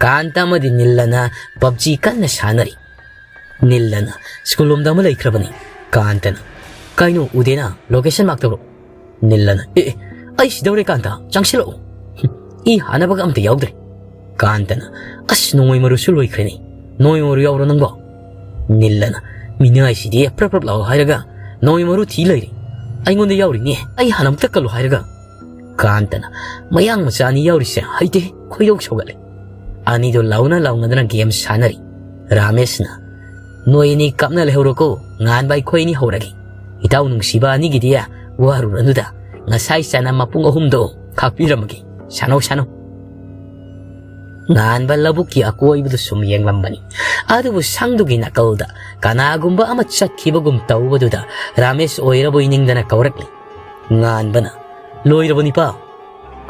ꯀꯥꯟꯇ ꯑꯃꯗꯤ ꯅꯤꯜꯂꯅ ꯄꯞꯖꯤ ꯀꯟꯅ ꯁꯥꯟꯅꯔꯤ꯫ ꯅꯤꯜꯂꯅ, "ꯁ꯭ꯀꯨꯜ ꯂꯣꯝꯗ ꯑꯃ ꯂꯩꯈ꯭ꯔꯕꯅꯤ꯫" ꯀꯥꯟꯇꯅ, "ꯀꯩꯅꯣ ꯎꯗꯦꯅ, ꯂꯣꯀꯦꯁꯟ ꯃꯥꯔꯛ ꯇꯧꯔꯣ꯫" ꯅꯤꯜꯂꯅ, "ꯑꯦ, ꯑꯦ, ꯑꯩ ꯁꯤꯗꯧꯔꯦ ꯀꯥꯟꯇ, ꯆꯪꯁꯤꯜꯂꯛꯎ꯫" ꯏ ꯍꯥꯅꯕꯒ ꯑꯝꯇ ꯌꯥꯎꯗ꯭ꯔꯦ꯫ ꯀꯥꯟꯇꯅ, "ꯑꯁ, ꯅꯣꯡꯃꯩ ꯃꯔꯨꯁꯨ ꯂꯣꯏꯈ꯭ꯔꯦꯅꯦ꯫ ꯅꯣꯡꯃꯩ ꯃꯔꯨ ꯌꯥꯎꯔꯣ ꯅꯪꯕꯣ?" ꯅꯤꯜꯂꯅ, "ꯃꯤꯅꯥꯏꯁꯤꯗꯤ ꯄ꯭ꯔꯞ ꯄ꯭ꯔꯞ ꯂꯥꯎ ꯍꯥꯏꯔꯒ ꯅꯣꯡꯃꯩ ꯃꯔꯨ ꯊꯤ ꯂꯩꯔꯦ꯫ ꯑꯩꯉꯣꯟꯗ ꯌꯥꯎꯔꯤꯅꯦ, ꯑꯩ ꯍꯥꯟꯅ ꯑꯃꯨꯛꯇ ꯀꯜꯂꯨ ꯍꯥꯏꯔꯒ꯫" ꯀꯥꯟꯇꯅ, "ꯃꯌꯥꯡ ꯃꯆꯥ ꯑꯅꯤ ꯌꯥꯎꯔꯤꯁꯦ ꯍꯩꯇꯦ, ꯈꯣꯏꯗꯧ ꯁꯧꯒꯠꯂꯦ꯫" ꯑꯅꯤꯗꯣ ꯂꯥꯎꯅ ꯂꯥꯎꯅꯗꯅ ꯒꯦꯝ ꯁꯥꯟꯅꯔꯤ꯫ ꯔꯥꯃꯦꯁꯅ, "ꯅꯣꯏ ꯑꯅꯤ ꯀꯞꯅ ꯂꯩꯍꯧꯔꯣꯀꯣ, ꯉꯥꯟꯕ ꯑꯩꯈꯣꯏ ꯑꯅꯤ ꯍꯧꯔꯒꯦ꯫ ꯏꯇꯥꯎ ꯅꯨꯡꯁꯤꯕ ꯑꯅꯤꯒꯤꯗꯤ ꯋꯥꯔꯨꯔꯅꯨꯗ, ꯉꯁꯥꯏ ꯆꯅꯝ ꯃꯄꯨꯡ ꯑꯍꯨꯝꯗꯣ ꯈꯥꯛꯄꯤꯔꯝꯃꯒꯦ, ꯁꯥꯟꯅꯧ ꯁꯥꯟꯅꯧ꯫" ꯉꯥꯟꯕ ꯂꯧꯕꯨꯛꯀꯤ ꯑꯀꯣꯏꯕꯗꯨ ꯁꯨꯝ ꯌꯦꯡꯂꯝꯕꯅꯤ꯫ ꯑꯗꯨꯕꯨ ꯁꯪꯗꯨꯒꯤ ꯅꯥꯀꯜꯗ ꯀꯅꯥꯒꯨꯝꯕ ꯑꯃ ꯆꯠꯈꯤꯕꯒꯨꯝ ꯇꯧꯕꯗꯨꯗ ꯔꯥꯃꯦꯁ ꯑꯣꯏꯔꯕꯣꯏ ꯅꯤꯡꯗꯅ ꯀꯧꯔꯛꯂꯤ꯫ ꯉꯥꯟꯕꯅ, "ꯂꯣꯏꯔꯕꯣ ꯅꯤꯄꯥ?"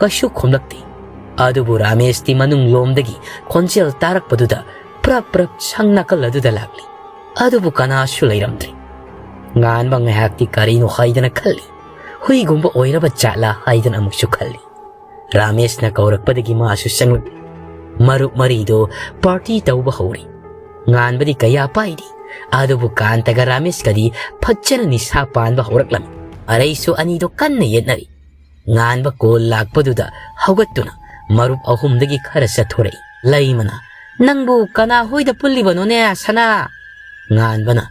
ꯀꯩꯁꯨ ꯈꯨꯝꯂꯛꯇꯦ꯫ ꯑꯗꯨꯕꯨ ꯔꯥꯃꯦꯁꯇꯤ ꯃꯅꯨꯡ ꯂꯣꯝꯗꯒꯤ ꯈꯣꯟꯖꯦꯜ ꯇꯥꯔꯛꯄꯗꯨꯗ ꯄ꯭ꯔꯞ ꯄ꯭ꯔꯞ ꯁꯪ ꯅꯥꯀꯜ ꯑꯗꯨꯗ ꯂꯥꯛꯂꯤ꯫ ꯑꯗꯨꯕꯨ ꯀꯅꯥꯁꯨ ꯂꯩꯔꯝꯗ꯭ꯔꯦ꯫ ꯉꯥꯟꯕ ꯉꯥꯏꯍꯥꯛꯇꯤ ꯀꯔꯤꯅꯣ ꯍꯥꯏꯗꯅ ꯈꯜꯂꯤ꯫ ꯍꯨꯏꯒꯨꯝꯕ ꯑꯣꯏꯔꯕ ꯖꯥꯠꯂꯥ ꯍꯥꯏꯗꯅ ꯑꯃꯨꯛꯁꯨ ꯈꯜꯂꯤ꯫ ꯔꯥꯃꯦꯁꯅ ꯀꯧꯔꯛꯄꯗꯒꯤ ꯃꯥꯁꯨ ꯆꯪꯂꯛꯂꯤ꯫ ꯃꯔꯨꯞ ꯃꯔꯤꯗꯣ ꯄꯥꯔꯇꯤ ꯇꯧꯕ ꯍꯧꯔꯦ꯫ ꯉꯥꯟꯕꯗꯤ ꯀꯌꯥ ꯄꯥꯏꯗꯦ꯫ ꯑꯗꯨꯕꯨ ꯀꯥꯟꯇꯒ ꯔꯥꯃꯦꯁꯀꯗꯤ ꯐꯖꯅ ꯅꯤꯁꯥ ꯄꯥꯟꯕ ꯍꯧꯔꯛꯂꯝꯃꯤ꯫ ꯑꯔꯩꯁꯨ ꯑꯅꯤꯗꯣ ꯀꯟꯅ ꯌꯦꯠꯅꯔꯤ꯫ ꯉꯥꯟꯕ ꯀꯣꯜ ꯂꯥꯛꯄꯗꯨꯗ ꯍꯧꯒꯠꯇꯨꯅ ꯃꯔꯨꯞ ꯑꯍꯨꯝꯗꯒꯤ ꯈꯔ ꯆꯠꯊꯣꯔꯛꯏ꯫ ꯂꯩꯃꯅ, "ꯅꯪꯕꯨ ꯀꯅꯥ ꯍꯣꯏꯗ ꯄꯨꯜꯂꯤꯕꯅꯣꯅꯦ, ꯁꯅꯥ?" ꯉꯥꯟꯕꯅ,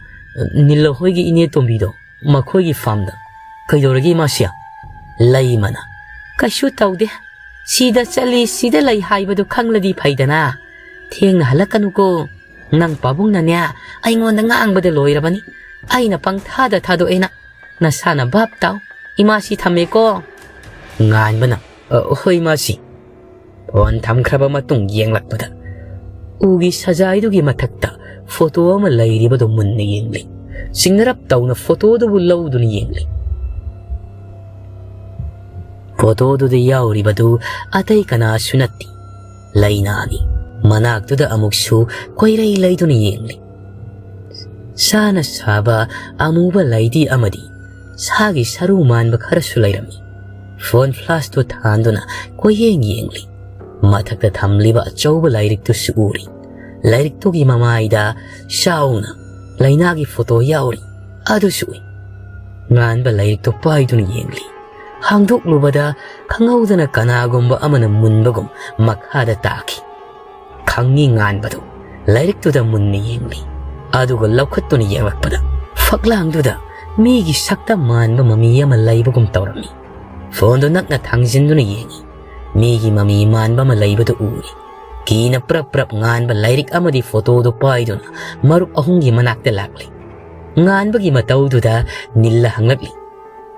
"ꯅꯤꯜꯂ ꯍꯣꯏꯒꯤ ꯏꯅꯦ ꯇꯣꯝꯕꯤꯗꯣ, ꯃꯈꯣꯏꯒꯤ ꯐꯥꯝꯗ꯫" "ꯀꯩꯗꯧꯔꯒꯦ ꯏꯃꯥꯁꯤ?" ꯂꯩꯃꯅ, "ꯀꯩꯁꯨ ꯇꯧꯗꯦ꯫ ꯁꯤꯗ ꯆꯠꯂꯤ, ꯁꯤꯗ ꯂꯩ ꯍꯥꯏꯕꯗꯨ ꯈꯪꯂꯗꯤ ꯐꯩꯗꯅ꯫ ꯊꯦꯡꯅ ꯍꯜꯂꯛꯀꯅꯨꯀꯣ꯫ ꯅꯪ ꯄꯥꯕꯨꯡꯅꯅꯦ, ꯑꯩꯉꯣꯟꯗ ꯉꯥꯡꯕꯗ ꯂꯣꯏꯔꯕꯅꯤ꯫ ꯑꯩꯅ ꯄꯪꯊꯥꯗ ꯊꯥꯗꯣꯛꯑꯦꯅ꯫ ꯅꯁꯥꯅ ꯚꯥꯞ ꯇꯥꯎ꯫ ꯏꯃꯥꯁꯤ ꯊꯝꯃꯦꯀꯣ꯫" ꯉꯥꯟꯕꯅ, "ꯑ, ꯍꯣꯏ, ꯏꯃꯥꯁꯤ꯫" ꯐꯣꯟ ꯊꯝꯈ꯭ꯔꯕ ꯃꯇꯨꯡ ꯌꯦꯡꯂꯛꯄꯗ ꯎꯒꯤ ꯁꯖꯥꯏꯗꯨꯒꯤ ꯃꯊꯛꯇ ꯐꯣꯇꯣ ꯑꯃ ꯂꯩꯔꯤꯕꯗꯨ ꯃꯨꯟꯅ ꯌꯦꯡꯂꯤ꯫ ꯆꯤꯡꯅꯔꯞ ꯇꯧꯅ ꯐꯣꯇꯣꯗꯨꯕꯨ ꯂꯧꯗꯨꯅ ꯌꯦꯡꯂꯤ꯫ ꯐꯣꯇꯣꯗꯨꯗ ꯌꯥꯎꯔꯤꯕꯗꯨ ꯑꯇꯩ ꯀꯅꯥꯁꯨ ꯅꯠꯇꯦ, ꯂꯩꯅꯥꯅꯤ꯫ ꯃꯅꯥꯛꯇꯨꯗ ꯑꯃꯨꯛꯁꯨ ꯀꯣꯏꯔꯩ ꯂꯩꯗꯨꯅ ꯌꯦꯡꯂꯤ꯫ ꯁꯥꯅ ꯁꯥꯕ ꯑꯃꯨꯕ ꯂꯩꯗꯤ ꯑꯃꯗꯤ ꯁꯥꯒꯤ ꯁꯔꯨ ꯃꯥꯟꯕ ꯈꯔꯁꯨ ꯂꯩꯔꯝꯃꯤ꯫ ꯐꯣꯟ ꯐ꯭ꯂꯥꯁꯇꯨ ꯊꯥꯟꯗꯨꯅ ꯀꯣꯏꯌꯦꯡ ꯌꯦꯡꯂꯤ꯫ ꯃꯊꯛꯇ ꯊꯝꯂꯤꯕ ꯑꯆꯧꯕ ꯂꯥꯏꯔꯤꯛꯇꯨꯁꯨ ꯎꯔꯤ꯫ ꯂꯥꯏꯔꯤꯛꯇꯨꯒꯤ ꯃꯃꯥꯏꯗ ꯆꯥꯎꯅ ꯂꯩꯅꯥꯒꯤ ꯐꯣꯇꯣ ꯌꯥꯎꯔꯤ꯫ ꯑꯗꯨꯁꯨ ꯎꯏ꯫ ꯉꯥꯟꯕ ꯂꯥꯏꯔꯤꯛꯇꯨ ꯄꯥꯏꯗꯨꯅ ꯌꯦꯡꯂꯤ꯫ ꯍꯥꯡꯗꯣꯛꯂꯨꯕꯗ ꯈꯪꯍꯧꯗꯅ ꯀꯅꯥꯒꯨꯝꯕ ꯑꯃꯅ ꯃꯨꯟꯕꯒꯨꯝ ꯃꯈꯥꯗ ꯇꯥꯈꯤ꯫ ꯈꯪꯉꯤ ꯉꯥꯟꯕꯗꯨ ꯂꯥꯏꯔꯤꯛꯇꯨꯗ ꯃꯨꯟꯅ ꯌꯦꯡꯂꯤ꯫ ꯑꯗꯨꯒ ꯂꯧꯈꯠꯇꯨꯅ ꯌꯦꯡꯂꯛꯄꯗ ꯐꯛꯂꯥꯡꯗꯨꯗ ꯃꯤꯒꯤ ꯁꯛꯇꯝ ꯃꯥꯟꯕ ꯃꯃꯤ ꯑꯃ ꯂꯩꯕꯒꯨꯝ ꯇꯧꯔꯝꯃꯤ꯫ ꯐꯣꯟꯗꯨ ꯅꯛꯅ ꯊꯥꯡꯖꯤꯟꯗꯨꯅ ꯌꯦꯡꯏ꯫ ꯃꯤꯒꯤ ꯃꯃꯤ ꯃꯥꯟꯕ ꯑꯃ ꯂꯩꯕꯗꯨ ꯎꯔꯤ꯫ ꯀꯤꯅ ꯄ꯭ꯔꯞ ꯄ꯭ꯔꯞ ꯉꯥꯟꯕ ꯂꯥꯏꯔꯤꯛ ꯑꯃꯗꯤ ꯐꯣꯇꯣꯗꯨ ꯄꯥꯏꯗꯨꯅ ꯃꯔꯨꯞ ꯑꯍꯨꯝꯒꯤ ꯃꯅꯥꯛꯇ ꯂꯥꯛꯂꯤ꯫ ꯉꯥꯟꯕꯒꯤ ꯃꯇꯧꯗꯨꯗ ꯅꯤꯜꯂ ꯍꯪꯂꯛꯂꯤ,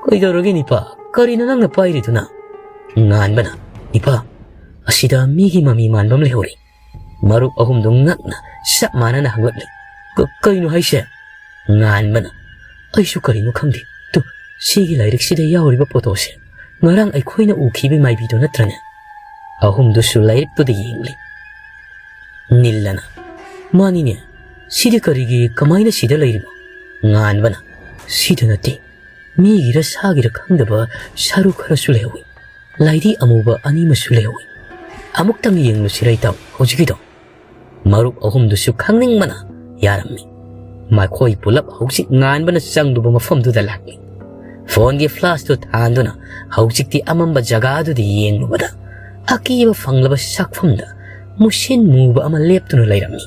"ꯀꯩꯗꯧꯔꯒꯦ ꯅꯤꯄꯥ? ꯀꯔꯤꯅꯣ ꯅꯪꯅ ꯄꯥꯏꯔꯤꯗꯨꯅ?" ꯉꯥꯟꯕꯅ, "ꯅꯤꯄꯥ, ꯑꯁꯤꯗ ꯃꯤꯒꯤ ꯃꯃꯤ ꯃꯥꯟꯕ ꯑꯃ ꯂꯩꯍꯧꯔꯤ꯫" ꯃꯔꯨꯞ ꯑꯍꯨꯝꯗꯨ ꯉꯛꯅ ꯆꯞ ꯃꯥꯟꯅꯅ ꯍꯪꯂꯛꯂꯤ, "ꯀ-, ꯀꯩꯅꯣ ꯍꯥꯏꯁꯦ?" ꯉꯥꯟꯕꯅ, "ꯑꯩꯁꯨ ꯀꯔꯤꯅꯣ ꯈꯪꯗꯦ꯫ ꯇꯨ, ꯁꯤꯒꯤ ꯂꯥꯏꯔꯤꯛꯁꯤꯗ ꯌꯥꯎꯔꯤꯕ ꯐꯣꯇꯣꯁꯦ ꯉꯔꯥꯡ ꯑꯩꯈꯣꯏꯅ ꯎꯈꯤꯕ ꯃꯥꯏꯕꯤꯗꯣ ꯅꯠꯇ꯭ꯔꯅꯦ?" ꯑꯍꯨꯝꯗꯨꯁꯨ ꯂꯥꯏꯔꯤꯛꯇꯨꯗ ꯌꯦꯡꯂꯤ꯫ ꯅꯤꯜꯂꯅ, "ꯃꯥꯅꯤꯅꯦ, ꯁꯤꯗꯤ ꯀꯔꯤꯒꯤ, ꯀꯃꯥꯏꯅ ꯁꯤꯗ ꯂꯩꯔꯤꯕ?" ꯉꯥꯟꯕꯅ, "ꯁꯤꯗ ꯅꯠꯇꯦ, ꯃꯤꯒꯤꯔ ꯁꯥꯒꯤꯔ ꯈꯪꯗꯕ ꯁꯔꯨ ꯈꯔꯁꯨ ꯂꯩꯍꯧꯏ꯫ ꯂꯥꯏꯙꯤ ꯑꯃꯨꯕ ꯑꯅꯤ ꯑꯃꯁꯨ ꯂꯩꯍꯧꯏ꯫ ꯑꯃꯨꯛꯇꯪ ꯌꯦꯡꯂꯨꯁꯤꯔ ꯏꯇꯥꯎ, ꯍꯧꯖꯤꯛꯀꯤꯗꯣ?" ꯃꯔꯨꯞ ꯑꯍꯨꯝꯗꯨꯁꯨ ꯈꯪꯅꯤꯡꯕꯅ ꯌꯥꯔꯝꯃꯤ꯫ ꯃꯈꯣꯏ ꯄꯨꯂꯞ ꯍꯧꯖꯤꯛ ꯉꯥꯟꯕꯅ ꯆꯪꯂꯨꯕ ꯃꯐꯝꯗꯨꯗ ꯂꯥꯛꯂꯤ꯫ ꯐꯣꯟꯒꯤ ꯐ꯭ꯂꯥꯁꯇꯨ ꯊꯥꯟꯗꯨꯅ ꯍꯧꯖꯤꯛꯇꯤ ꯑꯃꯝꯕ ꯖꯒꯥꯗꯨꯗ ꯌꯦꯡꯂꯨꯕꯗ ꯑꯀꯤꯕ ꯐꯪꯂꯕ ꯁꯛꯐꯝꯗ ꯃꯨꯁꯤꯟ ꯃꯨꯕ ꯑꯃ ꯂꯦꯞꯇꯨꯅ ꯂꯩꯔꯝꯃꯤ꯫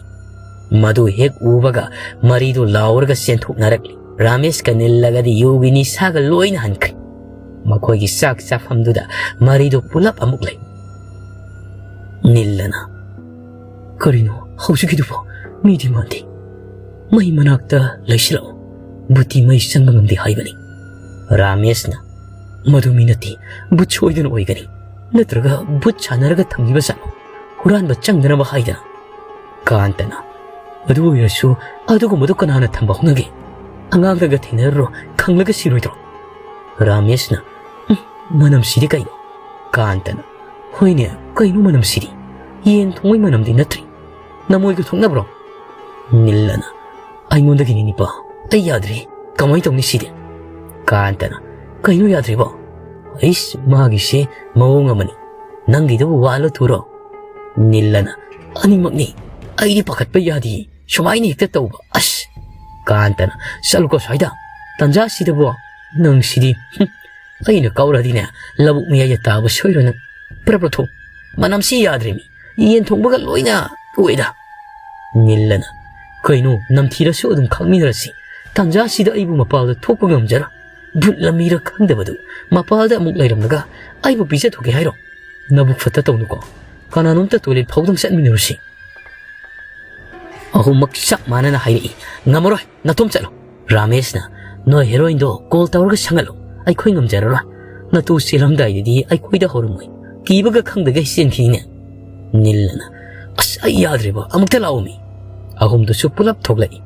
ꯃꯗꯨ ꯍꯦꯛ ꯎꯕꯒ ꯃꯔꯤꯗꯨ ꯂꯥꯎꯔꯒ ꯆꯦꯟꯊꯣꯛꯅꯔꯛꯂꯤ꯫ ꯔꯥꯃꯦꯁꯀ ꯅꯤꯜꯂꯒꯗꯤ ꯌꯨꯒꯤ ꯅꯤꯁꯥꯒ ꯂꯣꯏꯅ ꯍꯟꯈ꯭ꯔꯦ꯫ ꯃꯈꯣꯏꯒꯤ ꯆꯥꯛ ꯆꯥꯐꯝꯗꯨꯗ ꯃꯔꯤꯗꯨ ꯄꯨꯂꯞ ꯑꯃꯨꯛ ꯂꯩ꯫ ꯅꯤꯜꯂꯅ, "ꯀꯔꯤꯅꯣ ꯍꯧꯖꯤꯛꯀꯤꯗꯨꯕꯣ? ꯃꯤꯗꯤ ꯃꯥꯟꯗꯦ꯫ ꯃꯩ ꯃꯅꯥꯛꯇ ꯂꯩꯁꯤꯜꯂꯛꯑꯣ꯫ ꯕꯨꯇꯤ ꯃꯩ ꯆꯪꯕ ꯉꯝꯗꯦ ꯍꯥꯏꯕꯅꯤ꯫" ꯔꯥꯃꯦꯁꯅ, "ꯃꯗꯨ ꯃꯤ ꯅꯠꯇꯦ, ꯕꯨꯠ ꯁꯣꯏꯗꯅ ꯑꯣꯏꯒꯅꯤ꯫ ꯅꯠꯇ꯭ꯔꯒ ꯕꯨꯠ ꯁꯥꯟꯅꯔꯒ ꯊꯝꯈꯤꯕ ꯖꯥꯠꯂꯣ? ꯍꯨꯔꯥꯟꯕ ꯆꯪꯗꯅꯕ ꯍꯥꯏꯗꯅ꯫" ꯀꯥꯟꯇꯅ, "ꯑꯗꯨ ꯑꯣꯏꯔꯁꯨ ꯑꯗꯨꯒꯨꯝꯕꯗꯨ ꯀꯅꯥꯅ ꯊꯝꯕ ꯍꯧꯅꯒꯦ? ꯑꯉꯥꯡꯗꯒ ꯊꯦꯡꯅꯔꯨꯔꯣ, ꯈꯪꯂꯒ ꯁꯤꯔꯣꯏꯗ꯭ꯔꯣ?" ꯔꯥꯃꯦꯁꯅ, "ꯎꯝ, ꯃꯅꯝꯁꯤꯗꯤ ꯀꯩꯅꯣ?" ꯀꯥꯟꯇꯅ, "ꯍꯣꯏꯅꯦ, ꯀꯩꯅꯣ ꯃꯅꯝꯁꯤꯗꯤ? ꯌꯦꯟ ꯊꯣꯡꯕꯩ ꯃꯅꯝꯗꯤ ꯅꯠꯇ꯭ꯔꯤ꯫ ꯅꯃꯣꯏꯒ ꯊꯣꯛꯅꯕ꯭ꯔꯣ?" ꯅꯤꯜꯂꯅ, "ꯑꯩꯉꯣꯟꯗꯒꯤꯅꯤ ꯅꯤꯄꯥ, ꯑꯩ ꯌꯥꯗ꯭ꯔꯤ꯫ ꯀꯃꯥꯏꯅ ꯇꯧꯅꯤ ꯁꯤꯗꯤ?" ꯀꯥꯟꯇꯅ, "ꯀꯩꯅꯣ ꯌꯥꯗ꯭ꯔꯤꯕꯣ? ꯑꯩꯁ, ꯃꯥꯒꯤꯁꯦ ꯃꯑꯣꯡ ꯑꯃꯅꯤ꯫ ꯅꯪꯒꯤꯗꯨꯕꯨ ꯋꯥꯜꯂ ꯊꯨꯔꯣ?" ꯅꯤꯜꯂꯅ, "ꯑꯅꯤꯃꯛꯅꯤ꯫ ꯑꯩꯗꯤ ꯄꯥꯈꯠꯄ ꯌꯥꯗꯤꯌꯦ꯫ ꯁꯨꯃꯥꯏꯅ ꯍꯦꯛꯇ ꯇꯧꯕ꯫ ꯑꯁ!" ꯀꯥꯟꯇꯅ, "ꯆꯠꯂꯨꯀꯣ ꯁ꯭ꯋꯥꯏꯗ꯫ ꯇꯟꯖꯥꯁꯤꯗꯕꯣ ꯅꯪꯁꯤꯗꯤ꯫ ꯍꯨꯝ, ꯑꯩꯅ ꯀꯥꯎꯔꯛꯑꯗꯤꯅꯦ, ꯂꯧꯕꯨꯛ ꯃꯌꯥꯏꯗ ꯇꯥꯕ ꯁꯣꯏꯔꯣꯏ ꯅꯪ꯫ ꯄ꯭ꯔꯞ ꯄ꯭ꯔꯞ ꯊꯣꯛ꯫ ꯃꯅꯝꯁꯤ ꯌꯥꯗ꯭ꯔꯦꯃꯤ꯫ ꯌꯦꯟ ꯊꯣꯡꯕꯒ ꯂꯣꯏꯅ ꯇꯣꯛꯑꯦꯗ꯫" ꯅꯤꯜꯂꯅ, "ꯀꯩꯅꯣ, ꯅꯝꯊꯤꯔꯁꯨ ꯑꯗꯨꯝ ꯈꯪꯃꯤꯟꯅꯔꯁꯤ꯫ ꯇꯟꯖꯥꯁꯤꯗ ꯑꯩꯕꯨ ꯃꯄꯥꯜꯗ ꯊꯣꯛꯄ ꯉꯝꯖꯔꯣꯏ꯫ ꯚꯨꯠꯂ ꯃꯤꯔ ꯈꯪꯗꯕꯗꯨ ꯃꯄꯥꯜꯗ ꯑꯃꯨꯛ ꯂꯩꯔꯝꯂꯒ ꯑꯩꯕꯨ ꯄꯤꯖꯊꯣꯛꯀꯦ ꯍꯥꯏꯔꯣ? ꯅꯕꯨꯛ ꯐꯠꯇ ꯇꯧꯅꯨꯀꯣ꯫ ꯀꯅꯥꯅꯣꯝꯇ toilet ꯐꯥꯎꯗꯪ ꯆꯠꯃꯤꯟꯅꯔꯨꯁꯤ꯫ ꯑꯍꯨꯝꯃꯛ ꯆꯞ ꯃꯥꯟꯅꯅ ꯍꯥꯏꯔꯛꯏ꯫ "ꯉꯝꯃꯔꯣꯏ, ꯅꯇꯣꯝ ꯆꯠꯂꯣ꯫" ꯔꯥꯃꯦꯁꯅ, "ꯅꯣꯏ heroineꯗꯣ call ꯇꯧꯔꯒ ꯁꯪꯍꯜꯂꯣ꯫ ꯑꯩꯈꯣꯏ ꯉꯝꯖꯔꯔꯣꯏ꯫ ꯅꯇꯨ ꯆꯦꯜꯂꯝꯗꯥꯏꯗꯗꯤ ꯑꯩꯈꯣꯏꯗ ꯍꯧꯔꯝꯃꯣꯏ꯫ ꯀꯤꯕꯒ ꯈꯪꯗꯒꯩ ꯆꯦꯟꯈꯤꯅꯦ꯫" ꯅꯤꯜꯂꯅ, "ꯑꯁ, ꯑꯩ ꯌꯥꯗ꯭ꯔꯦꯕ, ꯑꯃꯨꯛꯇ ꯂꯥꯛꯑꯣꯃꯤ꯫" ꯑꯍꯨꯝꯗꯨꯁꯨ ꯄꯨꯂꯞ ꯊꯣꯛꯂꯛꯏ꯫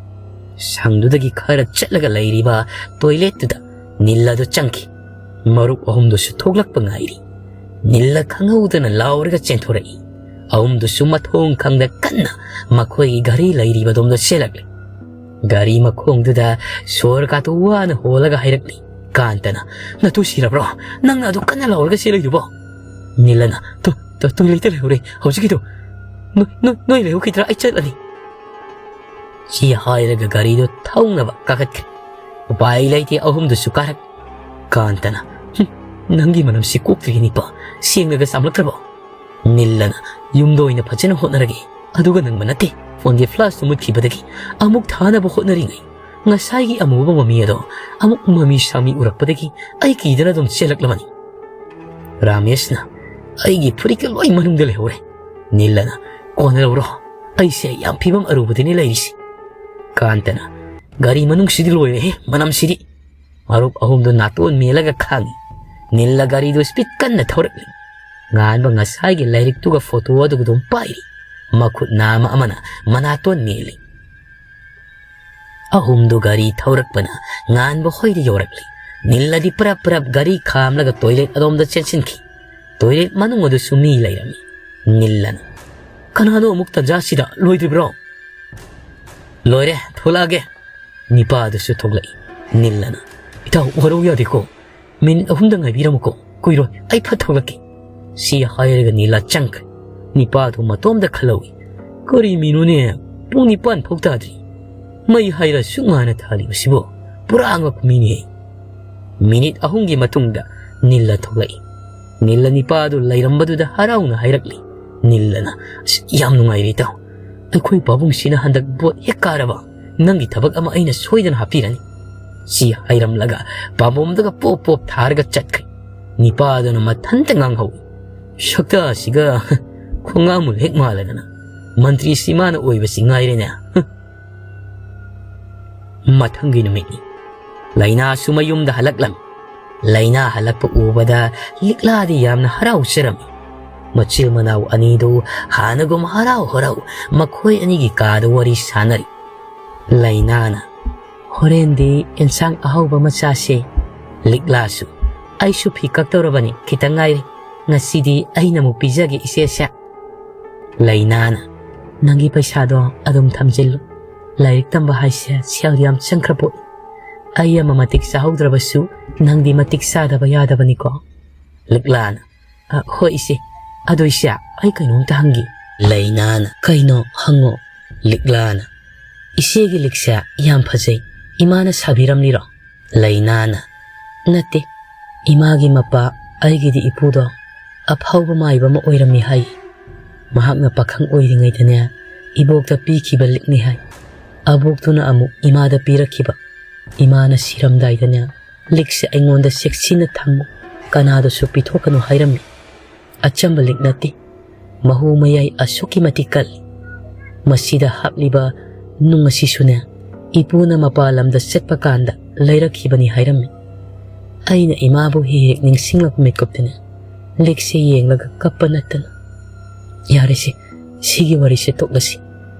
ꯁꯪꯗꯨꯗꯒꯤ ꯈꯔ ꯆꯠꯂꯒ ꯂꯩꯔꯤꯕ toiletꯇꯨꯗ ꯅꯤꯜꯂꯗꯨ ꯆꯪꯈꯤ꯫ ꯃꯔꯨꯞ ꯑꯍꯨꯝꯗꯨꯁꯨ ꯊꯣꯛꯂꯛꯄ ꯉꯥꯏꯔꯤ꯫ ꯅꯤꯜꯂ ꯈꯪꯍꯧꯗꯅ ꯂꯥꯎꯔꯒ ꯆꯦꯟꯊꯣꯔꯛꯏ꯫ ꯑꯍꯨꯝꯗꯨꯁꯨ ꯃꯊꯣꯡ ꯈꯪꯗ ꯀꯟꯅ ꯃꯈꯣꯏꯒꯤ ꯘꯔꯤ ꯂꯩꯔꯤꯕꯗꯣꯝꯗ ꯆꯦꯜꯂꯛꯂꯤ꯫ ꯘꯔꯤ ꯃꯈꯣꯡꯗꯨꯗ ꯁꯣꯔ ꯀꯥꯇꯨ ꯋꯥꯅ ꯍꯣꯜꯂꯒ ꯍꯥꯏꯔꯛꯂꯤ꯫ ꯀꯥꯟꯇꯅ, "ꯅꯇꯨ ꯁꯤꯔꯕ꯭ꯔꯣ? ꯅꯪꯅ ꯑꯗꯨ ꯀꯟꯅ ꯂꯥꯎꯔꯒ ꯆꯦꯜꯂꯤꯗꯨꯕꯣ?" ꯅꯤꯜꯂꯅ, "ꯇꯣ-, ꯇꯣ-, toiletꯇ ꯂꯩꯍꯧꯔꯦ ꯍꯧꯖꯤꯛꯀꯤꯗꯣ꯫ ꯅꯣꯏ, ꯅꯣꯏ, ꯅꯣꯏ ꯂꯩꯍꯧꯈꯤꯗ꯭ꯔꯥ? ꯑꯩ ꯆꯠꯂꯅꯤ꯫" ꯁꯤ ꯍꯥꯏꯔꯒ ꯘꯔꯤꯗꯨ ꯊꯧꯅꯕ ꯀꯥꯈꯠꯈ꯭ꯔꯦ꯫ ꯎꯄꯥꯏ ꯂꯩꯇꯦ, ꯑꯍꯨꯝꯗꯨꯁꯨ ꯀꯥꯔꯛ꯫ ꯀꯥꯟꯇꯅ, "ꯍꯨꯝ, ꯅꯪꯒꯤ ꯃꯅꯝꯁꯤ ꯀꯣꯛꯇ꯭ꯔꯤꯅꯤꯄꯥ, ꯁꯦꯡꯅꯒ ꯆꯥꯝꯂꯛꯇ꯭ꯔꯕꯣ?" ꯅꯤꯜꯂꯅ, "ꯌꯨꯝꯗ ꯑꯣꯏꯅ ꯐꯖꯅ ꯍꯣꯠꯅꯔꯒꯦ, ꯑꯗꯨꯒ ꯅꯪꯕ ꯅꯠꯇꯦ꯫ Phoneꯒꯤ flashꯇꯨ ꯃꯨꯠꯈꯤꯕꯗꯒꯤ ꯑꯃꯨꯛ ꯊꯥꯅꯕ ꯍꯣꯠꯅꯔꯤꯉꯩ, ꯉꯁꯥꯏꯒꯤ ꯑꯃꯨꯕ ꯃꯃꯤ ꯑꯗꯣ ꯑꯃꯨꯛ ꯃꯃꯤ ꯁꯥꯃꯤ ꯎꯔꯛꯄꯗꯒꯤ ꯑꯩ ꯀꯤꯗꯅ ꯑꯗꯨꯝ ꯆꯦꯜꯂꯛꯂꯕꯅꯤ꯫" ꯔꯥꯃꯦꯁꯅ, "ꯑꯩꯒꯤ ꯐꯨꯔꯤꯠꯀ ꯂꯣꯏ ꯃꯅꯨꯡꯗ ꯂꯩꯍꯧꯔꯦ꯫" ꯅꯤꯜꯂꯅ, "ꯀꯣꯟꯅ ꯂꯧꯔꯣ, ꯑꯩꯁꯦ ꯌꯥꯝ ꯐꯤꯕꯝ ꯑꯔꯨꯕꯗꯅꯤ ꯂꯩꯔꯤꯁꯤ꯫" ꯀꯥꯟꯇꯅ, "ꯒꯥꯔꯤ ꯃꯅꯨꯡꯁꯤꯗꯤ ꯂꯣꯏꯔꯦꯍꯦ, ꯃꯅꯝꯁꯤꯗꯤ꯫" ꯃꯔꯨꯞ ꯑꯍꯨꯝꯗꯨ ꯅꯥꯇꯣꯟ ꯃꯦꯜꯂꯒ ꯈꯥꯡꯏ꯫ ꯅꯤꯜꯂ ꯒꯥꯔꯤꯗꯨ speed ꯀꯟꯅ ꯊꯧꯔꯛꯂꯤ꯫ ꯉꯥꯟꯕ ꯉꯁꯥꯏꯒꯤ ꯂꯥꯏꯔꯤꯛꯇꯨꯒ photo ꯑꯗꯨꯒ ꯑꯗꯨꯝ ꯄꯥꯏꯔꯤ꯫ ꯃꯈꯨꯠ ꯅꯥꯝꯃ ꯑꯃꯅ ꯃꯅꯥꯇꯣꯟ ꯃꯦꯜꯂꯤ꯫ ꯑꯍꯨꯝꯗꯨ ꯒꯥꯔꯤ ꯊꯧꯔꯛꯄꯅ ꯉꯥꯟꯕ ꯍꯣꯏꯗ ꯌꯧꯔꯛꯂꯤ꯫ ꯅꯤꯜꯂꯗꯤ ꯄ꯭ꯔꯞ ꯄ꯭ꯔꯞ ꯒꯥꯔꯤ ꯈꯥꯝꯂꯒ toilet ꯑꯗꯣꯝꯗ ꯆꯦꯟꯁꯤꯟꯈꯤ꯫ Toilet ꯃꯅꯨꯡ ꯑꯗꯨꯁꯨ ꯃꯤ ꯂꯩꯔꯝꯃꯤ꯫ ꯅꯤꯜꯂꯅ, "ꯀꯅꯥꯅꯣ ꯑꯃꯨꯛ ꯇꯟꯖꯥꯁꯤꯗ? ꯂꯣꯏꯗ꯭ꯔꯤꯕ꯭ꯔꯣ?" "ꯂꯣꯏꯔꯦ, ꯊꯣꯛꯂꯛꯑꯒꯦ꯫" ꯅꯤꯄꯥꯗꯨꯁꯨ ꯊꯣꯛꯂꯛꯏ꯫ ꯅꯤꯜꯂꯅ, "ꯏꯇꯥꯎ, ꯋꯥꯔꯧ ꯌꯥꯗꯦꯀꯣ꯫ Minute ꯑꯍꯨꯝꯗ ꯉꯥꯏꯕꯤꯔꯝꯃꯨꯀꯣ꯫ ꯀꯨꯏꯔꯣꯏ, ꯑꯩ ꯐꯠ ꯊꯣꯛꯂꯛꯀꯦ꯫" ꯁꯤ ꯍꯥꯏꯔꯒ ꯅꯤꯜꯂ ꯆꯪꯈ꯭ꯔꯦ꯫ ꯅꯤꯄꯥꯗꯨ ꯃꯇꯣꯝꯗ ꯈꯜꯍꯧꯏ꯫ "ꯀꯔꯤ ꯃꯤꯅꯣꯅꯦ? ꯄꯨꯡ ꯅꯤꯄꯥꯟ ꯐꯥꯎ ꯇꯥꯗ꯭ꯔꯤ꯫ ꯃꯩ ꯍꯥꯏꯔ ꯁꯨꯛ ꯉꯥꯟꯅ ꯊꯥꯜꯂꯤꯕꯁꯤꯕꯨ? ꯄꯨꯔꯥ ꯑꯉꯛꯄ ꯃꯤꯅꯦ꯫" Minute ꯑꯍꯨꯝꯒꯤ ꯃꯇꯨꯡꯗ ꯅꯤꯜꯂ ꯊꯣꯛꯂꯛꯏ꯫ ꯅꯤꯜꯂ ꯅꯤꯄꯥꯗꯨ ꯂꯩꯔꯝꯕꯗꯨꯗ ꯍꯔꯥꯎꯅ ꯍꯥꯏꯔꯛꯂꯤ꯫ ꯅꯤꯜꯂꯅ, "ꯑꯁ, ꯌꯥꯝ ꯅꯨꯡꯉꯥꯏꯔꯦ ꯏꯇꯥꯎ꯫ ꯑꯩꯈꯣꯏ ꯄꯥꯕꯨꯡꯁꯤꯅ ꯍꯟꯗꯛ vote ꯍꯦꯛ ꯀꯥꯔꯕ, ꯅꯪꯒꯤ ꯊꯕꯛ ꯑꯃ ꯑꯩꯅ ꯁꯣꯏꯗꯅ ꯍꯥꯞꯄꯤꯔꯅꯤ꯫" ꯁꯤ ꯍꯥꯏꯔꯝꯂꯒ ꯄꯥꯝꯕꯣꯝꯗꯒ ꯄꯣꯞ ꯄꯣꯞ ꯊꯥꯔꯒ ꯆꯠꯈ꯭ꯔꯦ꯫ ꯅꯤꯄꯥꯗꯨꯅ ꯃꯊꯟꯇ ꯉꯥꯡꯍꯧꯏ, "ꯁꯛꯇꯥꯁꯤꯒ ꯈꯣꯡꯉꯥꯃꯨꯜ ꯍꯦꯛ ꯃꯥꯜꯂꯗꯅ ꯃꯟꯇ꯭ꯔꯤꯁꯤ ꯃꯥꯅ ꯑꯣꯏꯕꯁꯤ ꯉꯥꯏꯔꯦꯅꯦ꯫" ꯃꯊꯪꯒꯤ ꯅꯨꯃꯤꯠꯅꯤ꯫ ꯂꯩꯅꯥꯁꯨ ꯃꯌꯨꯝꯗ ꯍꯜꯂꯛꯂꯝꯃꯤ꯫ ꯂꯩꯅꯥ ꯍꯜꯂꯛꯄ ꯎꯕꯗ ꯂꯤꯛꯂꯥꯗꯤ ꯌꯥꯝꯅ ꯍꯔꯥꯎꯖꯔꯝꯃꯤ꯫ ꯃꯆꯤꯜ ꯃꯅꯥꯎ ꯑꯅꯤꯗꯨ ꯍꯥꯟꯅꯒꯨꯝ ꯍꯔꯥꯎ ꯍꯔꯥꯎ ꯃꯈꯣꯏ ꯑꯅꯤꯒꯤ ꯀꯥꯗ ꯋꯥꯔꯤ ꯁꯥꯟꯅꯔꯤ꯫ ꯂꯩꯅꯥꯅ, "ꯍꯣꯔꯦꯟꯗꯤ ꯑꯦꯟꯁꯥꯡ ꯑꯍꯥꯎꯕ ꯑꯃ ꯆꯥꯁꯦ꯫" ꯂꯤꯛꯂꯥꯁꯨ, "ꯑꯩꯁꯨ ꯐꯤ ꯀꯛꯇꯧꯔꯕꯅꯤ, ꯈꯤꯇꯪ ꯉꯥꯏꯔꯦ꯫ ꯉꯁꯤꯗꯤ ꯑꯩꯅ ꯑꯃꯨꯛ ꯄꯤꯖꯒꯦ ꯏꯆꯦꯁꯦ꯫" ꯂꯩꯅꯥꯅ, "ꯅꯪꯒꯤ ꯄꯩꯁꯥꯗꯣ ꯑꯗꯨꯝ ꯊꯝꯖꯤꯜꯂꯨ꯫ ꯂꯥꯏꯔꯤꯛ ꯇꯝꯕ ꯍꯥꯏꯁꯦ ꯁꯦꯜ ꯌꯥꯝ ꯆꯪꯈ꯭ꯔ ꯄꯣꯠꯅꯤ꯫ ꯑꯩ ꯑꯃ ꯃꯇꯤꯛ ꯆꯥꯍꯧꯗ꯭ꯔꯕꯁꯨ ꯅꯪꯗꯤ ꯃꯇꯤꯛ ꯆꯥꯗꯕ ꯌꯥꯗꯕꯅꯤꯀꯣ꯫" ꯂꯤꯛꯂꯥꯅ, "ꯑ, ꯍꯣꯏ ꯏꯆꯦ꯫ ꯑꯗꯣ ꯏꯆꯦ, ꯑꯩ ꯀꯩꯅꯣꯝꯇ ꯍꯪꯒꯦ꯫" ꯂꯩꯅꯥꯅ, "ꯀꯩꯅꯣ? ꯍꯪꯉꯣ꯫" ꯂꯤꯛꯂꯥꯅ, "ꯏꯆꯦꯒꯤ ꯂꯤꯛꯁꯦ ꯌꯥꯝ ꯐꯖꯩ꯫ ꯏꯃꯥꯅ ꯁꯥꯕꯤꯔꯝꯂꯤꯔꯣ?" ꯂꯩꯅꯥꯅ, "ꯅꯠꯇꯦ꯫ ꯏꯃꯥꯒꯤ ꯃꯄꯥ, ꯑꯩꯒꯤꯗꯤ ꯏꯄꯨꯗꯣ ꯑꯐꯥꯎꯕ ꯃꯥꯏꯕ ꯑꯃ ꯑꯣꯏꯔꯝꯃꯤ ꯍꯥꯏ꯫ ꯃꯍꯥꯛꯅ ꯄꯥꯈꯪ ꯑꯣꯏꯔꯤꯉꯩꯗꯅꯦ, ꯏꯕꯣꯛꯇ ꯄꯤꯈꯤꯕ ꯂꯤꯛꯅꯤ ꯍꯥꯏ꯫ ꯑꯕꯣꯛꯇꯨꯅ ꯑꯃꯨꯛ ꯏꯃꯥꯗ ꯄꯤꯔꯛꯈꯤꯕ꯫ ꯏꯃꯥꯅ ꯁꯤꯔꯝꯗꯥꯏꯗꯅꯦ, ꯂꯤꯛꯁꯦ ꯑꯩꯉꯣꯟꯗ ꯆꯦꯛꯁꯤꯟꯅ ꯊꯝꯃꯨ, ꯀꯅꯥꯗꯁꯨ ꯄꯤꯊꯣꯛꯀꯅꯨ ꯍꯥꯏꯔꯝꯃꯤ꯫ ꯑꯆꯝꯕ ꯂꯤꯛ ꯅꯠꯇꯦ, ꯃꯍꯨ ꯃꯌꯥꯏ ꯑꯁꯨꯛꯀꯤ ꯃꯇꯤꯛ ꯀꯜꯂꯤ꯫ ꯃꯁꯤꯗ ꯍꯥꯞꯂꯤꯕ ꯅꯨꯡ ꯑꯁꯤꯁꯨꯅꯦ, ꯏꯄꯨꯅ ꯃꯄꯥꯟ ꯂꯝꯗ ꯆꯠꯄ ꯀꯥꯟꯗ ꯂꯩꯔꯛꯈꯤꯕꯅꯤ ꯍꯥꯏꯔꯝꯃꯤ꯫" ꯑꯩꯅ ꯏꯃꯥꯕꯨ ꯍꯦꯛ ꯍꯦꯛ ꯅꯤꯡꯁꯤꯡꯂꯛꯄ ꯃꯤꯀꯨꯞꯇꯅꯦ, ꯂꯤꯛꯁꯦ ꯌꯦꯡꯂꯒ ꯀꯞꯄ ꯅꯠꯇꯅ꯫ "ꯌꯥꯔꯦꯁꯦ, ꯁꯤꯒꯤ ꯋꯥꯔꯤꯁꯦ ꯇꯣꯛꯂꯁꯤ꯫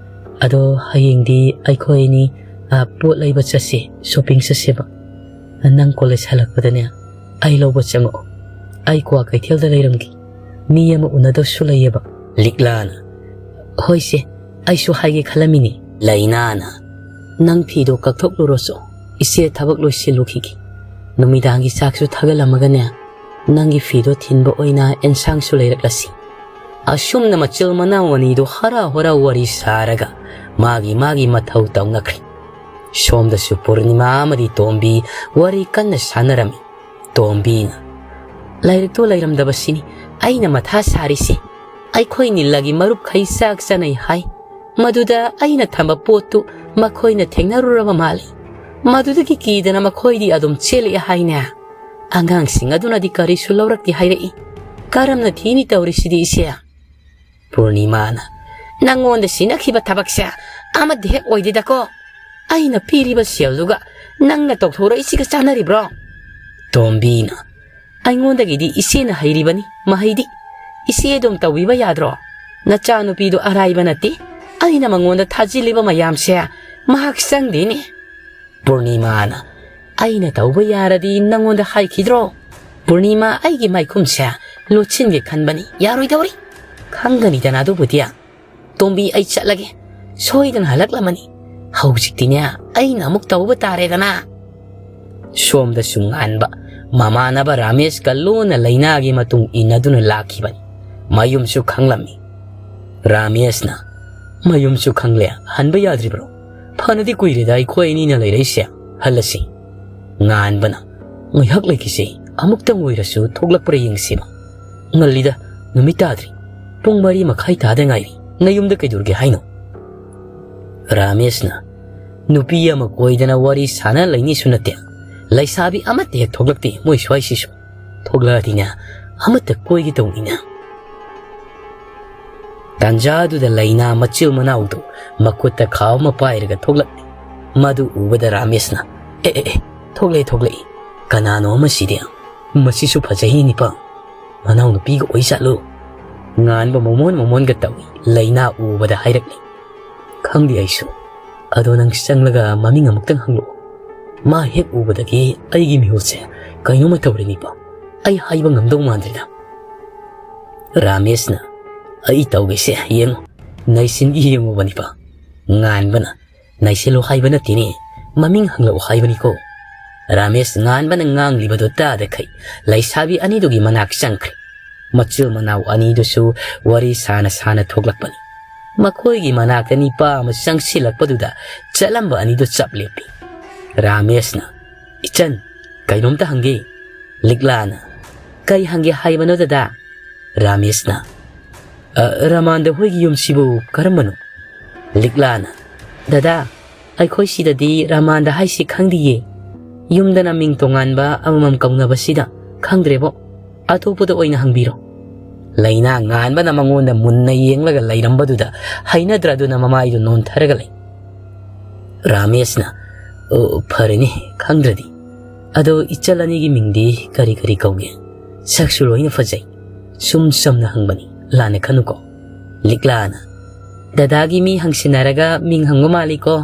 ꯑꯗꯣ ꯍꯌꯦꯡꯗꯤ ꯑꯩꯈꯣꯏ ꯑꯅꯤ, ꯑ, ꯄꯣꯠ ꯂꯩꯕ ꯆꯠꯁꯦ, ꯁꯣꯄꯤꯡ ꯆꯠꯁꯦꯕ꯫ ꯅꯪ ꯀꯣꯂꯦꯖ ꯍꯜꯂꯛꯄꯗꯅꯦ, ꯑꯩ ꯂꯧꯕ ꯆꯪꯉꯛꯑꯣ꯫ ꯑꯩ ꯀ꯭ꯋꯥ ꯀꯩꯊꯦꯜꯗ ꯂꯩꯔꯝꯒꯦ꯫ ꯃꯤ ꯑꯃ ꯎꯅꯗꯧꯁꯨ ꯂꯩꯌꯦꯕ꯫" ꯂꯤꯛꯂꯥꯅ, "ꯍꯣꯏꯁꯦ, ꯑꯩꯁꯨ ꯍꯥꯏꯒꯦ ꯈꯜꯂꯝꯃꯤꯅꯤ꯫" ꯂꯩꯅꯥꯅ, "ꯅꯪ ꯐꯤꯗꯣ ꯀꯛꯊꯣꯛꯂꯨꯔꯣꯁꯨ, ꯏꯆꯦ ꯊꯕꯛ ꯂꯣꯏꯁꯤꯜꯂꯨꯈꯤꯒꯦ꯫ ꯅꯨꯃꯤꯗꯥꯡꯒꯤ ꯆꯥꯛꯁꯨ ꯊꯥꯒꯠꯂꯝꯃꯒꯅꯦ, ꯅꯪꯒꯤ ꯐꯤꯗꯣ ꯊꯤꯟꯕ ꯑꯣꯏꯅ ꯑꯦꯟꯁꯥꯡꯁꯨ ꯂꯩꯔꯛꯂꯁꯤ꯫" ꯑꯁꯨꯝꯅ ꯃꯆꯤꯜ ꯃꯅꯥꯎ ꯑꯅꯤꯗꯨ ꯍꯔꯥꯎ ꯍꯔꯥꯎ ꯋꯥꯔꯤ ꯁꯥꯔꯒ ꯃꯥꯒꯤ ꯃꯥꯒꯤ ꯃꯊꯧ ꯇꯧꯅꯈ꯭ꯔꯦ꯫ ꯁꯣꯝꯗꯁꯨ ꯄꯨꯔꯅꯤꯃꯥ ꯑꯃꯗꯤ ꯇꯣꯝꯕꯤ ꯋꯥꯔꯤ ꯀꯟꯅ ꯁꯥꯟꯅꯔꯝꯃꯤ꯫ ꯇꯣꯝꯕꯤꯅ, "ꯂꯥꯏꯔꯤꯛꯇꯣ ꯂꯩꯔꯝꯗꯕꯁꯤꯅꯤ ꯑꯩꯅ ꯃꯊꯥ ꯁꯥꯔꯤꯁꯦ꯫ ꯑꯩꯈꯣꯏ ꯅꯤꯜꯂꯒꯤ ꯃꯔꯨꯞꯈꯩ ꯆꯥꯛ ꯆꯥꯅꯩ ꯍꯥꯏ꯫ ꯃꯗꯨꯗ ꯑꯩꯅ ꯊꯝꯕ ꯄꯣꯠꯇꯨ ꯃꯈꯣꯏꯅ ꯊꯦꯡꯅꯔꯨꯔꯕ ꯃꯥꯜꯂꯤ꯫ ꯃꯗꯨꯗꯒꯤ ꯀꯤꯗꯅ ꯃꯈꯣꯏꯗꯤ ꯑꯗꯨꯝ ꯆꯦꯜꯂꯛꯑꯦ ꯍꯥꯏꯅꯦ꯫ ꯑꯉꯥꯡꯁꯤꯡ ꯑꯗꯨꯅꯗꯤ ꯀꯔꯤꯁꯨ ꯂꯧꯔꯛꯇꯦ ꯍꯥꯏꯔꯛꯏ꯫ ꯀꯔꯝꯅ ꯊꯤꯅꯤ ꯇꯧꯔꯤꯁꯤꯗꯤ ꯏꯆꯦ?" ꯄꯨꯔꯅꯤꯃꯥꯅ, "ꯅꯪꯉꯣꯟꯗ ꯁꯤꯟꯅꯈꯤꯕ ꯊꯕꯛꯁꯦ ꯑꯃꯠꯇ ꯍꯦꯛ ꯑꯣꯏꯗꯦꯗꯀꯣ꯫ ꯑꯩꯅ ꯄꯤꯔꯤꯕ ꯁꯦꯜꯗꯨꯒ ꯅꯪꯅ ꯇꯧꯊꯣꯔꯛꯏꯁꯤꯒ ꯆꯥꯟꯅꯔꯤꯕ꯭ꯔꯣ?" ꯇꯣꯝꯕꯤꯅ, "ꯑꯩꯉꯣꯟꯗꯒꯤꯗꯤ ꯏꯆꯦꯅ ꯍꯩꯔꯤꯕꯅꯤ ꯃꯍꯩꯗꯤ꯫ ꯏꯆꯦ ꯑꯗꯨꯝ ꯇꯧꯕꯤꯕ ꯌꯥꯗ꯭ꯔꯣ? ꯅꯆꯥꯅꯨꯄꯤꯗꯨ ꯑꯔꯥꯏꯕ ꯅꯠꯇꯦ꯫ ꯑꯩꯅ ꯃꯉꯣꯟꯗ ꯊꯥꯖꯤꯜꯂꯤꯕ ꯃꯌꯥꯝꯁꯦ ꯃꯍꯥꯛ ꯆꯪꯗꯦꯅꯦ꯫" ꯄꯨꯔꯅꯤꯃꯥꯅ, "ꯑꯩꯅ ꯇꯧꯕ ꯌꯥꯔꯗꯤ ꯅꯪꯉꯣꯟꯗ ꯍꯥꯏꯈꯤꯗ꯭ꯔꯣ? ꯄꯨꯔꯅꯤꯃꯥ, ꯑꯩꯒꯤ ꯃꯥꯏꯈꯨꯝꯁꯦ ꯂꯣꯠꯁꯤꯟꯒꯦ ꯈꯟꯕꯅꯤ, ꯌꯥꯔꯣꯏꯗꯧꯔꯤ꯫ ꯈꯪꯒꯅꯤꯗꯅ ꯑꯗꯨꯕꯨꯗꯤ꯫ ꯇꯣꯝꯕꯤ, ꯑꯩ ꯆꯠꯂꯒꯦ꯫ ꯁꯣꯏꯗꯅ ꯍꯜꯂꯛꯂꯝꯃꯅꯤ꯫ ꯍꯧꯖꯤꯛꯇꯤꯅꯦ, ꯑꯩꯅ ꯑꯃꯨꯛ ꯇꯧꯕ ꯇꯥꯔꯦꯗꯅ꯫" ꯁꯣꯝꯗꯁꯨ ꯉꯥꯟꯕ ꯃꯃꯥꯟꯅꯕ ꯔꯥꯃꯦꯁꯀ ꯂꯣꯟꯅ ꯂꯩꯅꯥꯒꯤ ꯃꯇꯨꯡ ꯏꯟꯅꯗꯨꯅ ꯂꯥꯛꯈꯤꯕꯅꯤ꯫ ꯃꯌꯨꯝꯁꯨ ꯈꯪꯂꯝꯃꯤ꯫ ꯔꯥꯃꯦꯁꯅ, "ꯃꯌꯨꯝꯁꯨ ꯈꯪꯂꯦ, ꯍꯟꯕ ꯌꯥꯗ꯭ꯔꯤꯕ꯭ꯔꯣ? ꯐꯅꯗꯤ ꯀꯨꯏꯔꯦꯗ ꯑꯩꯈꯣꯏ ꯑꯅꯤꯅ ꯂꯩꯔꯛꯏꯁꯦ꯫ ꯍꯜꯂꯁꯤ꯫" ꯉꯥꯟꯕꯅ, "ꯉꯥꯏꯍꯥꯛ ꯂꯩꯈꯤꯁꯦ, ꯑꯃꯨꯛꯇꯪ ꯑꯣꯏꯔꯁꯨ ꯊꯣꯛꯂꯛꯄ꯭ꯔꯥ ꯌꯦꯡꯁꯤꯕ꯫ ꯉꯜꯂꯤꯗ, ꯅꯨꯃꯤꯠ ꯇꯥꯗ꯭ꯔꯤ꯫ ꯄꯨꯡ ꯃꯔꯤ ꯃꯈꯥꯏ ꯇꯥꯗ ꯉꯥꯏꯔꯤ꯫ ꯅꯌꯨꯝꯗ ꯀꯩꯗꯧꯔꯒꯦ ꯍꯥꯏꯅꯣ?" ꯔꯥꯃꯦꯁꯅ, "ꯅꯨꯄꯤ ꯑꯃ ꯀꯣꯏꯗꯅ ꯋꯥꯔꯤ ꯁꯥꯟꯅ ꯂꯩꯅꯤꯁꯨ ꯅꯠꯇꯦ꯫ ꯂꯩꯁꯥꯕꯤ ꯑꯃꯠꯇ ꯍꯦꯛ ꯊꯣꯛꯂꯛꯇꯦ ꯃꯣꯏ ꯁ꯭ꯋꯥꯏꯁꯤꯁꯨ꯫ ꯊꯣꯛꯂꯛꯑꯗꯤꯅꯦ, ꯑꯃꯠꯇ ꯀꯣꯏꯒꯦ ꯇꯧꯅꯤꯅꯦ꯫" ꯇꯥꯟꯖꯥꯗꯨꯗ ꯂꯩꯅꯥ ꯃꯆꯤꯜ ꯃꯅꯥꯎꯗꯨ ꯃꯈꯨꯠꯇ ꯈꯥꯎ ꯑꯃ ꯄꯥꯏꯔꯒ ꯊꯣꯛꯂꯛꯂꯤ꯫ ꯃꯗꯨ ꯎꯕꯗ ꯔꯥꯃꯦꯁꯅ, "ꯑꯦ, ꯑꯦ, ꯑꯦ, ꯊꯣꯛꯂꯛꯑꯦ, ꯊꯣꯛꯂꯛꯑꯦ꯫ ꯀꯅꯥꯅꯣ ꯑꯃꯁꯤꯗꯤ? ꯃꯁꯤꯁꯨ ꯐꯖꯩ ꯅꯤꯄꯥ꯫ ꯃꯅꯥꯎꯅꯨꯄꯤꯒ ꯑꯣꯏꯖꯥꯠꯂꯣ?" ꯉꯥꯟꯕ ꯃꯃꯣꯟ ꯃꯃꯣꯟꯒ ꯇꯧꯏ ꯂꯩꯅꯥ ꯎꯕꯗ ꯍꯥꯏꯔꯛꯂꯤ꯫ "ꯈꯪꯗꯦ ꯑꯩꯁꯨ꯫ ꯑꯗꯣ ꯅꯪ ꯆꯪꯂꯒ ꯃꯃꯤꯡ ꯑꯃꯨꯛꯇꯪ ꯍꯪꯂꯛꯑꯣ꯫ ꯃꯥ ꯍꯦꯛ ꯎꯕꯗꯒꯤ ꯑꯩꯒꯤ ꯃꯤꯍꯨꯜꯁꯦ ꯀꯩꯅꯣꯝꯃ ꯇꯧꯔꯦ ꯅꯤꯄꯥ꯫ ꯑꯩ ꯍꯥꯏꯕ ꯉꯝꯗꯧ ꯃꯥꯟꯗ꯭ꯔꯦꯗ꯫" ꯔꯥꯃꯦꯁꯅ, "ꯑꯩ ꯇꯧꯒꯦꯁꯦ, ꯌꯦꯡꯉꯨ꯫ ꯅꯩꯁꯤꯟꯒꯤ ꯌꯦꯡꯉꯨꯕ ꯅꯤꯄꯥ꯫" ꯉꯥꯟꯕꯅ, "ꯅꯩꯁꯤꯜꯂꯨ ꯍꯥꯏꯕ ꯅꯠꯇꯦꯅꯦ, ꯃꯃꯤꯡ ꯍꯪꯂꯛꯎ ꯍꯥꯏꯕꯅꯤꯀꯣ꯫" ꯔꯥꯃꯦꯁ ꯉꯥꯟꯕꯅ ꯉꯥꯡꯂꯤꯕꯗꯨ ꯇꯥꯗꯈꯩ ꯂꯩꯁꯥꯕꯤ ꯑꯅꯤꯗꯨꯒꯤ ꯃꯅꯥꯛ ꯆꯪꯈ꯭ꯔꯦ꯫ ꯃꯆꯤꯜ ꯃꯅꯥꯎ ꯑꯅꯤꯗꯨꯁꯨ ꯋꯥꯔꯤ ꯁꯥꯅ ꯁꯥꯅ ꯊꯣꯛꯂꯛꯄꯅꯤ꯫ ꯃꯈꯣꯏꯒꯤ ꯃꯅꯥꯛꯇ ꯅꯤꯄꯥ ꯑꯃ ꯆꯪꯁꯤꯜꯂꯛꯄꯗꯨꯗ ꯆꯠꯂꯝꯕ ꯑꯅꯤꯗꯨ ꯆꯞ ꯂꯦꯞꯄꯤ꯫ ꯔꯥꯃꯦꯁꯅ, "ꯏꯆꯟ, ꯀꯩꯅꯣꯝꯇ ꯍꯪꯒꯦ꯫" ꯂꯤꯛꯂꯥꯅ, "ꯀꯩ ꯍꯪꯒꯦ ꯍꯥꯏꯕꯅꯣ ꯗꯗꯥ?" ꯔꯥꯃꯦꯁꯅ, "ꯑ, ꯔꯃꯥꯟꯗ ꯍꯣꯏꯒꯤ ꯌꯨꯝꯁꯤꯕꯨ ꯀꯔꯝꯕꯅꯣ?" ꯂꯤꯛꯂꯥꯅ, "ꯗꯗꯥ, ꯑꯩꯈꯣꯏ ꯁꯤꯗꯗꯤ ꯔꯥꯃꯥꯟꯗ ꯍꯥꯏꯁꯤ ꯈꯪꯗꯤꯌꯦ꯫ ꯌꯨꯝꯗꯅ ꯃꯤꯡ ꯇꯣꯉꯥꯟꯕ ꯑꯃꯃꯝ ꯀꯧꯅꯕꯁꯤꯗ ꯈꯪꯗ꯭ꯔꯦꯕꯣ꯫ ꯑꯇꯣꯞꯄꯗ ꯑꯣꯏꯅ ꯍꯪꯕꯤꯔꯣ꯫ ꯂꯩꯅꯥ ꯉꯥꯟꯕꯅ ꯃꯉꯣꯟꯗ ꯃꯨꯟꯅ ꯌꯦꯡꯂꯒ ꯂꯩꯔꯝꯕꯗꯨꯗ ꯍꯩꯅꯗ꯭ꯔꯗꯨꯅ ꯃꯃꯥꯏꯗꯨ ꯅꯣꯟꯊꯔꯒ ꯂꯩ꯫ ꯔꯥꯃꯦꯁꯅ, "ꯑꯣ, ꯐꯔꯦꯅꯦ, ꯈꯪꯗ꯭ꯔꯗꯤ꯫ ꯑꯗꯣ ꯏꯆꯜ ꯑꯅꯤꯒꯤ ꯃꯤꯡꯗꯤ ꯀꯔꯤ ꯀꯔꯤ ꯀꯧꯒꯦ? ꯁꯛꯁꯨ ꯂꯣꯏꯅ ꯐꯖꯩ꯫ ꯁꯨꯝ ꯆꯝꯅ ꯍꯪꯕꯅꯤ, ꯂꯥꯟꯅ ꯈꯟꯅꯨꯀꯣ꯫" ꯂꯤꯛꯂꯥꯅ, "ꯗꯗꯥꯒꯤ ꯃꯤ ꯍꯪꯁꯤꯟꯅꯔꯒ ꯃꯤꯡ ꯍꯪꯕ ꯃꯥꯜꯂꯤꯀꯣ꯫"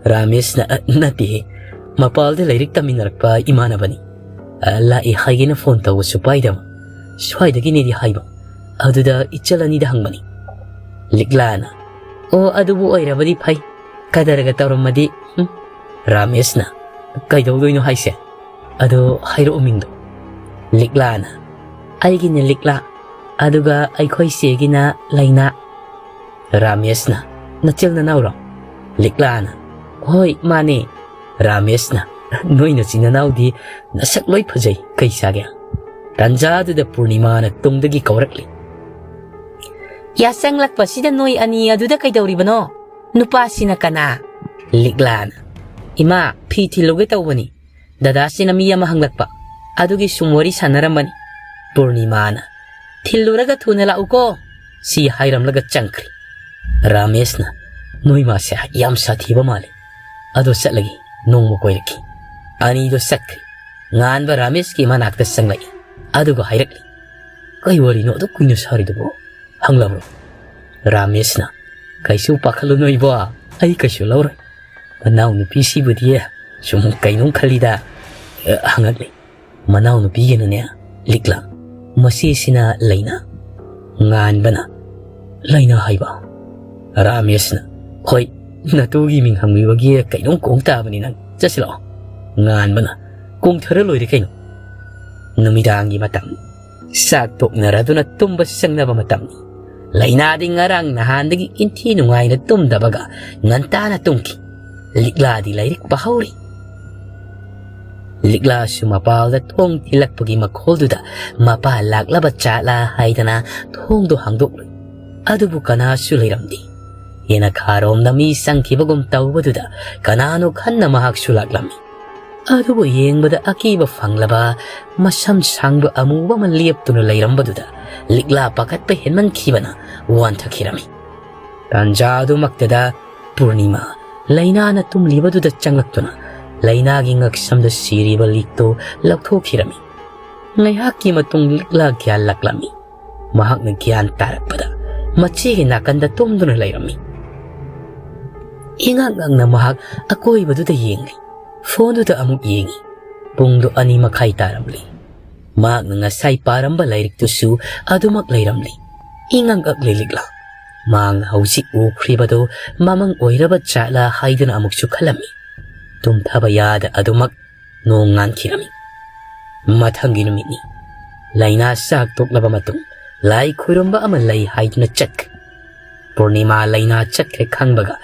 ꯔꯥꯃꯦꯁꯅ, "ꯑ, ꯅꯠꯇꯦꯍꯦ, ꯃꯄꯥꯜꯗ ꯂꯥꯏꯔꯤꯛ ꯇꯝꯃꯤꯟꯅꯔꯛꯄ ꯏꯃꯥꯟꯅꯕꯅꯤ꯫ ꯑ, ꯂꯥꯛꯑꯦ ꯍꯥꯏꯒꯦꯅ ꯐꯣꯟ ꯇꯧꯕꯁꯨ ꯄꯥꯏꯗꯕ꯫ ꯁ꯭ꯋꯥꯏꯗꯒꯤꯅꯦꯗꯤ ꯍꯥꯏꯕ꯫ ꯑꯗꯨꯗ ꯏꯆꯜ ꯑꯅꯤꯗ ꯍꯪꯕꯅꯤ꯫" ꯂꯤꯛꯂꯥꯅ, "ꯑꯣ, ꯑꯗꯨꯕꯨ ꯑꯣꯏꯔꯕꯗꯤ ꯐꯩ꯫ ꯀꯗꯔꯒ ꯇꯧꯔꯝꯃꯗꯤ, ꯍꯨꯝ꯫" ꯔꯥꯃꯦꯁꯅ, "ꯀꯩꯗꯧꯗꯣꯏꯅꯣ ꯍꯥꯏꯁꯦ? ꯑꯗꯣ ꯍꯥꯏꯔꯛꯑꯣ ꯃꯤꯡꯗꯣ꯫" ꯂꯤꯛꯂꯥꯅ, "ꯑꯩꯒꯤꯅ ꯂꯤꯛꯂꯥ, ꯑꯗꯨꯒ ꯑꯩꯈꯣꯏ ꯆꯦꯒꯤꯅ ꯂꯩꯅꯥ꯫" ꯔꯥꯃꯦꯁꯅ, "ꯅꯆꯤꯜ ꯅꯅꯥꯎꯔꯣ?" ꯂꯤꯛꯂꯥꯅ, "ꯍꯣꯏ, ꯃꯥꯅꯦ꯫" ꯔꯥꯃꯦꯁꯅ, "ꯅꯣꯏ ꯅꯆꯤꯟ ꯅꯅꯥꯎꯗꯤ ꯅꯁꯛ ꯂꯣꯏ ꯐꯖꯩ, ꯀꯩ ꯆꯥꯒꯦ?" ꯇꯥꯟꯖꯥꯗꯨꯗ ꯄꯨꯔꯅꯤꯃꯥꯅ ꯇꯨꯡꯗꯒꯤ ꯀꯧꯔꯛꯂꯤ꯫ "ꯌꯥꯆꯪꯂꯛꯄꯁꯤꯗ ꯅꯣꯏ ꯑꯅꯤ ꯑꯗꯨꯗ ꯀꯩꯗꯧꯔꯤꯕꯅꯣ? ꯅꯨꯄꯥꯁꯤꯅ ꯀꯅꯥ?" ꯂꯤꯛꯂꯥꯅ, "ꯏꯃꯥ, ꯐꯤ ꯊꯤꯜꯂꯨꯒꯦ ꯇꯧꯕꯅꯤ꯫ ꯗꯗꯥꯁꯤꯅ ꯃꯤ ꯑꯃ ꯍꯪꯂꯛꯄ, ꯑꯗꯨꯒꯤ ꯁꯨꯝ ꯋꯥꯔꯤ ꯁꯥꯟꯅꯔꯝꯕꯅꯤ꯫" ꯄꯨꯔꯅꯤꯃꯥꯅ, "ꯊꯤꯜꯂꯨꯔꯒ ꯊꯨꯅ ꯂꯥꯛꯎꯀꯣ꯫" ꯁꯤ ꯍꯥꯏꯔꯝꯂꯒ ꯆꯪꯈ꯭ꯔꯦ꯫ ꯔꯥꯃꯦꯁꯅ, "ꯅꯣꯏ ꯃꯥꯁꯦ ꯌꯥꯝ ꯁꯥꯊꯤꯕ ꯃꯥꯜꯂꯦ꯫ ꯑꯗꯣ ꯆꯠꯂꯒꯦ, ꯅꯣꯡꯃ ꯀꯣꯏꯔꯛꯀꯦ꯫" ꯑꯅꯤꯗꯣ ꯆꯠꯈ꯭ꯔꯦ꯫ ꯉꯥꯟꯕ ꯔꯥꯃꯦꯁꯀꯤ ꯃꯅꯥꯛꯇ ꯆꯪꯂꯛꯏ, ꯑꯗꯨꯒ ꯍꯥꯏꯔꯛꯂꯤ, "ꯀꯩ ꯋꯥꯔꯤꯅꯣ ꯑꯗꯨꯛ ꯀꯨꯏꯅ ꯁꯥꯔꯤꯗꯨꯕꯣ? ꯍꯪꯂꯕ꯭ꯔꯣ?" ꯔꯥꯃꯦꯁꯅ, "ꯀꯩꯁꯨ ꯄꯥꯈꯠꯂꯨꯅꯣ ꯏꯕꯣ, ꯑꯩ ꯀꯩꯁꯨ ꯂꯧꯔꯣꯏ꯫ ꯃꯅꯥꯎꯅꯨꯄꯤꯁꯤꯕꯨꯗꯤ ꯁꯨꯝ ꯀꯩꯅꯣꯝ ꯈꯜꯂꯤꯗ", ꯑ, ꯍꯪꯉꯛꯂꯤ꯫ "ꯃꯅꯥꯎꯅꯨꯄꯤꯒꯤꯅꯅꯦ, ꯂꯤꯛꯂꯥ, ꯃꯆꯦꯁꯤꯅ ꯂꯩꯅꯥ꯫" ꯉꯥꯟꯕꯅ, "ꯂꯩꯅꯥ ꯍꯥꯏꯕ?" ꯔꯥꯃꯦꯁꯅ, "ꯍꯣꯏ, ꯅꯇꯨꯒꯤ ꯃꯤꯡ ꯍꯪꯕꯤꯕꯒꯤ ꯀꯩꯅꯣꯝ ꯀꯣꯡ ꯇꯥꯕꯅꯤ ꯅꯪ꯫ ꯆꯠꯁꯤꯂꯣ꯫" ꯉꯥꯟꯕꯅ, "ꯀꯣꯡꯊꯔ ꯂꯣꯏꯔꯦ ꯀꯩꯅꯣ꯫ ꯅꯨꯃꯤꯗꯥꯡꯒꯤ ꯃꯇꯝ, ꯆꯥꯛ ꯇꯣꯛꯅꯔꯗꯨꯅ ꯇꯨꯝꯕ ꯆꯪꯅꯕ ꯃꯇꯝꯅꯤ꯫ ꯂꯩꯅꯥꯗꯤ ꯉꯔꯥꯡ ꯅꯍꯥꯟꯗꯒꯤ ꯏꯟꯊꯤ ꯅꯨꯡꯉꯥꯏꯅ ꯇꯨꯝꯗꯕꯒ ꯉꯟꯇꯥꯅ ꯇꯨꯝꯈꯤ꯫ ꯂꯤꯛꯂꯥꯗꯤ ꯂꯥꯏꯔꯤꯛ ꯄꯥꯍꯧꯔꯤ꯫" ꯂꯤꯛꯂꯥꯁꯨ ꯃꯄꯥꯜꯗ ꯊꯣꯡ ꯊꯤꯜꯂꯛꯄꯒꯤ ꯃꯈꯣꯜꯗꯨꯗ ꯃꯄꯥ ꯂꯥꯛꯂꯕ ꯖꯥꯠꯂꯥ ꯍꯥꯏꯗꯅ ꯊꯣꯡꯗꯣ ꯍꯥꯡꯗꯣꯛꯂꯨꯏ꯫ ꯑꯗꯨꯕꯨ ꯀꯅꯥꯁꯨ ꯂꯩꯔꯝꯗꯦ꯫ ꯌꯦꯅꯈꯥꯔꯣꯝꯗ ꯃꯤ ꯆꯪꯈꯤꯕꯒꯨꯝ ꯇꯧꯕꯗꯨꯗ ꯀꯅꯥꯅꯣ ꯈꯟꯅ ꯃꯍꯥꯛꯁꯨ ꯂꯥꯛꯂꯝꯃꯤ꯫ ꯑꯗꯨꯕꯨ ꯌꯦꯡꯕꯗ ꯑꯀꯤꯕ ꯐꯪꯂꯕ ꯃꯁꯝ ꯁꯥꯡꯕ ꯑꯃꯨꯕ ꯑꯃ ꯂꯦꯞꯇꯨꯅ ꯂꯩꯔꯝꯕꯗꯨꯗ ꯂꯤꯛꯂꯥ ꯄꯥꯈꯠꯄ ꯍꯦꯟꯃꯟꯈꯤꯕꯅ ꯋꯥꯟꯊꯈꯤꯔꯝꯃꯤ꯫ ꯇꯥꯟꯖꯥ ꯑꯗꯨꯃꯛꯇꯗ ꯄꯨꯔꯅꯤꯃꯥ ꯂꯥꯏꯅꯥꯅ ꯇꯨꯝꯂꯤꯕꯗꯨꯗ ꯆꯪꯂꯛꯇꯨꯅ ꯂꯥꯏꯅꯥꯒꯤ ꯉꯛꯁꯝꯗ ꯁꯤꯔꯤꯕ ꯂꯤꯛꯇꯨ ꯂꯧꯊꯣꯛꯈꯤꯔꯝꯃꯤ꯫ ꯉꯥꯏꯍꯥꯛꯀꯤ ꯃꯇꯨꯡ ꯂꯤꯛꯂꯥ ꯒ꯭ꯌꯥꯟ ꯂꯥꯛꯂꯝꯃꯤ꯫ ꯃꯍꯥꯛꯅ ꯒ꯭ꯌꯥꯟ ꯇꯥꯔꯛꯄꯗ ꯃꯆꯦꯒꯤ ꯅꯥꯀꯟꯗ ꯇꯨꯝꯗꯨꯅ ꯂꯩꯔꯝꯃꯤ꯫ ꯏꯉꯛ ꯉꯛꯅ ꯃꯍꯥꯛ ꯑꯀꯣꯏꯕꯗꯨꯗ ꯌꯦꯡꯂꯤ꯫ ꯐꯣꯟꯗꯨꯗ ꯑꯃꯨꯛ ꯌꯦꯡꯉꯤ꯫ ꯄꯨꯡꯗꯨ ꯑꯅꯤ ꯃꯈꯥꯏ ꯇꯥꯔꯝꯂꯤ꯫ ꯃꯍꯥꯛꯅ ꯉꯁꯥꯏ ꯄꯥꯔꯝꯕ ꯂꯥꯏꯔꯤꯛꯇꯨꯁꯨ ꯑꯗꯨꯃꯛ ꯂꯩꯔꯝꯂꯤ꯫ ꯏꯉꯛ ꯉꯛꯂꯤ ꯂꯤꯛꯂꯥ꯫ ꯃꯍꯥꯛꯅ ꯍꯧꯖꯤꯛ ꯎꯈ꯭ꯔꯤꯕꯗꯨ ꯃꯃꯪ ꯑꯣꯏꯔꯕ ꯖꯥꯠꯂꯥ ꯍꯥꯏꯗꯨꯅ ꯑꯃꯨꯛꯁꯨ ꯈꯜꯂꯝꯃꯤ꯫ ꯇꯨꯝꯊꯕ ꯌꯥꯗ ꯑꯗꯨꯃꯛ ꯅꯣꯡ ꯉꯥꯟꯈꯤꯔꯝꯃꯤ꯫ ꯃꯊꯪꯒꯤ ꯅꯨꯃꯤꯠꯅꯤ꯫ ꯂꯥꯏꯅꯥ ꯆꯥꯛ ꯇꯣꯛꯂꯕ ꯃꯇꯨꯡ ꯂꯥꯏ ꯈꯨꯔꯨꯝꯕ ꯑꯃ ꯂꯩ ꯍꯥꯏꯗꯨꯅ ꯆꯠꯈ꯭ꯔꯦ꯫ ꯄꯨꯔꯅꯤꯃꯥ ꯂꯥꯏꯅꯥ ꯆꯠꯈ꯭ꯔꯦ ꯈꯪꯕꯒ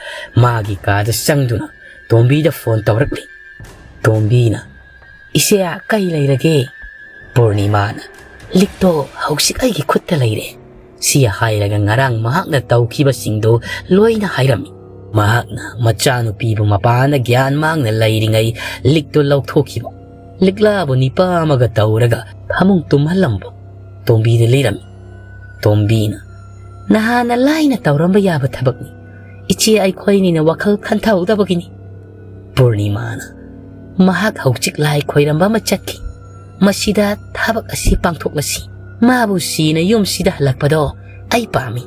ꯃꯥꯒꯤ ꯀꯥꯗ ꯆꯪꯗꯨꯅ ꯇꯣꯝꯕꯤꯗ ꯐꯣꯟ ꯇꯧꯔꯛꯂꯤ꯫ ꯇꯣꯝꯕꯤꯅ, "ꯏꯆꯦ, ꯀꯩ ꯂꯩꯔꯒꯦ?" ꯄꯨꯔꯅꯤꯃꯥꯅ, "ꯂꯤꯛꯇꯣ ꯍꯧꯖꯤꯛ ꯑꯩꯒꯤ ꯈꯨꯠꯇ ꯂꯩꯔꯦ꯫" ꯁꯤ ꯍꯥꯏꯔꯒ ꯉꯔꯥꯡ ꯃꯍꯥꯛꯅ ꯇꯧꯈꯤꯕꯁꯤꯡꯗꯣ ꯂꯣꯏꯅ ꯍꯥꯏꯔꯝꯃꯤ꯫ ꯃꯍꯥꯛꯅ ꯃꯆꯥꯅꯨꯄꯤꯕꯨ ꯃꯄꯥꯟꯗ ꯒ꯭ꯌꯥꯟ ꯃꯥꯡꯅ ꯂꯩꯔꯤꯉꯩ ꯂꯤꯛꯇꯨ ꯂꯧꯊꯣꯛꯈꯤꯕ, ꯂꯤꯛꯂꯥꯕꯨ ꯅꯤꯄꯥ ꯑꯃꯒ ꯇꯧꯔꯒ ꯐꯃꯨꯡ ꯇꯨꯝꯍꯜꯂꯝꯕ ꯇꯣꯝꯕꯤꯗ ꯂꯤꯔꯝꯃꯤ꯫ ꯇꯣꯝꯕꯤꯅ, "ꯅꯍꯥꯟꯅ ꯂꯥꯏꯅ ꯇꯧꯔꯝꯕ ꯌꯥꯕ ꯊꯕꯛꯅꯤ꯫ ꯏꯆꯦ ꯑꯩꯈꯣꯏꯅꯤꯅ ꯋꯥꯈꯜ ꯈꯟꯊꯍꯧꯗꯕꯒꯤꯅꯤ꯫" ꯄꯨꯔꯅꯤꯃꯥꯅ, "ꯃꯍꯥꯛ ꯍꯧꯖꯤꯛ ꯂꯥꯏ ꯈꯣꯏꯔꯝꯕ ꯑꯃ ꯆꯠꯈꯤ꯫ ꯃꯁꯤꯗ ꯊꯕꯛ ꯑꯁꯤ ꯄꯥꯡꯊꯣꯛꯂꯁꯤ꯫ ꯃꯥꯕꯨ ꯁꯤꯅ ꯌꯨꯝꯁꯤꯗ ꯍꯜꯂꯛꯄꯗꯣ ꯑꯩ ꯄꯥꯝꯃꯤ꯫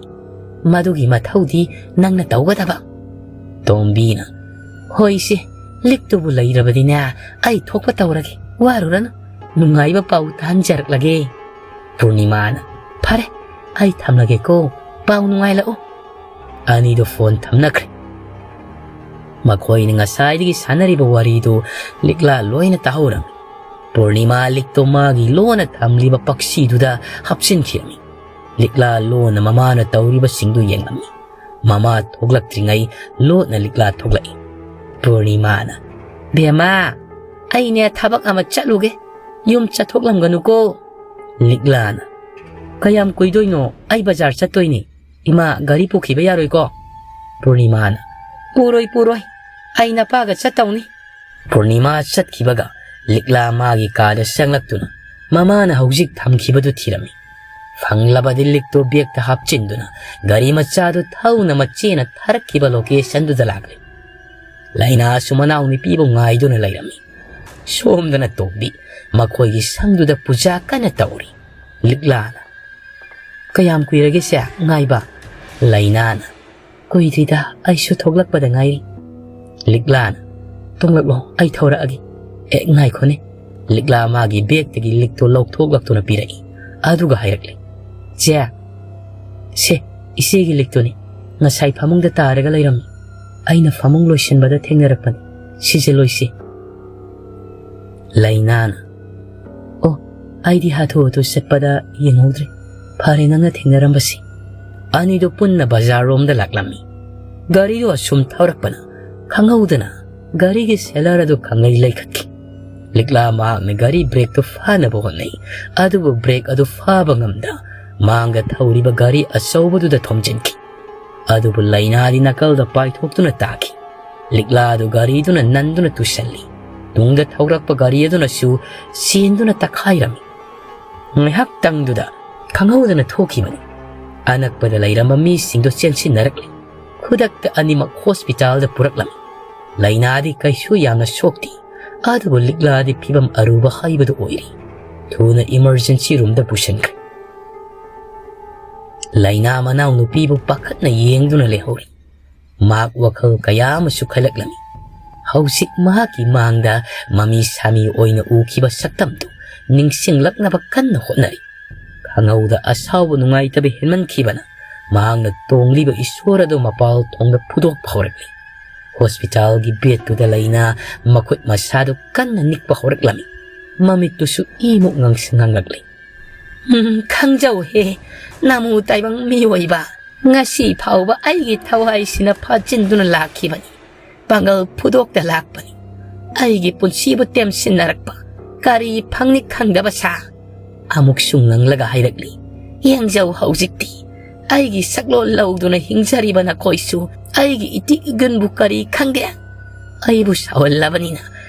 ꯃꯗꯨꯒꯤ ꯃꯊꯧꯗꯤ ꯅꯪꯅ ꯇꯧꯒꯗꯕ꯫" ꯇꯣꯝꯕꯤꯅ, "ꯍꯣꯏꯁꯦ, ꯂꯤꯛꯇꯨꯕꯨ ꯂꯩꯔꯕꯗꯤꯅꯦ, ꯑꯩ ꯊꯣꯛꯄ ꯇꯧꯔꯒꯦ꯫ ꯋꯥꯔꯨꯔꯅꯨ, ꯅꯨꯡꯉꯥꯏꯕ ꯄꯥꯎ ꯇꯥꯍꯟꯖꯔꯛꯂꯒꯦ꯫" ꯄꯨꯔꯅꯤꯃꯥꯅ, "ꯐꯔꯦ, ꯑꯩ ꯊꯝꯂꯒꯦꯀꯣ, ꯄꯥꯎ ꯅꯨꯡꯉꯥꯏꯂꯛꯎ꯫" ꯑꯅꯤꯗꯨ ꯐꯣꯟ ꯊꯝꯅꯈ꯭ꯔꯦ꯫ ꯃꯈꯣꯏꯅ ꯉꯁꯥꯏꯗꯒꯤ ꯁꯥꯟꯅꯔꯤꯕ ꯋꯥꯔꯤꯗꯨ ꯂꯤꯛꯂꯥ ꯂꯣꯏꯅ ꯇꯥꯍꯧꯔꯝꯃꯤ꯫ ꯄꯨꯔꯅꯤꯃꯥ ꯂꯤꯛꯇꯣ ꯃꯥꯒꯤ ꯂꯣꯟꯅ ꯊꯝꯂꯤꯕ ꯄꯛꯁꯤꯗꯨꯗ ꯍꯥꯞꯆꯤꯟꯈꯤꯔꯝꯃꯤ꯫ ꯂꯤꯛꯂꯥ ꯂꯣꯟꯅ ꯃꯃꯥꯅ ꯇꯧꯔꯤꯕꯁꯤꯡꯗꯨ ꯌꯦꯡꯂꯝꯃꯤ꯫ ꯃꯃꯥ ꯊꯣꯛꯂꯛꯇ꯭ꯔꯤꯉꯩ ꯂꯣꯟꯅ ꯂꯤꯛꯂꯥ ꯊꯣꯛꯂꯛꯏ꯫ ꯄꯨꯔꯅꯤꯃꯥꯅ, "ꯕꯦꯝꯃ, ꯑꯩꯅꯦ ꯊꯕꯛ ꯑꯃ ꯆꯠꯂꯨꯒꯦ, ꯌꯨꯝ ꯆꯠꯊꯣꯛꯂꯝꯒꯅꯨꯀꯣ꯫" ꯂꯤꯛꯂꯥꯅ, "ꯀꯌꯥꯝ ꯀꯨꯏꯗꯣꯏꯅꯣ? ꯑꯩ ꯕꯖꯥꯔ ꯆꯠꯇꯣꯏꯅꯤ꯫ ꯏꯃꯥ ꯒꯥꯔꯤ ꯄꯨꯈꯤꯕ ꯌꯥꯔꯣꯏꯀꯣ?" ꯄꯨꯔꯅꯤꯃꯥꯅ, "ꯄꯨꯔꯣꯏ, ꯄꯨꯔꯣꯏ, ꯑꯩ ꯅꯄꯥꯒ ꯆꯠꯇꯧꯅꯤ꯫" ꯄꯨꯔꯅꯤꯃꯥ ꯆꯠꯈꯤꯕꯒ ꯂꯤꯛꯂꯥ ꯃꯥꯒꯤ ꯀꯥꯗ ꯆꯪꯂꯛꯇꯨꯅ ꯃꯃꯥꯅ ꯍꯧꯖꯤꯛ ꯊꯝꯈꯤꯕꯗꯨ ꯊꯤꯔꯝꯃꯤ꯫ ꯐꯪꯂꯕꯗꯤ ꯂꯤꯛꯇꯨ ꯕꯦꯒꯇ ꯍꯥꯞꯆꯤꯟꯗꯨꯅ ꯒꯥꯔꯤ ꯃꯆꯥꯗꯨ ꯊꯧꯅ ꯃꯆꯦꯅ ꯊꯥꯔꯛꯈꯤꯕ locationꯗꯨꯗ ꯂꯥꯛꯂꯦ꯫ ꯂꯥꯏꯅꯥꯁꯨ ꯃꯅꯥꯎ ꯅꯨꯄꯤꯕꯨ ꯉꯥꯏꯗꯨꯅ ꯂꯩꯔꯝꯃꯤ꯫ ꯁꯣꯝꯗꯅ ꯇꯣꯝꯕꯤ ꯃꯈꯣꯏꯒꯤ ꯁꯪꯗꯨꯗ ꯄꯨꯖꯥ ꯀꯟꯅ ꯇꯧꯔꯤ꯫ ꯂꯤꯛꯂꯥꯅ, "ꯀꯌꯥꯝ ꯀꯨꯏꯔꯒꯦ ꯁꯦ ꯉꯥꯏꯕ?" ꯂꯥꯏꯅꯥꯅ, "ꯀꯨꯏꯗ꯭ꯔꯤꯗ, ꯑꯩꯁꯨ ꯊꯣꯛꯂꯛꯄꯗ ꯉꯥꯏꯔꯤ꯫" ꯂꯤꯛꯂꯥꯅ, "ꯇꯣꯡꯂꯛꯂꯣ, ꯑꯩ ꯊꯧꯔꯛꯑꯒꯦ꯫" "ꯑꯦ, ꯉꯥꯏꯈꯣꯅꯦ꯫" ꯂꯤꯛꯂꯥ ꯃꯥꯒꯤ ꯕꯦꯒꯇꯒꯤ ꯂꯤꯛꯇꯣ ꯂꯧꯊꯣꯛꯂꯛꯇꯨꯅ ꯄꯤꯔꯛꯏ꯫ ꯑꯗꯨꯒ ꯍꯥꯏꯔꯛꯂꯤ, "ꯆꯦ, ꯁꯦ, ꯏꯆꯦꯒꯤ ꯂꯤꯛꯇꯨꯅꯤ꯫ ꯉꯁꯥꯏ ꯐꯃꯨꯡꯗ ꯇꯥꯔꯒ ꯂꯩꯔꯝꯃꯤ꯫ ꯑꯩꯅ ꯐꯃꯨꯡ ꯂꯣꯏꯁꯤꯟꯕꯗ ꯊꯦꯡꯅꯔꯛꯄꯅꯤ꯫ ꯁꯤꯁꯦ ꯂꯣꯏꯁꯤ꯫" ꯂꯥꯏꯅꯥꯅ, "ꯑꯣ, ꯑꯩꯗꯤ ꯍꯥꯊꯨ ꯍꯥꯊꯨ ꯆꯠꯄꯗ ꯌꯦꯡꯍꯧꯗ꯭ꯔꯦ꯫ ꯐꯔꯦ ꯅꯪꯅ ꯊꯦꯡꯅꯔꯝꯕꯁꯤ꯫" ꯑꯅꯤꯗꯨ ꯄꯨꯟꯅ ꯕꯖꯥꯔꯔꯣꯝꯗ ꯂꯥꯛꯂꯝꯃꯤ꯫ ꯒꯥꯔꯤꯗꯨ ꯑꯁꯨꯝ ꯊꯧꯔꯛꯄꯅ ꯈꯪꯍꯧꯗꯅ ꯒꯥꯔꯤꯒꯤ ꯁꯦꯂꯔ ꯑꯗꯨ ꯈꯪꯂꯩ ꯂꯩꯈꯠꯈꯤ꯫ ꯂꯤꯛꯂꯥ ꯃꯍꯥꯛꯅ ꯒꯥꯔꯤ ꯕ꯭ꯔꯦꯛꯇꯨ ꯐꯥꯅꯕ ꯍꯣꯠꯅꯩ, ꯑꯗꯨꯕꯨ ꯕ꯭ꯔꯦꯛ ꯑꯗꯨ ꯐꯥꯕ ꯉꯝꯗ ꯃꯥꯡꯗ ꯊꯧꯔꯤꯕ ꯒꯥꯔꯤ ꯑꯆꯧꯕꯗꯨꯗ ꯊꯣꯝꯖꯤꯟꯈꯤ꯫ ꯑꯗꯨꯕꯨ ꯂꯥꯏꯅꯥꯗꯤ ꯅꯥꯀꯜꯗ ꯄꯥꯏꯊꯣꯛꯇꯨꯅ ꯇꯥꯈꯤ꯫ ꯂꯤꯛꯂꯥꯗꯨ ꯒꯥꯔꯤꯗꯨꯅ ꯅꯟꯗꯨꯅ ꯇꯨꯁꯜꯂꯤ꯫ ꯇꯨꯡꯗ ꯊꯧꯔꯛꯄ ꯒꯥꯔꯤ ꯑꯗꯨꯅꯁꯨ ꯆꯦꯟꯗꯨꯅ ꯇꯛꯈꯥꯏꯔꯝꯃꯤ꯫ ꯉꯥꯏꯍꯥꯛꯇꯪꯗꯨꯗ ꯈꯪꯍꯧꯗꯅ ꯊꯣꯛꯈꯤꯕꯅꯤ꯫ ꯑꯅꯛꯄꯗ ꯂꯩꯔꯝꯕ ꯃꯤꯁꯤꯡꯗꯨ ꯆꯦꯟꯁꯤꯟꯅꯔꯛꯂꯤ꯫ ꯈꯨꯗꯛꯇ ꯑꯅꯤꯃꯛ ꯍꯣꯁꯄꯤꯇꯥꯜꯗ ꯄꯨꯔꯛꯂꯝꯃꯤ꯫ ꯂꯥꯏꯅꯥꯗꯤ ꯀꯩꯁꯨ ꯌꯥꯝꯅ ꯁꯣꯛꯇꯦ, ꯑꯗꯨꯕꯨ ꯂꯤꯛꯂꯥꯗꯤ ꯐꯤꯚꯝ ꯑꯔꯨꯕ ꯍꯥꯏꯕꯗꯨ ꯑꯣꯏꯔꯦ꯫ ꯊꯨꯅ ꯏꯃꯔꯖꯦꯟꯁꯤ ꯔꯨꯝꯗ ꯄꯨꯁꯤꯟꯈ꯭ꯔꯦ꯫ ꯂꯥꯏꯅꯥ ꯃꯅꯥꯎꯅꯨꯄꯤꯕꯨ ꯄꯥꯈꯠꯅ ꯌꯦꯡꯗꯨꯅ ꯂꯩꯍꯧꯔꯤ꯫ ꯃꯍꯥꯛ ꯋꯥꯈꯜ ꯀꯌꯥ ꯑꯃꯁꯨ ꯈꯜꯂꯛꯂꯝꯃꯤ꯫ ꯍꯧꯖꯤꯛ ꯃꯍꯥꯛꯀꯤ ꯃꯥꯡꯗ ꯃꯃꯤ ꯁꯥꯃꯤ ꯑꯣꯏꯅ ꯎꯈꯤꯕ ꯁꯛꯇꯝꯗꯨ ꯅꯤꯡꯁꯤꯡꯂꯛꯅꯕ ꯀꯟꯅ ꯍꯣꯠꯅꯔꯤ꯫ ꯈꯪꯍꯧꯗ ꯑꯁꯥꯎꯕ ꯅꯨꯡꯉꯥꯏꯇꯕ ꯍꯦꯟꯃꯟꯈꯤꯕꯅ ꯃꯍꯥꯛꯅ ꯇꯣꯡꯂꯤꯕ ꯏꯁꯣꯔ ꯑꯗꯨ ꯃꯄꯥꯜ ꯊꯣꯡꯗ ꯐꯨꯗꯣꯛꯄ ꯍꯧꯔꯛꯂꯤ꯫ ꯍꯣꯁꯄꯤꯇꯥꯜꯒꯤ ꯕꯦꯗꯇꯨꯗ ꯂꯩꯅ ꯃꯈꯨꯠ ꯃꯁꯥꯗꯨ ꯀꯟꯅ ꯅꯤꯛꯄ ꯍꯧꯔꯛꯂꯝꯃꯤ꯫ ꯃꯃꯤꯠꯇꯨꯁꯨ ꯏꯃꯨꯛ ꯉꯥꯡꯁꯪ ꯉꯥꯡꯂꯛꯂꯤ꯫ "ꯎꯝ, ꯈꯪꯖꯧꯍꯦ, ꯅꯃꯨ ꯇꯥꯏꯕꯪ ꯃꯤꯑꯣꯏꯕ꯫ ꯉꯁꯤ ꯐꯥꯎꯕ ꯑꯩꯒꯤ ꯊꯋꯥꯏꯁꯤꯅ ꯐꯥꯖꯤꯟꯗꯨꯅ ꯂꯥꯛꯈꯤꯕꯅꯤ꯫ ꯄꯥꯡꯒꯜ ꯐꯨꯗꯣꯛꯇ ꯂꯥꯛꯄꯅꯤ꯫ ꯑꯩꯒꯤ ꯄꯨꯟꯁꯤꯕꯨ ꯇꯦꯝꯁꯤꯟꯅꯔꯛꯄ ꯀꯔꯤ ꯐꯪꯅꯤ ꯈꯪꯗꯕ ꯁꯥ?" ꯑꯃꯨꯛꯁꯨ ꯉꯪꯂꯒ ꯍꯥꯏꯔꯛꯂꯤ, "ꯌꯦꯡꯖꯧ ꯍꯧꯖꯤꯛꯇꯤ꯫ ꯑꯩꯒꯤ ꯁꯛꯂꯣꯟ ꯂꯧꯗꯨꯅ ꯍꯤꯡꯖꯔꯤꯕ ꯅꯈꯣꯏꯁꯨ ꯑꯩꯒꯤ ꯏꯇꯤꯛ ꯏꯒꯨꯟꯕꯨ ꯀꯔꯤ ꯈꯪꯒꯦ? ꯑꯩꯕꯨ ꯁꯥꯎꯍꯜꯂꯕꯅꯤꯅ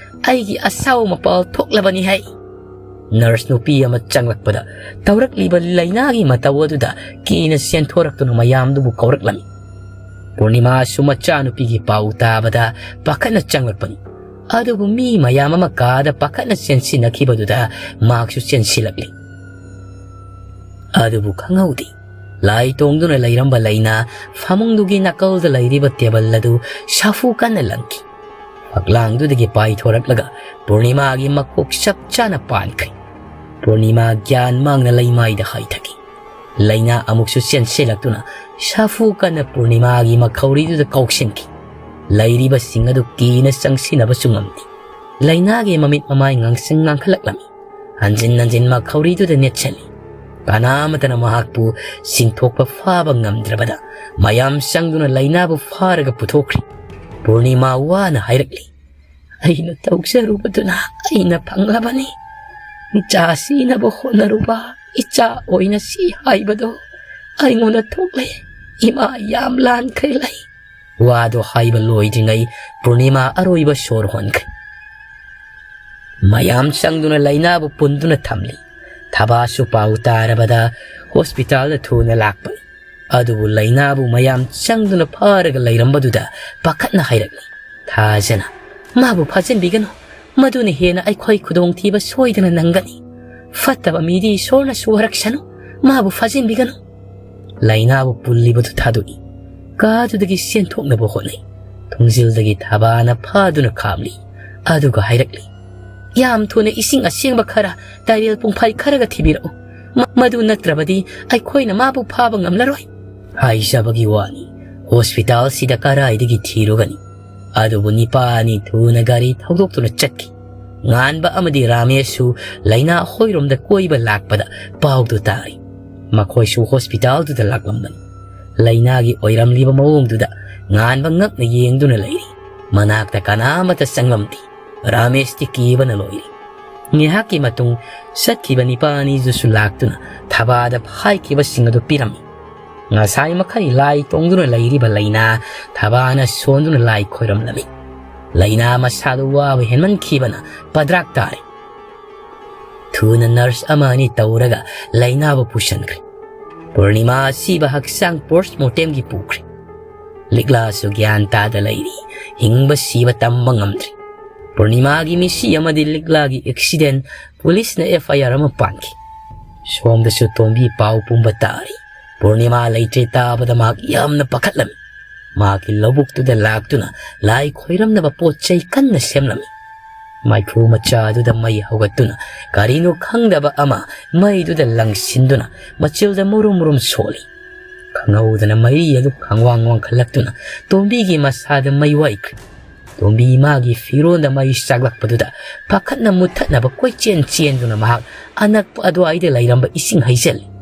ꯑꯩꯒꯤ ꯑꯁꯥꯎ ꯃꯄꯥꯜ ꯊꯣꯛꯂꯕꯅꯤ ꯍꯥꯏ꯫ ꯅꯔꯁ ꯅꯨꯄꯤ ꯑꯃ ꯆꯪꯂꯛꯄꯗ ꯇꯧꯔꯛꯂꯤꯕ ꯂꯥꯏꯅꯥꯒꯤ ꯃꯇꯧ ꯑꯗꯨꯗ ꯀꯤꯅ ꯆꯦꯟꯊꯣꯔꯛꯇꯨꯅ ꯃꯌꯥꯝꯗꯨꯕꯨ ꯀꯧꯔꯛꯂꯝꯃꯤ꯫ ꯄꯨꯔꯅꯤꯃꯥꯁꯨ ꯃꯆꯥꯅꯨꯄꯤꯒꯤ ꯄꯥꯎ ꯇꯥꯕꯗ ꯄꯥꯈꯠꯅ ꯆꯪꯂꯛꯄꯅꯤ꯫ ꯑꯗꯨꯕꯨ ꯃꯤ ꯃꯌꯥꯝ ꯑꯃ ꯀꯥꯗ ꯄꯥꯈꯠꯅ ꯆꯦꯟꯁꯤꯟꯅꯈꯤꯕꯗꯨꯗ ꯃꯍꯥꯛꯁꯨ ꯆꯦꯟꯁꯤꯜꯂꯛꯂꯤ꯫ ꯑꯗꯨꯕꯨ ꯈꯪꯍꯧꯗꯦ, ꯂꯥꯏ ꯇꯣꯡꯗꯨꯅ ꯂꯩꯔꯝꯕ ꯂꯥꯏꯅꯥ ꯐꯃꯨꯡꯗꯨꯒꯤ ꯅꯥꯀꯜꯗ ꯂꯩꯔꯤꯕ ꯇꯦꯕꯜ ꯑꯗꯨ ꯁꯥꯐꯨ ꯀꯟꯅ ꯂꯪꯈꯤ꯫ ꯐꯛꯂꯥꯡꯗꯨꯗꯒꯤ ꯄꯥꯏꯊꯣꯔꯛꯂꯒ ꯄꯨꯔꯅꯤꯃꯥꯒꯤ ꯃꯀꯣꯛ ꯆꯞ ꯆꯥꯅ ꯄꯥꯟꯈ꯭ꯔꯦ꯫ ꯄꯨꯔꯅꯤꯃꯥ ꯒ꯭ꯌꯥꯟ ꯃꯥꯡꯅ ꯂꯩꯃꯥꯏꯗ ꯍꯥꯏꯊꯈꯤ꯫ ꯂꯥꯏꯅꯥ ꯑꯃꯨꯛꯁꯨ ꯆꯦꯟꯁꯤꯜꯂꯛꯇꯨꯅ ꯁꯥꯐꯨ ꯀꯟꯅ ꯄꯨꯔꯅꯤꯃꯥꯒꯤ ꯃꯈꯧꯔꯤꯗꯨꯗ ꯀꯧꯁꯤꯟꯈꯤ꯫ ꯂꯩꯔꯤꯕꯁꯤꯡ ꯑꯗꯨ ꯀꯤꯅ ꯆꯪꯁꯤꯟꯅꯕꯁꯨ ꯉꯝꯗꯦ꯫ ꯂꯥꯏꯅꯥꯒꯤ ꯃꯃꯤꯠ ꯃꯃꯥꯏ ꯉꯥꯡꯁꯪ ꯉꯥꯡꯈꯠꯂꯛꯂꯝꯃꯤ꯫ ꯍꯟꯖꯤꯟ ꯍꯟꯖꯤꯟ ꯃꯈꯧꯔꯤꯗꯨꯗ ꯅꯦꯠꯁꯜꯂꯤ꯫ ꯀꯅꯥꯃꯠꯇꯅ ꯃꯍꯥꯛꯄꯨ ꯆꯤꯡꯊꯣꯛꯄ ꯐꯥꯕ ꯉꯝꯗ꯭ꯔꯕꯗ ꯃꯌꯥꯝ ꯆꯪꯗꯨꯅ ꯂꯥꯏꯅꯥꯕꯨ ꯐꯥꯔꯒ ꯄꯨꯊꯣꯛꯈ꯭ꯔꯤ꯫ ꯄꯨꯔꯅꯤꯃꯥ ꯋꯥꯅ ꯍꯥꯏꯔꯛꯂꯤ, "ꯑꯩꯅ ꯇꯧꯖꯔꯨꯕꯗꯨꯅ ꯑꯩꯅ ꯐꯪꯂꯕꯅꯤ꯫ ꯏꯆꯥ ꯁꯤꯅꯕ ꯍꯣꯠꯅꯔꯨꯕ ꯏꯆꯥ ꯑꯣꯏꯅ ꯁꯤ ꯍꯥꯏꯕꯗꯣ ꯑꯩꯉꯣꯟꯗ ꯊꯣꯛꯂꯦ꯫ ꯏꯃꯥ ꯌꯥꯝ ꯂꯥꯟꯈ꯭ꯔꯦ ꯂꯩ꯫" ꯋꯥꯗꯣ ꯍꯥꯏꯕ ꯂꯣꯏꯗ꯭ꯔꯤꯉꯩ ꯄꯨꯔꯅꯤꯃꯥ ꯑꯔꯣꯏꯕ ꯁꯣꯔ ꯍꯣꯟꯈ꯭ꯔꯦ꯫ ꯃꯌꯥꯝ ꯆꯪꯗꯨꯅ ꯂꯥꯏꯅꯥꯕꯨ ꯄꯨꯟꯗꯨꯅ ꯊꯝꯂꯤ꯫ ꯊꯕꯥꯁꯨ ꯄꯥꯎ ꯇꯥꯔꯕꯗ ꯍꯣꯁꯄꯤꯇꯥꯜꯗ ꯊꯨꯅ ꯂꯥꯛꯄꯅꯤ꯫ ꯑꯗꯨꯕꯨ ꯂꯥꯏꯅꯥꯕꯨ ꯃꯌꯥꯝ ꯆꯪꯗꯨꯅ ꯐꯥꯔꯒ ꯂꯩꯔꯝꯕꯗꯨꯗ ꯄꯥꯈꯠꯅ ꯍꯥꯏꯔꯛꯂꯤ, "ꯊꯥꯖꯅ ꯃꯥꯕꯨ ꯐꯥꯖꯤꯟꯕꯤꯒꯅꯨ꯫ ꯃꯗꯨꯅ ꯍꯦꯟꯅ ꯑꯩꯈꯣꯏ ꯈꯨꯗꯣꯡꯊꯤꯕ ꯁꯣꯏꯗꯅ ꯅꯪꯒꯅꯤ꯫ ꯐꯠꯇꯕ ꯃꯤꯗꯤ ꯏꯁꯣꯔꯅ ꯁꯨꯍꯔꯛꯁꯅꯨ꯫ ꯃꯥꯕꯨ ꯐꯥꯖꯤꯟꯕꯤꯒꯅꯨ꯫" ꯂꯥꯏꯅꯥꯕꯨ ꯄꯨꯜꯂꯤꯕꯗꯨ ꯊꯥꯗꯣꯛꯏ꯫ ꯀꯥꯗꯨꯗꯒꯤ ꯆꯦꯟꯊꯣꯛꯅꯕ ꯍꯣꯠꯅꯩ꯫ ꯊꯣꯡꯖꯤꯜꯗꯒꯤ ꯊꯕꯥꯅ ꯐꯥꯗꯨꯅ ꯈꯥꯝꯂꯤ꯫ ꯑꯗꯨꯒ ꯍꯥꯏꯔꯛꯂꯤ, "ꯌꯥꯝ ꯊꯨꯅ ꯏꯁꯤꯡ ꯑꯁꯦꯡꯕ ꯈꯔ, ꯇꯥꯏꯔꯦꯜ ꯄꯨꯡꯐꯥꯏ ꯈꯔꯒ ꯊꯤꯕꯤꯔꯛꯎ꯫ ꯃ-, ꯃꯗꯨ ꯅꯠꯇ꯭ꯔꯕꯗꯤ ꯑꯩꯈꯣꯏꯅ ꯃꯥꯕꯨ ꯐꯥꯕ ꯉꯝꯂꯔꯣꯏ꯫" ꯍꯥꯏꯖꯕꯒꯤ ꯋꯥꯅꯤ, ꯍꯣꯁꯄꯤꯇꯥꯜꯁꯤꯗ ꯀꯔꯥꯏꯗꯒꯤ ꯊꯤꯔꯨꯒꯅꯤ? ꯑꯗꯨꯕꯨ ꯅꯤꯄꯥ ꯑꯅꯤ ꯊꯨꯅ ꯒꯥꯔꯤ ꯊꯧꯗꯣꯛꯇꯨꯅ ꯆꯠꯈꯤ꯫ ꯉꯥꯟꯕ ꯑꯃꯗꯤ ꯔꯥꯃꯦꯁꯁꯨ ꯂꯥꯏꯅꯥ ꯍꯣꯏꯔꯣꯝꯗ ꯀꯣꯏꯕ ꯂꯥꯛꯄꯗ ꯄꯥꯎꯗꯨ ꯇꯥꯔꯤ꯫ ꯃꯈꯣꯏꯁꯨ ꯍꯣꯁꯄꯤꯇꯥꯜꯗꯨꯗ ꯂꯥꯛꯂꯝꯕꯅꯤ꯫ ꯂꯥꯏꯅꯥꯒꯤ ꯑꯣꯏꯔꯝꯂꯤꯕ ꯃꯑꯣꯡꯗꯨꯗ ꯉꯥꯟꯕ ꯉꯛꯅ ꯌꯦꯡꯗꯨꯅ ꯂꯩꯔꯤ꯫ ꯃꯅꯥꯛꯇ ꯀꯅꯥꯃꯠꯇ ꯆꯪꯂꯝꯗꯦ꯫ ꯔꯥꯃꯦꯁꯇꯤ ꯀꯤꯕꯅ ꯂꯣꯏꯔꯤ꯫ ꯉꯥꯏꯍꯥꯛꯀꯤ ꯃꯇꯨꯡ ꯆꯠꯈꯤꯕ ꯅꯤꯄꯥ ꯑꯅꯤꯗꯨꯁꯨ ꯂꯥꯛꯇꯨꯅ ꯊꯕꯥꯗ ꯍꯥꯏꯈꯤꯕꯁꯤꯡ ꯑꯗꯨ ꯄꯤꯔꯝꯃꯤ꯫ ꯉꯁꯥꯏ ꯃꯈꯩ ꯂꯥꯏ ꯇꯣꯡꯗꯨꯅ ꯂꯩꯔꯤꯕ ꯂꯩꯅꯥ ꯊꯕꯥꯅ ꯁꯣꯟꯗꯨꯅ ꯂꯥꯏ ꯈꯣꯏꯔꯝꯂꯝꯃꯤ꯫ ꯂꯩꯅꯥ ꯃꯁꯥꯗꯨ ꯋꯥꯕ ꯍꯦꯟꯃꯟꯈꯤꯕꯅ ꯄꯗ꯭ꯔꯥꯛ ꯇꯥꯔꯦ꯫ ꯊꯨꯅ ꯅꯔꯁ ꯑꯃ ꯑꯅꯤ ꯇꯧꯔꯒ ꯂꯩꯅꯥꯕꯨ ꯄꯨꯁꯤꯟꯈ꯭ꯔꯦ꯫ ꯄꯨꯔꯅꯤꯃꯥ ꯑꯁꯤꯕ ꯍꯛꯆꯥꯡ ꯄꯣꯁꯃꯣꯔꯇꯦꯝꯒꯤ ꯄꯨꯈ꯭ꯔꯦ꯫ ꯂꯤꯛꯂꯥꯁꯨ ꯒ꯭ꯌꯥꯟ ꯇꯥꯗ ꯂꯩꯔꯤ꯫ ꯍꯤꯡꯕ ꯁꯤꯕ ꯇꯝꯕ ꯉꯝꯗ꯭ꯔꯤ꯫ ꯄꯨꯔꯅꯤꯃꯥꯒꯤ ꯃꯤꯁꯤ ꯑꯃꯗꯤ ꯂꯤꯛꯂꯥꯒꯤ ꯑꯦꯛꯁꯤꯗꯦꯟ ꯄꯨꯂꯤꯁꯅ ꯑꯦꯐ ꯑꯥꯏ ꯑꯥꯔ ꯑꯃ ꯄꯥꯟꯈꯤ꯫ ꯁꯣꯝꯗꯁꯨ ꯇꯣꯝꯕꯤ ꯄꯥꯎ ꯄꯨꯝꯕ ꯇꯥꯔꯤ꯫ ꯄꯨꯔꯅꯤꯃꯥ ꯂꯩꯇ꯭ꯔꯦ ꯇꯥꯕꯗ ꯃꯍꯥꯛ ꯌꯥꯝꯅ ꯄꯥꯈꯠꯂꯝꯃꯤ꯫ ꯃꯍꯥꯛꯀꯤ ꯂꯧꯕꯨꯛꯇꯨꯗ ꯂꯥꯛꯇꯨꯅ ꯂꯥꯏ ꯈꯣꯏꯔꯝꯅꯕ ꯄꯣꯠ ꯆꯩ ꯀꯟꯅ ꯁꯦꯝꯂꯝꯃꯤ꯫ ꯃꯩꯐꯨ ꯃꯆꯥ ꯑꯗꯨꯗ ꯃꯩ ꯍꯧꯒꯠꯇꯨꯅ ꯀꯔꯤꯅꯣ ꯈꯪꯗꯕ ꯑꯃ ꯃꯩꯗꯨꯗ ꯂꯪꯁꯤꯟꯗꯨꯅ ꯃꯆꯤꯜꯗ ꯃꯨꯔꯨꯝ ꯃꯨꯔꯨꯝ ꯁꯣꯜꯂꯤ꯫ ꯈꯪꯍꯧꯗꯅ ꯃꯩꯔꯤ ꯑꯗꯨ ꯈꯪꯋꯥꯡ ꯋꯥꯡꯈꯠꯂꯛꯇꯨꯅ ꯇꯣꯝꯕꯤꯒꯤ ꯃꯁꯥꯗ ꯃꯩ ꯋꯥꯏꯈ꯭ꯔꯦ꯫ ꯇꯣꯝꯕꯤ ꯃꯥꯒꯤ ꯐꯤꯔꯣꯟꯗ ꯃꯩ ꯆꯥꯛꯂꯛꯄꯗꯨꯗ ꯄꯥꯈꯠꯅ ꯃꯨꯠꯊꯠꯅꯕ ꯀꯣꯏꯆꯦꯟ ꯆꯦꯟꯗꯨꯅ ꯃꯍꯥꯛ ꯑꯅꯛꯄ ꯑꯗꯨꯋꯥꯏꯗ ꯂꯩꯔꯝꯕ ꯏꯁꯤꯡ ꯍꯩꯖꯤꯜꯂꯤ꯫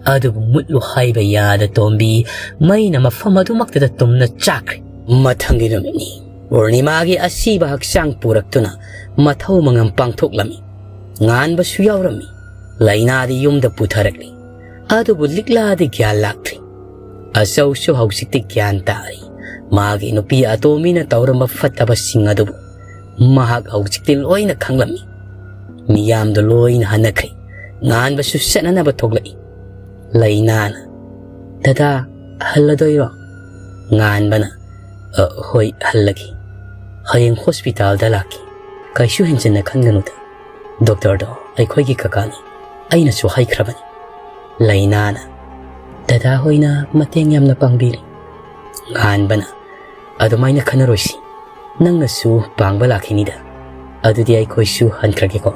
ꯑꯗꯨꯕꯨ ꯃꯨꯠꯂꯨ ꯍꯥꯏꯕ ꯌꯥꯗ ꯇꯣꯝꯕꯤ ꯃꯩꯅ ꯃꯐꯝ ꯑꯗꯨꯃꯛꯇꯗ ꯇꯨꯝꯅ ꯆꯥꯛꯈ꯭ꯔꯦ꯫ ꯃꯊꯪꯒꯤ ꯅꯨꯃꯤꯠꯅꯤ꯫ ꯄꯨꯔꯅꯤꯃꯥꯒꯤ ꯑꯁꯤꯕ ꯍꯛꯆꯥꯡ ꯄꯨꯔꯛꯇꯨꯅ ꯃꯊꯧ ꯃꯉꯝ ꯄꯥꯡꯊꯣꯛꯂꯝꯃꯤ꯫ ꯉꯥꯟꯕꯁꯨ ꯌꯥꯎꯔꯝꯃꯤ꯫ ꯂꯩꯅꯥꯗꯤ ꯌꯨꯝꯗ ꯄꯨꯊꯔꯛꯂꯤ꯫ ꯑꯗꯨꯕꯨ ꯂꯤꯛꯂꯥꯗꯤ ꯒ꯭ꯌꯥꯟ ꯂꯥꯛꯇ꯭ꯔꯤ꯫ ꯑꯆꯧꯁꯨ ꯍꯧꯖꯤꯛꯇꯤ ꯒ꯭ꯌꯥꯟ ꯇꯥꯔꯤ꯫ ꯃꯥꯒꯤ ꯅꯨꯄꯤ ꯑꯇꯣꯝꯕꯤꯅ ꯇꯧꯔꯝꯕ ꯐꯠꯇꯕꯁꯤꯡ ꯑꯗꯨꯕꯨ ꯃꯍꯥꯛ ꯍꯧꯖꯤꯛꯇꯤ ꯂꯣꯏꯅ ꯈꯪꯂꯝꯃꯤ꯫ ꯃꯤꯌꯥꯝꯗꯣ ꯂꯣꯏꯅ ꯍꯟꯅꯈ꯭ꯔꯦ꯫ ꯉꯥꯟꯕꯁꯨ ꯆꯠꯅꯅꯕ ꯊꯣꯛꯂꯛꯏ꯫ ꯂꯩꯅꯥꯅ, "ꯗꯗꯥ, ꯍꯜꯂꯗꯣꯏꯔꯣ?" ꯉꯥꯟꯕꯅ, "ꯑ, ꯍꯣꯏ, ꯍꯜꯂꯒꯦ꯫ ꯍꯌꯦꯡ ꯍꯣꯁꯄꯤꯇꯥꯜꯗ ꯂꯥꯛꯀꯦ꯫ ꯀꯩꯁꯨ ꯍꯦꯟꯖꯟꯅ ꯈꯟꯒꯅꯨꯗ꯫ ꯗꯣꯛꯇꯔꯗꯣ ꯑꯩꯈꯣꯏꯒꯤ ꯀꯀꯥꯅꯤ꯫ ꯑꯩꯅꯁꯨ ꯍꯥꯏꯈ꯭ꯔꯕꯅꯤ꯫" ꯂꯩꯅꯥꯅ, "ꯗꯗꯥ ꯍꯣꯏꯅ ꯃꯇꯦꯡ ꯌꯥꯝꯅ ꯄꯥꯡꯕꯤꯔꯤ꯫" ꯉꯥꯟꯕꯅ, "ꯑꯗꯨꯃꯥꯏꯅ ꯈꯟꯅꯔꯣꯏꯁꯤ꯫ ꯅꯪꯅꯁꯨ ꯄꯥꯡꯕ ꯂꯥꯛꯈꯤꯅꯤꯗ꯫ ꯑꯗꯨꯗꯤ ꯑꯩꯈꯣꯏꯁꯨ ꯍꯟꯈ꯭ꯔꯒꯦꯀꯣ꯫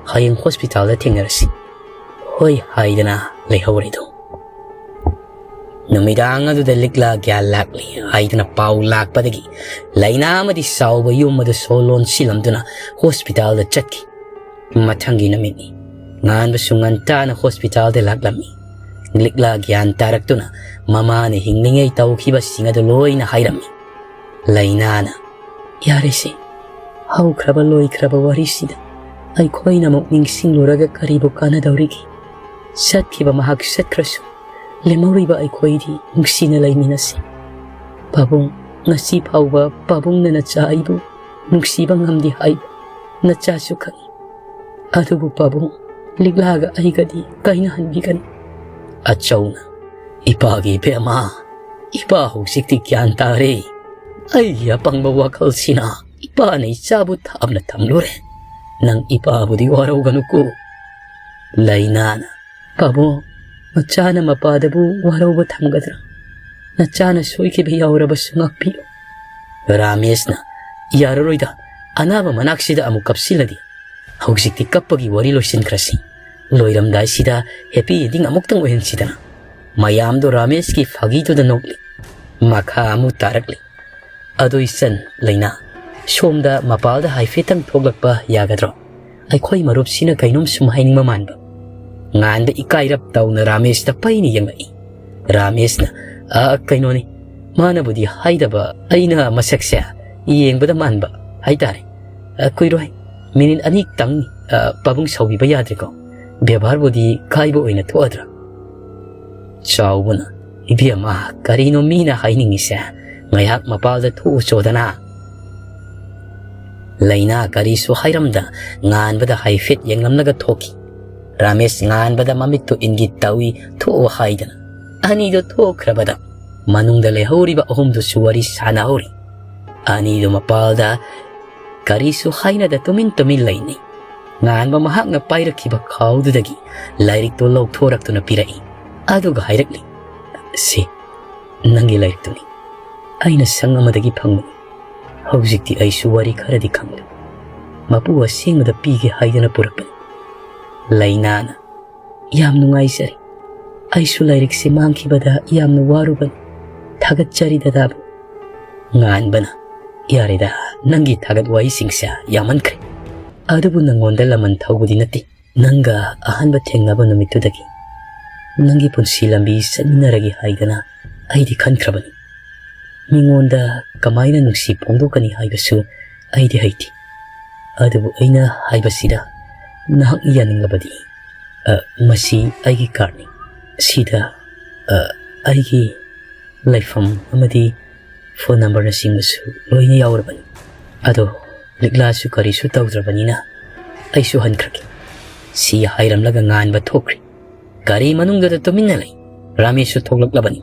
ꯍꯌꯦꯡ ꯍꯣꯁꯄꯤꯇꯥꯜꯗ ꯊꯦꯡꯅꯔꯁꯤ꯫" "ꯍꯣꯏ" ꯍꯥꯏꯗꯅ ꯂꯩꯍꯧꯔꯦꯗꯣ꯫ ꯅꯨꯃꯤꯗꯥꯡ ꯑꯗꯨꯗ ꯂꯤꯛꯂꯥ ꯒ꯭ꯌꯥꯟ ꯂꯥꯛꯂꯤ ꯍꯥꯏꯗꯅ ꯄꯥꯎ ꯂꯥꯛꯄꯗꯒꯤ ꯂꯩꯅꯥ ꯑꯃꯗꯤ ꯆꯥꯎꯕ ꯌꯨꯝ ꯑꯗꯨ ꯁꯣ ꯂꯣꯟꯁꯤꯜꯂꯝꯗꯨꯅ ꯍꯣꯁꯄꯤꯇꯥꯜꯗ ꯆꯠꯈꯤ꯫ ꯃꯊꯪꯒꯤ ꯅꯨꯃꯤꯠꯅꯤ꯫ ꯉꯥꯟꯕꯁꯨ ꯉꯟꯇꯥꯅ ꯍꯣꯁꯄꯤꯇꯥꯜꯗ ꯂꯥꯛꯂꯝꯃꯤ꯫ ꯂꯤꯛꯂꯥ ꯒ꯭ꯌꯥꯟ ꯇꯥꯔꯛꯇꯨꯅ ꯃꯃꯥꯅ ꯍꯤꯡꯂꯤꯉꯩ ꯇꯧꯈꯤꯕꯁꯤꯡ ꯑꯗꯨ ꯂꯣꯏꯅ ꯍꯥꯏꯔꯝꯃꯤ꯫ ꯂꯩꯅꯥꯅ, "ꯌꯥꯔꯦꯁꯦ, ꯍꯧꯈ꯭ꯔꯕ ꯂꯣꯏꯈ꯭ꯔꯕ ꯋꯥꯔꯤꯁꯤꯗ ꯑꯩꯈꯣꯏꯅ ꯑꯃꯨꯛ ꯅꯤꯡꯁꯤꯡꯂꯨꯔꯒ ꯀꯔꯤꯕꯨ ꯀꯥꯟꯅꯗꯧꯔꯤꯒꯦ? ꯆꯠꯈꯤꯕ ꯃꯍꯥꯛ ꯆꯠꯈ꯭ꯔꯁꯨ ꯂꯦꯝꯍꯧꯔꯤꯕ ꯑꯩꯈꯣꯏꯗꯤ ꯅꯨꯡꯁꯤꯅ ꯂꯩꯃꯤꯟꯅꯁꯤ꯫ ꯄꯥꯕꯨꯡ, ꯉꯁꯤ ꯐꯥꯎꯕ ꯄꯥꯕꯨꯡꯅ ꯅꯆꯥ ꯑꯩꯕꯨ ꯅꯨꯡꯁꯤꯕ ꯉꯝꯗꯦ ꯍꯥꯏꯕ ꯅꯆꯥꯁꯨ ꯈꯪꯏ꯫ ꯑꯗꯨꯕꯨ ꯄꯥꯕꯨꯡ, ꯂꯤꯛꯂꯥꯒ ꯑꯩꯒꯗꯤ ꯀꯥꯏꯅꯍꯟꯕꯤꯒꯅꯨ꯫ ꯑꯆꯧꯅ, "ꯏꯄꯥꯒꯤ ꯏꯕꯦꯝꯃ, ꯏꯄꯥ ꯍꯧꯖꯤꯛꯇꯤ ꯒ꯭ꯌꯥꯟ ꯇꯥꯔꯦ꯫ ꯑꯩꯒꯤ ꯑꯄꯪꯕ ꯋꯥꯈꯜꯁꯤꯅ ꯏꯄꯥꯅ ꯏꯆꯥꯕꯨ ꯊꯥꯞꯅ ꯊꯝꯂꯨꯔꯦ꯫ ꯅꯪ ꯏꯄꯥꯕꯨꯗꯤ ꯋꯥꯔꯧꯒꯅꯨꯀꯣ꯫" ꯂꯩꯅꯥꯅ, "ꯄꯥꯕꯨꯡ, ꯃꯆꯥꯅ ꯃꯄꯥꯗꯕꯨ ꯋꯥꯔꯧꯕ ꯊꯝꯒꯗ꯭ꯔꯥ? ꯅꯆꯥꯅ ꯁꯣꯏꯈꯤꯕ ꯌꯥꯎꯔꯕꯁꯨ ꯉꯥꯛꯄꯤꯌꯨ꯫" ꯔꯥꯃꯦꯁꯅ, "ꯌꯥꯔꯔꯣꯏꯗ, ꯑꯅꯥꯕ ꯃꯅꯥꯛꯁꯤꯗ ꯑꯃꯨꯛ ꯀꯞꯁꯤꯜꯂꯗꯤ꯫ ꯍꯧꯖꯤꯛꯇꯤ ꯀꯞꯄꯒꯤ ꯋꯥꯔꯤ ꯂꯣꯏꯁꯤꯟꯈ꯭ꯔꯁꯤ꯫ ꯂꯣꯏꯔꯝꯗꯥꯏꯁꯤꯗ ꯍꯦꯄꯤ ꯑꯦꯟꯗꯤꯡ ꯑꯃꯨꯛꯇꯪ ꯑꯣꯏꯍꯟꯁꯤꯗꯅ꯫" ꯃꯌꯥꯝꯗꯣ ꯔꯥꯃꯦꯁꯀꯤ ꯐꯥꯒꯤꯗꯨꯗ ꯅꯣꯛꯂꯤ꯫ ꯃꯈꯥ ꯑꯃꯨꯛ ꯇꯥꯔꯛꯂꯤ꯫ "ꯑꯗꯣ ꯏꯆꯟ ꯂꯩꯅꯥ, ꯁꯣꯝꯗ ꯃꯄꯥꯜꯗ ꯍꯥꯏꯐꯦꯠꯇꯪ ꯊꯣꯛꯂꯛꯄ ꯌꯥꯒꯗ꯭ꯔꯣ? ꯑꯩꯈꯣꯏ ꯃꯔꯨꯞꯁꯤꯅ ꯀꯩꯅꯣꯝ ꯁꯨꯝ ꯍꯥꯏꯅꯤꯡꯕ ꯃꯥꯟꯕ꯫" ꯉꯥꯟꯕ ꯏꯀꯥꯏꯔꯞ ꯇꯧꯅ ꯔꯥꯃꯦꯁꯇ ꯄꯩꯅ ꯌꯦꯡꯂꯛꯏ꯫ ꯔꯥꯃꯦꯁꯅ, "ꯑ, ꯀꯩꯅꯣꯅꯤ, ꯃꯥꯅꯕꯨꯗꯤ ꯍꯥꯏꯗꯕ, ꯑꯩꯅ ꯃꯁꯛꯁꯦ ꯌꯦꯡꯕꯗ ꯃꯥꯟꯕ ꯍꯥꯏꯇꯥꯔꯦ꯫ ꯑ, ꯀꯨꯏꯔꯣꯏ, ꯃꯤꯅꯤꯠ ꯑꯅꯤꯇꯪꯅꯤ꯫ ꯑ, ꯄꯥꯕꯨꯡ ꯁꯥꯎꯕꯤꯕ ꯌꯥꯗ꯭ꯔꯦꯀꯣ꯫ ꯕꯦꯕꯥꯔꯕꯨꯗꯤ ꯀꯥꯏꯕ ꯑꯣꯏꯅ ꯊꯣꯛꯑꯗ꯭ꯔꯥ?" ꯆꯥꯎꯕꯅ, "ꯏꯕꯦꯝꯃ, ꯀꯔꯤꯅꯣ ꯃꯤꯅ ꯍꯥꯏꯅꯤꯡꯉꯤꯁꯦ? ꯉꯥꯏꯍꯥꯛ ꯃꯄꯥꯜꯗ ꯊꯣꯛꯎꯆꯣꯗꯅ꯫" ꯂꯩꯅꯥ ꯀꯔꯤꯁꯨ ꯍꯥꯏꯔꯝꯗ ꯉꯥꯟꯕꯗ ꯍꯥꯏꯐꯦꯠ ꯌꯦꯡꯂꯝꯂꯒ ꯊꯣꯛꯈꯤ꯫ ꯔꯥꯃꯦꯁ ꯉꯥꯟꯕꯗ ꯃꯃꯤꯠꯇꯨ ꯏꯪꯒꯤꯠ ꯇꯧꯏ, "ꯊꯣꯛꯑꯣ" ꯍꯥꯏꯗꯅ꯫ ꯑꯅꯤꯗꯨ ꯊꯣꯛꯈ꯭ꯔꯕꯗ ꯃꯅꯨꯡꯗ ꯂꯩꯍꯧꯔꯤꯕ ꯑꯍꯨꯝꯗꯨꯁꯨ ꯋꯥꯔꯤ ꯁꯥꯟꯅꯍꯧꯔꯤ꯫ ꯑꯅꯤꯗꯨ ꯃꯄꯥꯜꯗ ꯀꯔꯤꯁꯨ ꯍꯥꯏꯅꯗ ꯇꯨꯃꯤꯟ ꯇꯨꯃꯤꯟ ꯂꯩꯅꯩ꯫ ꯉꯥꯟꯕ ꯃꯍꯥꯛꯅ ꯄꯥꯏꯔꯛꯈꯤꯕ ꯈꯥꯎꯗꯨꯗꯒꯤ ꯂꯥꯏꯔꯤꯛꯇꯨ ꯂꯧꯊꯣꯔꯛꯇꯨꯅ ꯄꯤꯔꯛꯏ꯫ ꯑꯗꯨꯒ ꯍꯥꯏꯔꯛꯂꯤ, "ꯁꯤ ꯅꯪꯒꯤ ꯂꯥꯏꯔꯤꯛꯇꯨꯅꯤ꯫ ꯑꯩꯅ ꯁꯪ ꯑꯃꯗꯒꯤ ꯐꯪꯕꯅꯤ꯫ ꯍꯧꯖꯤꯛꯇꯤ ꯑꯩꯁꯨ ꯋꯥꯔꯤ ꯈꯔꯗꯤ ꯈꯪꯂꯦ꯫ ꯃꯄꯨ ꯑꯁꯦꯡꯕꯗ ꯄꯤꯒꯦ ꯍꯥꯏꯗꯅ ꯄꯨꯔꯛꯄꯅꯤ꯫" ꯂꯩꯅꯥꯅ, "ꯌꯥꯝ ꯅꯨꯡꯉꯥꯏꯖꯔꯦ꯫ ꯑꯩꯁꯨ ꯂꯥꯏꯔꯤꯛꯁꯦ ꯃꯥꯡꯈꯤꯕꯗ ꯌꯥꯝꯅ ꯋꯥꯔꯨꯕꯅꯤ꯫ ꯊꯥꯒꯠꯆꯔꯤ ꯗꯗꯥꯕꯨ꯫" ꯉꯥꯟꯕꯅ, "ꯌꯥꯔꯦꯗ, ꯅꯪꯒꯤ ꯊꯥꯒꯠ ꯋꯥꯍꯩꯁꯤꯡꯁꯦ ꯌꯥꯝꯃꯟꯈ꯭ꯔꯦ꯫ ꯑꯗꯨꯕꯨ ꯅꯪꯉꯣꯟꯗ ꯂꯃꯟ ꯊꯧꯕꯗꯤ ꯅꯠꯇꯦ꯫ ꯅꯪꯒ ꯑꯍꯥꯟꯕ ꯊꯦꯡꯅꯕ ꯅꯨꯃꯤꯠꯇꯨꯗꯒꯤ ꯅꯪꯒꯤ ꯄꯨꯟꯁꯤ ꯂꯝꯕꯤ ꯆꯠꯃꯤꯟꯅꯔꯒꯦ ꯍꯥꯏꯗꯅ ꯑꯩꯗꯤ ꯈꯟꯈ꯭ꯔꯕꯅꯤ꯫ ꯃꯤꯉꯣꯟꯗ ꯀꯃꯥꯏꯅ ꯅꯨꯡꯁꯤ ꯐꯣꯡꯗꯣꯛꯀꯅꯤ ꯍꯥꯏꯕꯁꯨ ꯑꯩꯗꯤ ꯍꯩꯇꯦ꯫ ꯑꯗꯨꯕꯨ ꯑꯩꯅ ꯍꯥꯏꯕꯁꯤꯗ ꯅꯍꯥꯛꯅ ꯌꯥꯅꯤꯡꯂꯕꯗꯤ, ꯑ, ꯃꯁꯤ ꯑꯩꯒꯤ ꯀꯥꯔꯗꯅꯤ꯫ ꯁꯤꯗ ꯑ, ꯑꯩꯒꯤ ꯂꯩꯐꯝ ꯑꯃꯗꯤ phone numberꯅꯆꯤꯡꯕꯁꯨ ꯂꯣꯏꯅ ꯌꯥꯎꯔꯕꯅꯤ꯫ ꯑꯗꯣ ꯂꯤꯛꯂꯥꯁꯨ ꯀꯔꯤꯁꯨ ꯇꯧꯗ꯭ꯔꯕꯅꯤꯅ ꯑꯩꯁꯨ ꯍꯟꯈ꯭ꯔꯒꯦ꯫ ꯁꯤ ꯍꯥꯏꯔꯝꯂꯒ ꯉꯥꯟꯕ ꯊꯣꯛꯈ꯭ꯔꯦ꯫ ꯒꯥꯔꯤ ꯃꯅꯨꯡꯗꯨꯗ ꯇꯨꯃꯤꯟꯅ ꯂꯩ꯫ ꯔꯥꯃꯦꯁꯁꯨ ꯊꯣꯛꯂꯛꯂꯕꯅꯤ꯫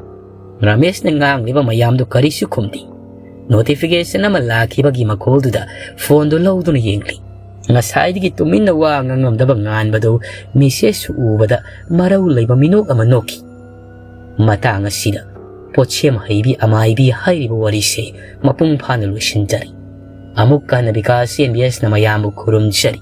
ꯔꯥꯃꯦꯁꯅ ꯉꯥꯡꯂꯤꯕ ꯃꯌꯥꯝꯗꯨ ꯀꯔꯤꯁꯨ ꯈꯨꯝꯗꯦ꯫ Notification ꯑꯃ ꯂꯥꯛꯈꯤꯕꯒꯤ ꯃꯈꯣꯜꯗꯨꯗ phoneꯗꯨ ꯂꯧꯗꯨꯅ ꯌꯦꯡꯂꯤ꯫ ꯉꯁꯥꯏꯗꯒꯤ ꯇꯨꯃꯤꯟꯅ ꯋꯥ ꯉꯥꯡꯉꯝꯗꯕ ꯉꯥꯟꯕꯗꯨ messageꯁꯨ ꯎꯕꯗ ꯃꯔꯧ ꯂꯩꯕ ꯃꯤꯅꯣꯛ ꯑꯃ ꯅꯣꯛꯈꯤ꯫ ꯃꯇꯥꯡ ꯑꯁꯤꯗ ꯄꯣꯠꯁꯦꯝ ꯍꯩꯕꯤ ꯑꯃꯥꯏꯕꯤ ꯍꯥꯏꯔꯤꯕ ꯋꯥꯔꯤꯁꯦ ꯃꯄꯨꯡ ꯐꯥꯅ ꯂꯣꯏꯁꯤꯟꯖꯔꯤ꯫ ꯑꯃꯨꯛꯀ ꯍꯟꯅ ꯕꯤꯀꯥꯁ ꯑꯦꯝ ꯕꯤ ꯑꯦꯁꯅ ꯃꯌꯥꯝꯕꯨ ꯈꯨꯔꯨꯝꯖꯔꯤ꯫